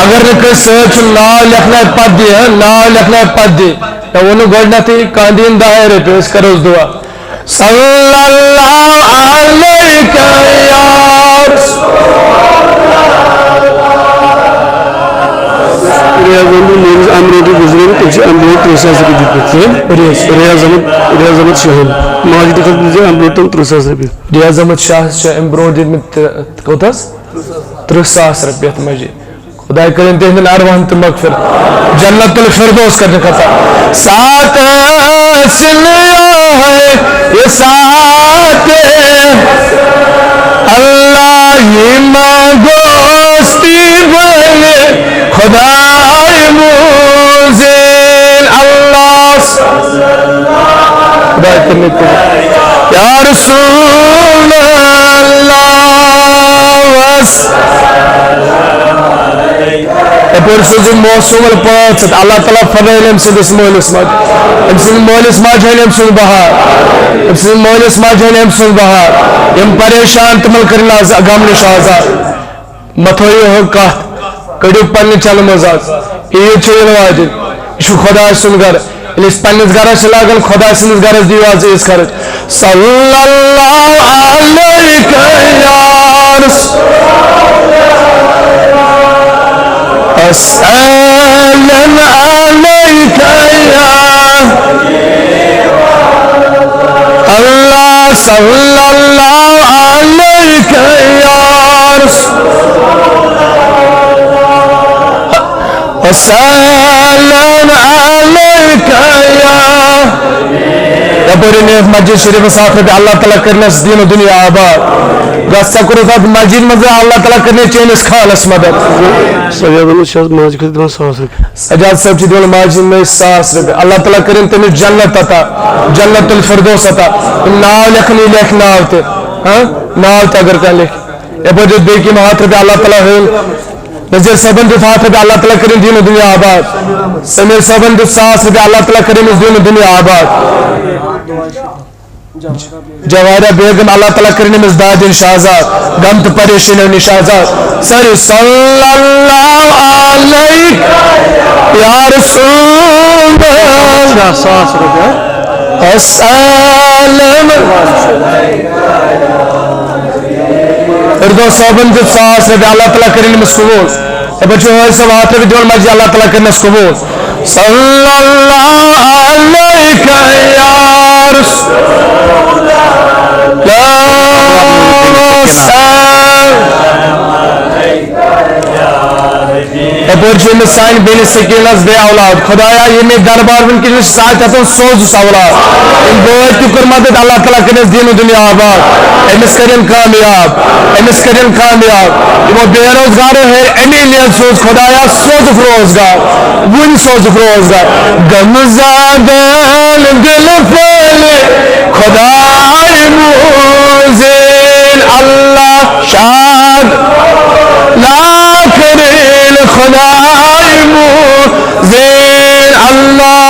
اگر نہٕ کٲنٛسہِ سۭتۍ چھُ ناو لیکھناوِ پتہٕ دِ، ہہ، ناو لیکھناوِ پتہٕ دِ۔ مےٚ ووٚنُکھ گۄڈٕنیتھٕے، کانٛہہ دِیِن دَہے رۄپیہِ، أسۍ کرو دُعا۔ صلی اللہ علیک یا رسول۔ ریاض احمد مٲلِس اَمہِ برونٛٹھ گُزریو، تٔمۍ چھِ اَمہِ برونٛٹھ تٕرٛہ ساس رۄپیہِ دِتمٕتۍ۔ کٔمۍ؟ ریاض۔ ریاض احمد، ریاض احمد شاہن۔ ماجہِ تہِ خٲطرٕ دِژ اَمہِ برونٛٹھ تٔمۍ تٕرٛہ ساس رۄپیہِ۔ ریاض احمد شاہس چھِ اَمہِ برونٛٹھ دِتمٕتۍ تہِ-، کوٗتاہ حظ؟ تٕرٛہ ساس رۄپیہِ یَتھ مجہِ۔ خداے کٔرِن تِہنٛدٮ۪ن ارواحن تہِ مغفرت، جنت الفردوس کٔرِن عطا۔ ساتھ سنیا ہے یہ ساتھ، اللہ ہی مانگوستی بنے خدائے موزین۔ اللہ خداے کٔرِن تِم۔ یا رسول اللہ وس۔ یپٲرۍ سوٗزِن موسوٗمن پانٛژھ ہَتھ۔ اللہ تعالیٰ پھٔرنٲوِن أمۍ سٕنٛدِس مٲلِس ماجہِ۔ أمۍ سٕنٛدِ مٲلِس ماجہِ ہٲوِن أمۍ سُنٛد بہار۔ أمۍ سٕنٛدِ مٲلِس ماجہِ ہٲوِن أمۍ سُنٛد بہار۔ یِم پریشان، تِمن کٔرِن آز غم نِش آزاد۔ مہ تھٲیِو ہُہ کتھ، کٔڑِو پننہِ چلہٕ منٛز آز۔ عیٖد چھِ یِنہٕ واجِنۍ، یہِ چھُ خۄداے سُنٛد گرٕ۔ ییٚلہِ أسۍ پننِس گرس چھِ لاگان، خۄداے سٕنٛدِس گرس دِیِو آز عیٖد خرٕچ۔ صلی اللہ علیک یا رسول، وسلم علیک یا اللہ، صلی اللہ علیک یا رسول، وسلم علیک یا۔ یپٲرۍ أنۍ یتھ مسجد شریفس ساس رۄپیہِ، اللہ تعالیٰ کٔرِنس دیٖن و دُنیا آباد۔ گژھ ژےٚ کوٚرُتھ اتھ مسجد منٛز، اللہ تعالیٰ کٔرِنس چٲنِس خانس مدد۔ سجاد احمد شاہ ماجہِ خٲطرٕ دِوان ساس رۄپیہِ۔ سجاد صٲب چھِ دِوان ماجہِ ہٕنٛدۍ ساس رۄپیہِ۔ اللہ تعالیٰ کٔرِن تٔمِس جنت عطا، جنت الفردوس عطا۔ یِم ناو لیکھن، یہِ لیکھِ ناو تہِ۔ ہاں؟ ناو تہِ اگر کانٛہہ لیکھِ۔ یپٲرۍ دیُت بیٚیہِ کٔمۍ ہَتھ رۄپیہِ، اللہ تعالیٰ ہٲوِن۔ نذیر صٲبن دیُت ہَتھ رۄپیہِ، اللہ تعالیٰ کٔرِن دیٖن و دُنیا آباد۔ سمیر صٲبن دیُت ساس رۄپیہِ، اللہ تعالیٰ کٔرِن أمِس دیٖن و دُنیا آباد۔ جواہرہ بیگم، اللہ تعالیٰ کٔرِن أمِس دادٮ۪ن شہزاد، غم تہٕ پریشٲنیو نِش آزاد۔ سٲری صلی اللہ علیک یا رسول اللہ۔ شاہ ساس رۄپیہِ۔ السلام۔ فردوس صٲبن دیُت ساس رۄپیہِ، اللہ تعالیٰ کٔرِن أمِس قبوٗل۔ دَپان چھِ، حٲج صٲب، ہَتھ رۄپیہِ دِوان مسجد، اللہ تعالیٰ کٔرِنَس قبوٗل۔ صلی اللہ علیک یا رسول اللہ وسلم۔ یپٲرۍ چھِ أمِس سانہِ بیٚنہِ سکیٖنَس بے اولاد۔ خۄدایا، ییٚمے دربار وٕنکیٚنَس ساتھ آسان، سوزُس اولاد۔ أمۍ بٲے تہِ کوٚر مدد، اللہ تعالیٰ کٔرِنَس دیٖن و دُنیا آباد۔ أمِس کٔرِن کامیاب، أمِس کٔرِن کامیاب۔ یِمو بے روزگارو ہیٚرِ اَمی نیت سوز، خۄدایا، سوزُکھ روزگار، وُنہِ سوزُکھ روزگار۔ غمزدن دل پھٲلے خۄداے موٗزِن اللہ شاد لا کٔرِن خۄداے موٗزِن اللہ۔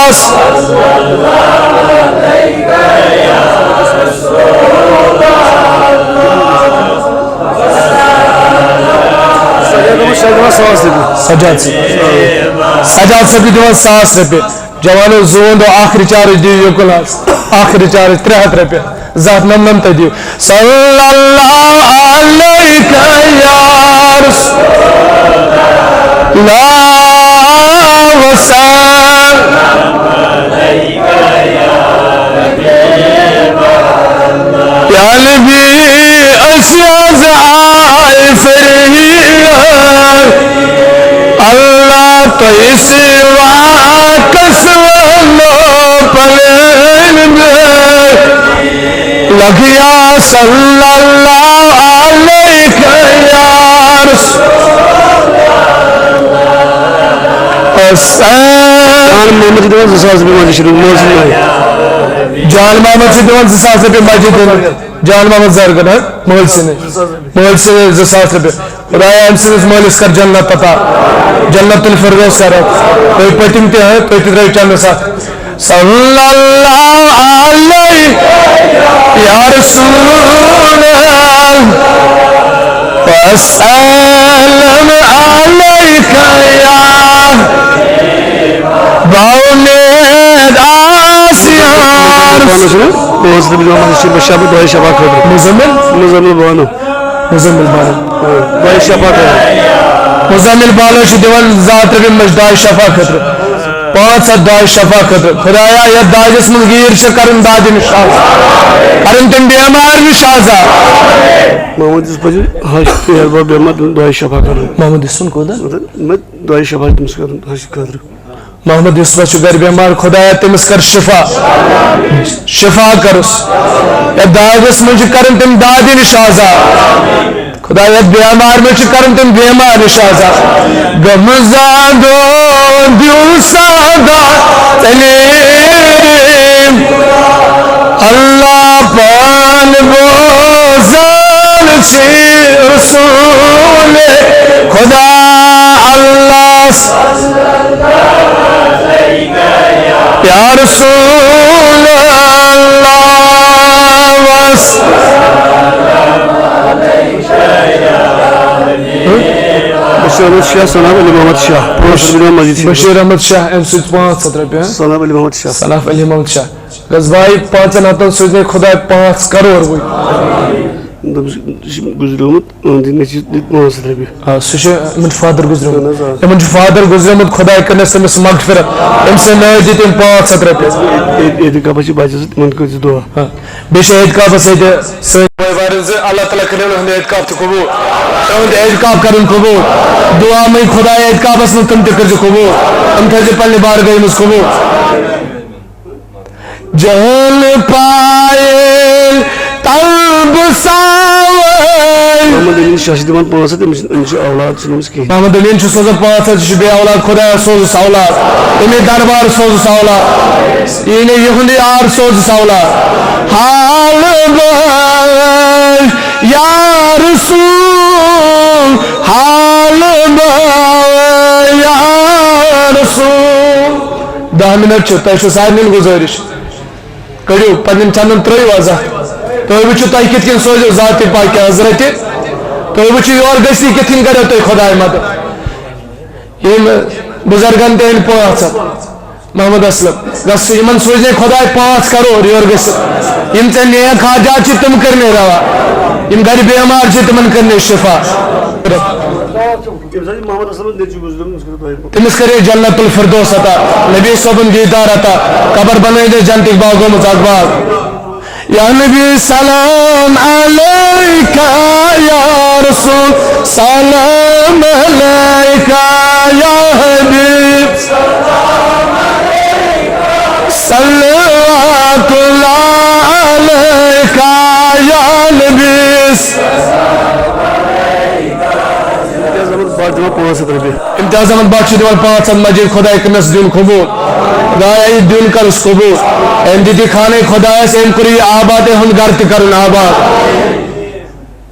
سجاد صٲب۔ سجاد صٲب چھِ دِوان ساس رۄپیہِ۔ جوانو، زوٗن دۄہ اکھ recharge دِیِو یوکُن حظ۔ اکھ recharge ترٛےٚ ہَتھ رۄپیہِ۔ زٕ ہَتھ نَمنَمتھ دِیِو۔ صلی اللہ علیک یا رسول اللہ وسلم۔ پیالہٕ بی أسۍ آز آے فریاد، اللہ تۄہہِ سوا کس ونو پنٕنۍ بٲے۔ لگیا صلی اللہ علیک یا رسول اللہ۔ جان محمد چھِ دِوان زٕ ساس رۄپیہِ مسجد شریٖف، مٲلۍ سٕنٛدِ ناوِ۔ جان محمد چھِ دِوان زٕ ساس رۄپیہِ مسجد۔ جان محمد زرگر، ہاں؟ مٲلۍ سٕنٛدِ۔ مٲلۍ سٕنٛدِ زٕ ساس رۄپیہِ۔ خۄدایا، أمۍ سٕنٛدِس مٲلِس کر جنت عطا۔ جنت الفردوس کر۔ تُہۍ پٔتِم تہِ، ہاں؟ تُہۍ تہِ ترٛٲیِو چندس اکھ۔ صلی اللہ علیہ یا رسول اللہ، وسلم علیک یا باامید آسیان۔ پانس چھُنہٕ پانٛژھ رۄپیہِ دِوان مسجد شریٖفس شب دۄہے شفا خٲطرٕ۔ مزمل؟ مزمل بانو۔ مزمل بانو۔ دۄہے شفا خٲطرٕ۔ مزمل بانو چھِ دِوان زٕ ہَتھ رۄپیہِ مس-، دۄہے شفا خٲطرٕ۔ پانٛژھ ہَتھ دۄہے شفا خٲطرٕ۔ خۄدایا، یتھ داجس منٛز غیٖر چھِ، کرن دادِ نِش آزاد۔ کرن تِم بیمار نِش آزاد۔ محمد یوسف پزِ حج تہٕ ہیٚربب بیمار دۄہے شفا کرُن۔ محمد یوسفن کوٚت؟ مطلب، مےٚ دۄہے شفا تٔمِس کرُن حج خٲطرٕ۔ محمد یوسفس چھُ گرِ بیمار، خۄدایا، تٔمِس کر شفا۔ شفا کرُس۔ یتھ داجس منٛز چھِ، کرن تِم دادِ نِش آزاد۔ خۄدایا، یتھ بیمارِ منٛز چھِ، کرن تِم بیمار نِش آزاد۔ غمزدو دیو سادا تلیم۔ اللہ پان بوزان چھ رسول خدا اللہ۔ یا رسول اللہ وس۔ بشیر احمد شاہ، ثناء علی محمد شاہ، پانٛژھ ہتھ رۄپیہِ دِوان مسجد فیٖس۔ بشیر احمد شاہ، أمۍ سۭتۍ پانٛژھ ہتھ رۄپیہِ، ہاں؟ ثناء علی محمد شاہ۔ ثناء علی محمد شاہ۔ غزوائے پانٛژن ہتن سوٗزنَے خۄداے پانٛژھ کرور وٕنۍ۔ دوٚپمَس، یہِ چھُ گُزریومُت، أہٕنٛدِ نیٚچوِ دِتۍ پانٛژھ ہتھ رۄپیہِ۔ آ، سُہ چھُ یِمن فادر گُزریومُت۔ اہن حظ، آ۔ یِمن چھُ فادر گُزریومُت، خۄداے کٔرنَس تٔمِس مغفرت۔ أمۍ سٕنٛدِ نٲوۍ دِتۍ أمۍ پانٛژھ ہتھ رۄپیہِ۔ عید، عید، عید گاہ پتہٕ چھِ بچس، تِمن کٔرۍ زِ دُعا۔ ہاں۔ بیٚیہِ چھِ اعتکافس ییٚتہِ سٲنۍ بٲے بارٕنۍ زٕ، اللہ تعالیٰ کٔرِنۍ یِہُنٛد اعتکاف تہِ قبوٗل۔ یِہُنٛد اعتکاف کَرُن قبوٗل۔ دُعا مٔنٛگۍ خۄداے اعتکافس منٛز تِم تہِ کٔرۍزِ قبوٗل۔ تِم تھٲیزِ پننہِ بارگاہہِ منٛز قبوٗل۔ جہل پایل تلب ساوٲے۔ محمد امین شاہ چھِ دِوان پانٛژھ ہتھ، أمِس چھِ، أمِس چھِ اولاد، چھُنہٕ أمِس کِہیٖنۍ۔ محمد امین چھُ سوزان پانٛژھ ہتھ، یہِ چھُ بے اولاد، خۄدایا سوزُس اولاد، اَمے دربار سوزُس اولاد، یعنی یِہُنٛدُے یار سوزُس اولاد۔ حال بٲے یا رسول، حال بٲے یا رسول۔ دَہ منٹ چھِ، تۄہہِ چھو سارنٕے گُزٲرِش۔ کٔڑِو پننٮ۪ن چندن، ترٲیِو آز اَتھ۔ تُہۍ وٕچھِو، تۄہہِ کِتھ کٔنۍ سوزیو ذاتِ پاکِ حضرتِ۔ تُہۍ وٕچھِو، یور گٔژھِتھ کِتھ کٔنۍ کَریو تۄہہِ خۄداے مدد۔ یِم بُزرگن تہِ أنۍ پانٛژھ ہتھ۔ محمد اسلم، گژھ یِمن سوزنے خۄداے پانٛژھ کرور یور گٔژھِتھ۔ یِم ژےٚ نیک حاجات چھِ، تِم کٔرنَے روا۔ یِم گرِ بیمار چھِ، تِمن کٔرنَے شفا۔ ییٚمہِ ساتہٕ یہِ محمد اسلمس نیٚچوٗ گُزریومُت، أمِس کٔرِو تۄہہِ تٔمِس کٔرِو جنت الفردوس عطا، نبی صٲبُن دیٖدار عطا، قبر بنٲیِو جنتٕکۍ باغو منٛز اکھ باغ۔ یا نبی سلام علیکہ، یا رسول سلام علیکہ، یا حبیب صلوات اللہ علیکہ، یا نبی۔ امتیاز احمد بٹ دِوان پانٛژھ ہتھ رۄپیہِ۔ امتیاز احمد بٹ چھُ دِوان پانٛژھ ہتھ، مجید خداے کٔرنَس دیُن قبوٗل۔ خدایا، یہِ دیُن کَرُس قبوٗل۔ أمۍ دِتۍ یہِ خانَے خدایَس، أمۍ کوٚر یہِ آباد، یِہُنٛد گَرٕ تہِ کَرُن آباد۔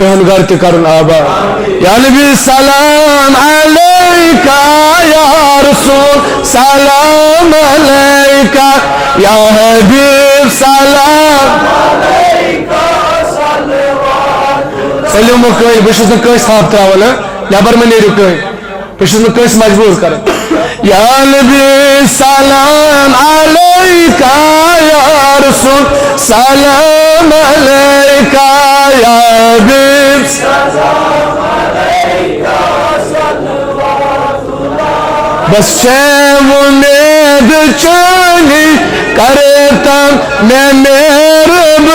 یِہُنٛد گَرٕ تہِ کَرُن آباد۔ یا نبی سلام علیکہ، یا رسول سلام علیکہ، یا حبیب سلام۔ ؤلِو مۄکلٲیِو، بہٕ چھُس نہٕ کٲنٛسہِ تھپھ ترٛاوان، ہہ؟ نٮ۪بر مہ نیٖرِو کٕہٕنۍ۔ بہٕ چھُس نہٕ کٲنٛسہِ مجبوٗر کران۔ یا نبی سلام علیکہ، یا رسول سلام علیکہ، یا حبیب۔ بس چھے وۄمید چٲنی، کرتن مےٚ مہربٲنی،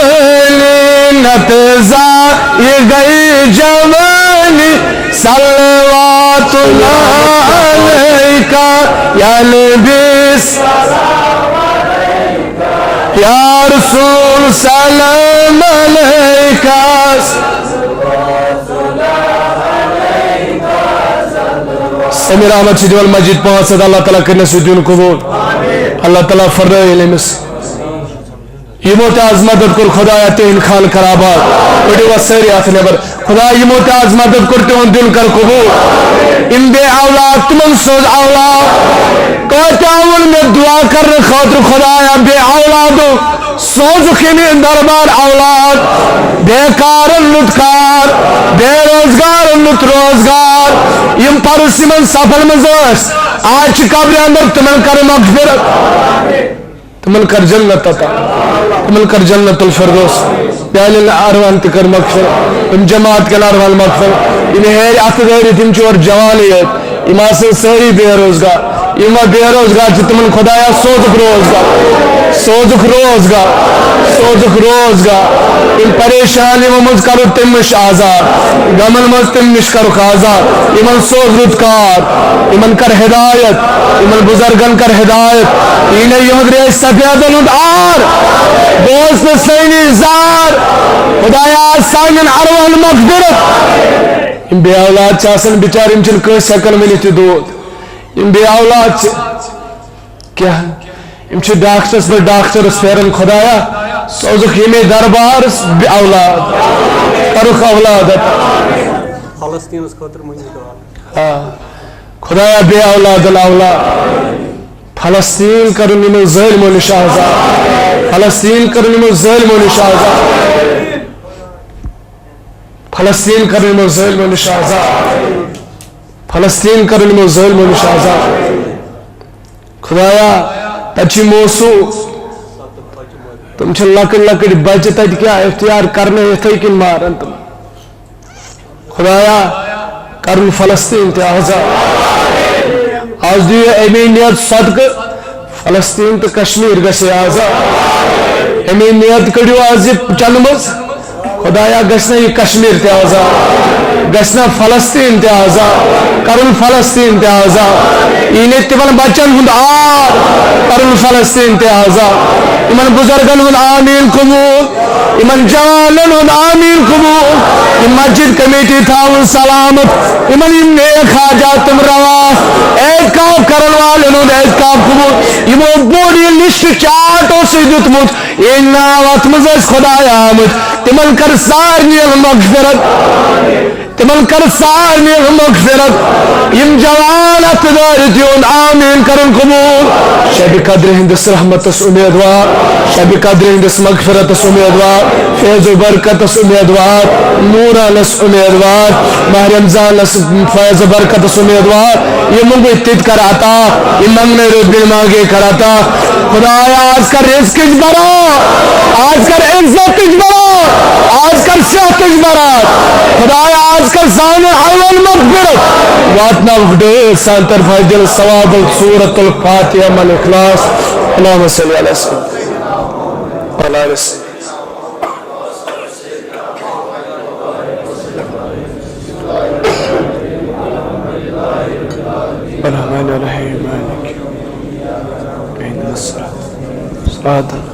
نتہٕ زایہِ گٔے جوانی۔ صلوات اللہ علیکہ یا نبی، یا رسول سلام علیکہ۔ سمیر احمد چھِ دِوان مجید پانٛژھ ہتھ، اللہ تعالیٰ کٔرِنَس یہِ دیُن قبوٗل، اللہ تعالیٰ فرنٲیِن أمِس۔ یِمو تہِ آز مدد کوٚر، خدایا، تِہِنٛدۍ خانہٕ کر آباد۔ کٔڑِو وۄنۍ سٲری اَتھٕ نٮ۪بر۔ خدا، یِمو تہِ آز مدد کوٚر، تِہُنٛد دیُن کر قبوٗل۔ یِم بے اولاد، تِمن سوز اولاد۔ کٲتیٛاہ ووٚن مےٚ دُعا کرنہٕ خٲطرٕ، خدایا، بے اولادو سوزُکھ ییٚمہِ دربار اولاد۔ بے کارن لُت کار، بے روزگارن لُت روزگار۔ یِم پرُس یِمن صفن منٛز ٲسۍ، آز چھِ قبرِ اندر، تِمن کر مغفرت۔ تِمن کر جنت عطا، تِمن کر جنت الفردوس، میانٮ۪ن ارواحن تہِ کر مغفرت، تِم جماعت کٮ۪ن ارواحن مغفرت، یِم ہیرِ اتھٕ دٲرِتھ یِم چھِ اورٕ جوانٕے یٲتۍ، یِم آسن سٲری بے روزگار، یِم وۄنۍ بے روزگار چھِ تِمن خدایا سوزُکھ روزگار، سوزُکھ روزگار، سوزُکھ روزگار، یِم پریشان یِمو منٛز کرُکھ تِم نِش آزاد، غمن منٛز تِم نِش کرُکھ آزاد، یِمن سوز رُت کار، یِمن کر ہدایت، یِمن بزرگن کر ہدایت۔ یی نہٕ یِہُنٛد ریش سفیدن ہُنٛد آر، بوز نہٕ سٲنی زار۔ خدایا، سانٮ۪ن ارواحن مغفرت۔ یِم بے اولاد چھِ آسان بِچارِ، یِم چھِنہٕ کٲنٛسہِ ہٮ۪کان ؤنِتھ یہِ دود۔ یِم بے اولاد چھِ کیٛاہ؟ یِم چھِ ڈاکٹرس پٮ۪ٹھ ڈاکٹرس پھیران۔ خدایا، سوزُکھ ییٚمے دربارس بے اولاد، کرُکھ اولاد عطا۔ فلسطینس خٲطرٕ مٔنٛگِو دُعا۔ آ۔ خدایا، بے اولادن اولاد۔ فلسطین کرُن یِمو ظٲلمو نِش آزاد۔ فلسطین کرُن یِمو ظٲلمو نِش آزاد۔ فلسطین کرُن یِمو ظٲلمو نِش آزاد۔ فلسطین کرُن یِمو ظٲلمو نِش آزاد۔ خدایا، تَتہِ چھِ موصوف۔ تِم چھِ لۄکٕٹۍ لۄکٕٹۍ بچہٕ تَتہِ کیٛاہ اختیار کرنہٕ یِتھَے کٔنۍ ماران تِم۔ خدایا، کرُن فلسطین تہِ آزاد۔ آز دِیِو اَمے نیت صدقہٕ، فلسطین تہٕ کشمیر گژھِ آزاد۔ اَمے نیت کٔڑِو آز یہِ چندٕ منٛز۔ خدایا، گژھِ نہ یہِ کشمیر تہِ آزاد، گژھِ نہ فلسطین تہِ آزاد، کرُن فلسطین تہِ آزاد۔ یی نہٕ تِمن بچن ہُنٛد آر، کرُن فلسطین تہِ آزاد۔ یِمن بزرگن ہُنٛد آمین قبول۔ یِمن جوانن ہُنٛد آمین قبول۔ یِم مسجد کمیٹی تھاوُن سلامت۔ یِمن یِم نیک حاجات تِم روا۔ اعتکاف کرن والٮ۪ن ہُنٛد اعتکاف قبول۔ یِمو بوٚڑ یہِ لسٹ چارٹ اوسُے دیُتمُت، یہِ ناو اتھ منٛز ٲسۍ خدایا آمٕتۍ، تِمن کر سارنٕے مغفرت۔ تِمن کر سارنٕے مغفرت۔ یِم جوان اتھ دٲرِتھ یِہُنٛد آمین کرُن قبول۔ شبِ قدرِ ہٕنٛدِس رحمتس امیدوار، شبِ قدرِ ہٕنٛدِس مغفرتس امیدوار، فیض و برکتس امیدوار، نورانس امیدوار، ماہ رمضانس فیض و برکتس امیدوار۔ یہِ منٛگُے تہِ تہِ کر عطا، یہِ منٛگنے رٔٹۍ بیٚیہِ مانگے کر عطا۔ خدایا، آز کر رزقٕچ برکت، آز کر عزتٕچ برکت، آز کر صحتٕچ برکت۔ خدایا، آز کر سانٮ۪ن عیالن مغفرت۔ واتناوُکھ ڈٲر سانہِ طرفہٕ دِل ثواب سورۃ الفاتحہ مع الاخلاص۔ اللہم صلی علی سیدنا وعلی آل سیدنا۔ ولا مانع لها مالك. اهدنا الصراط، صراط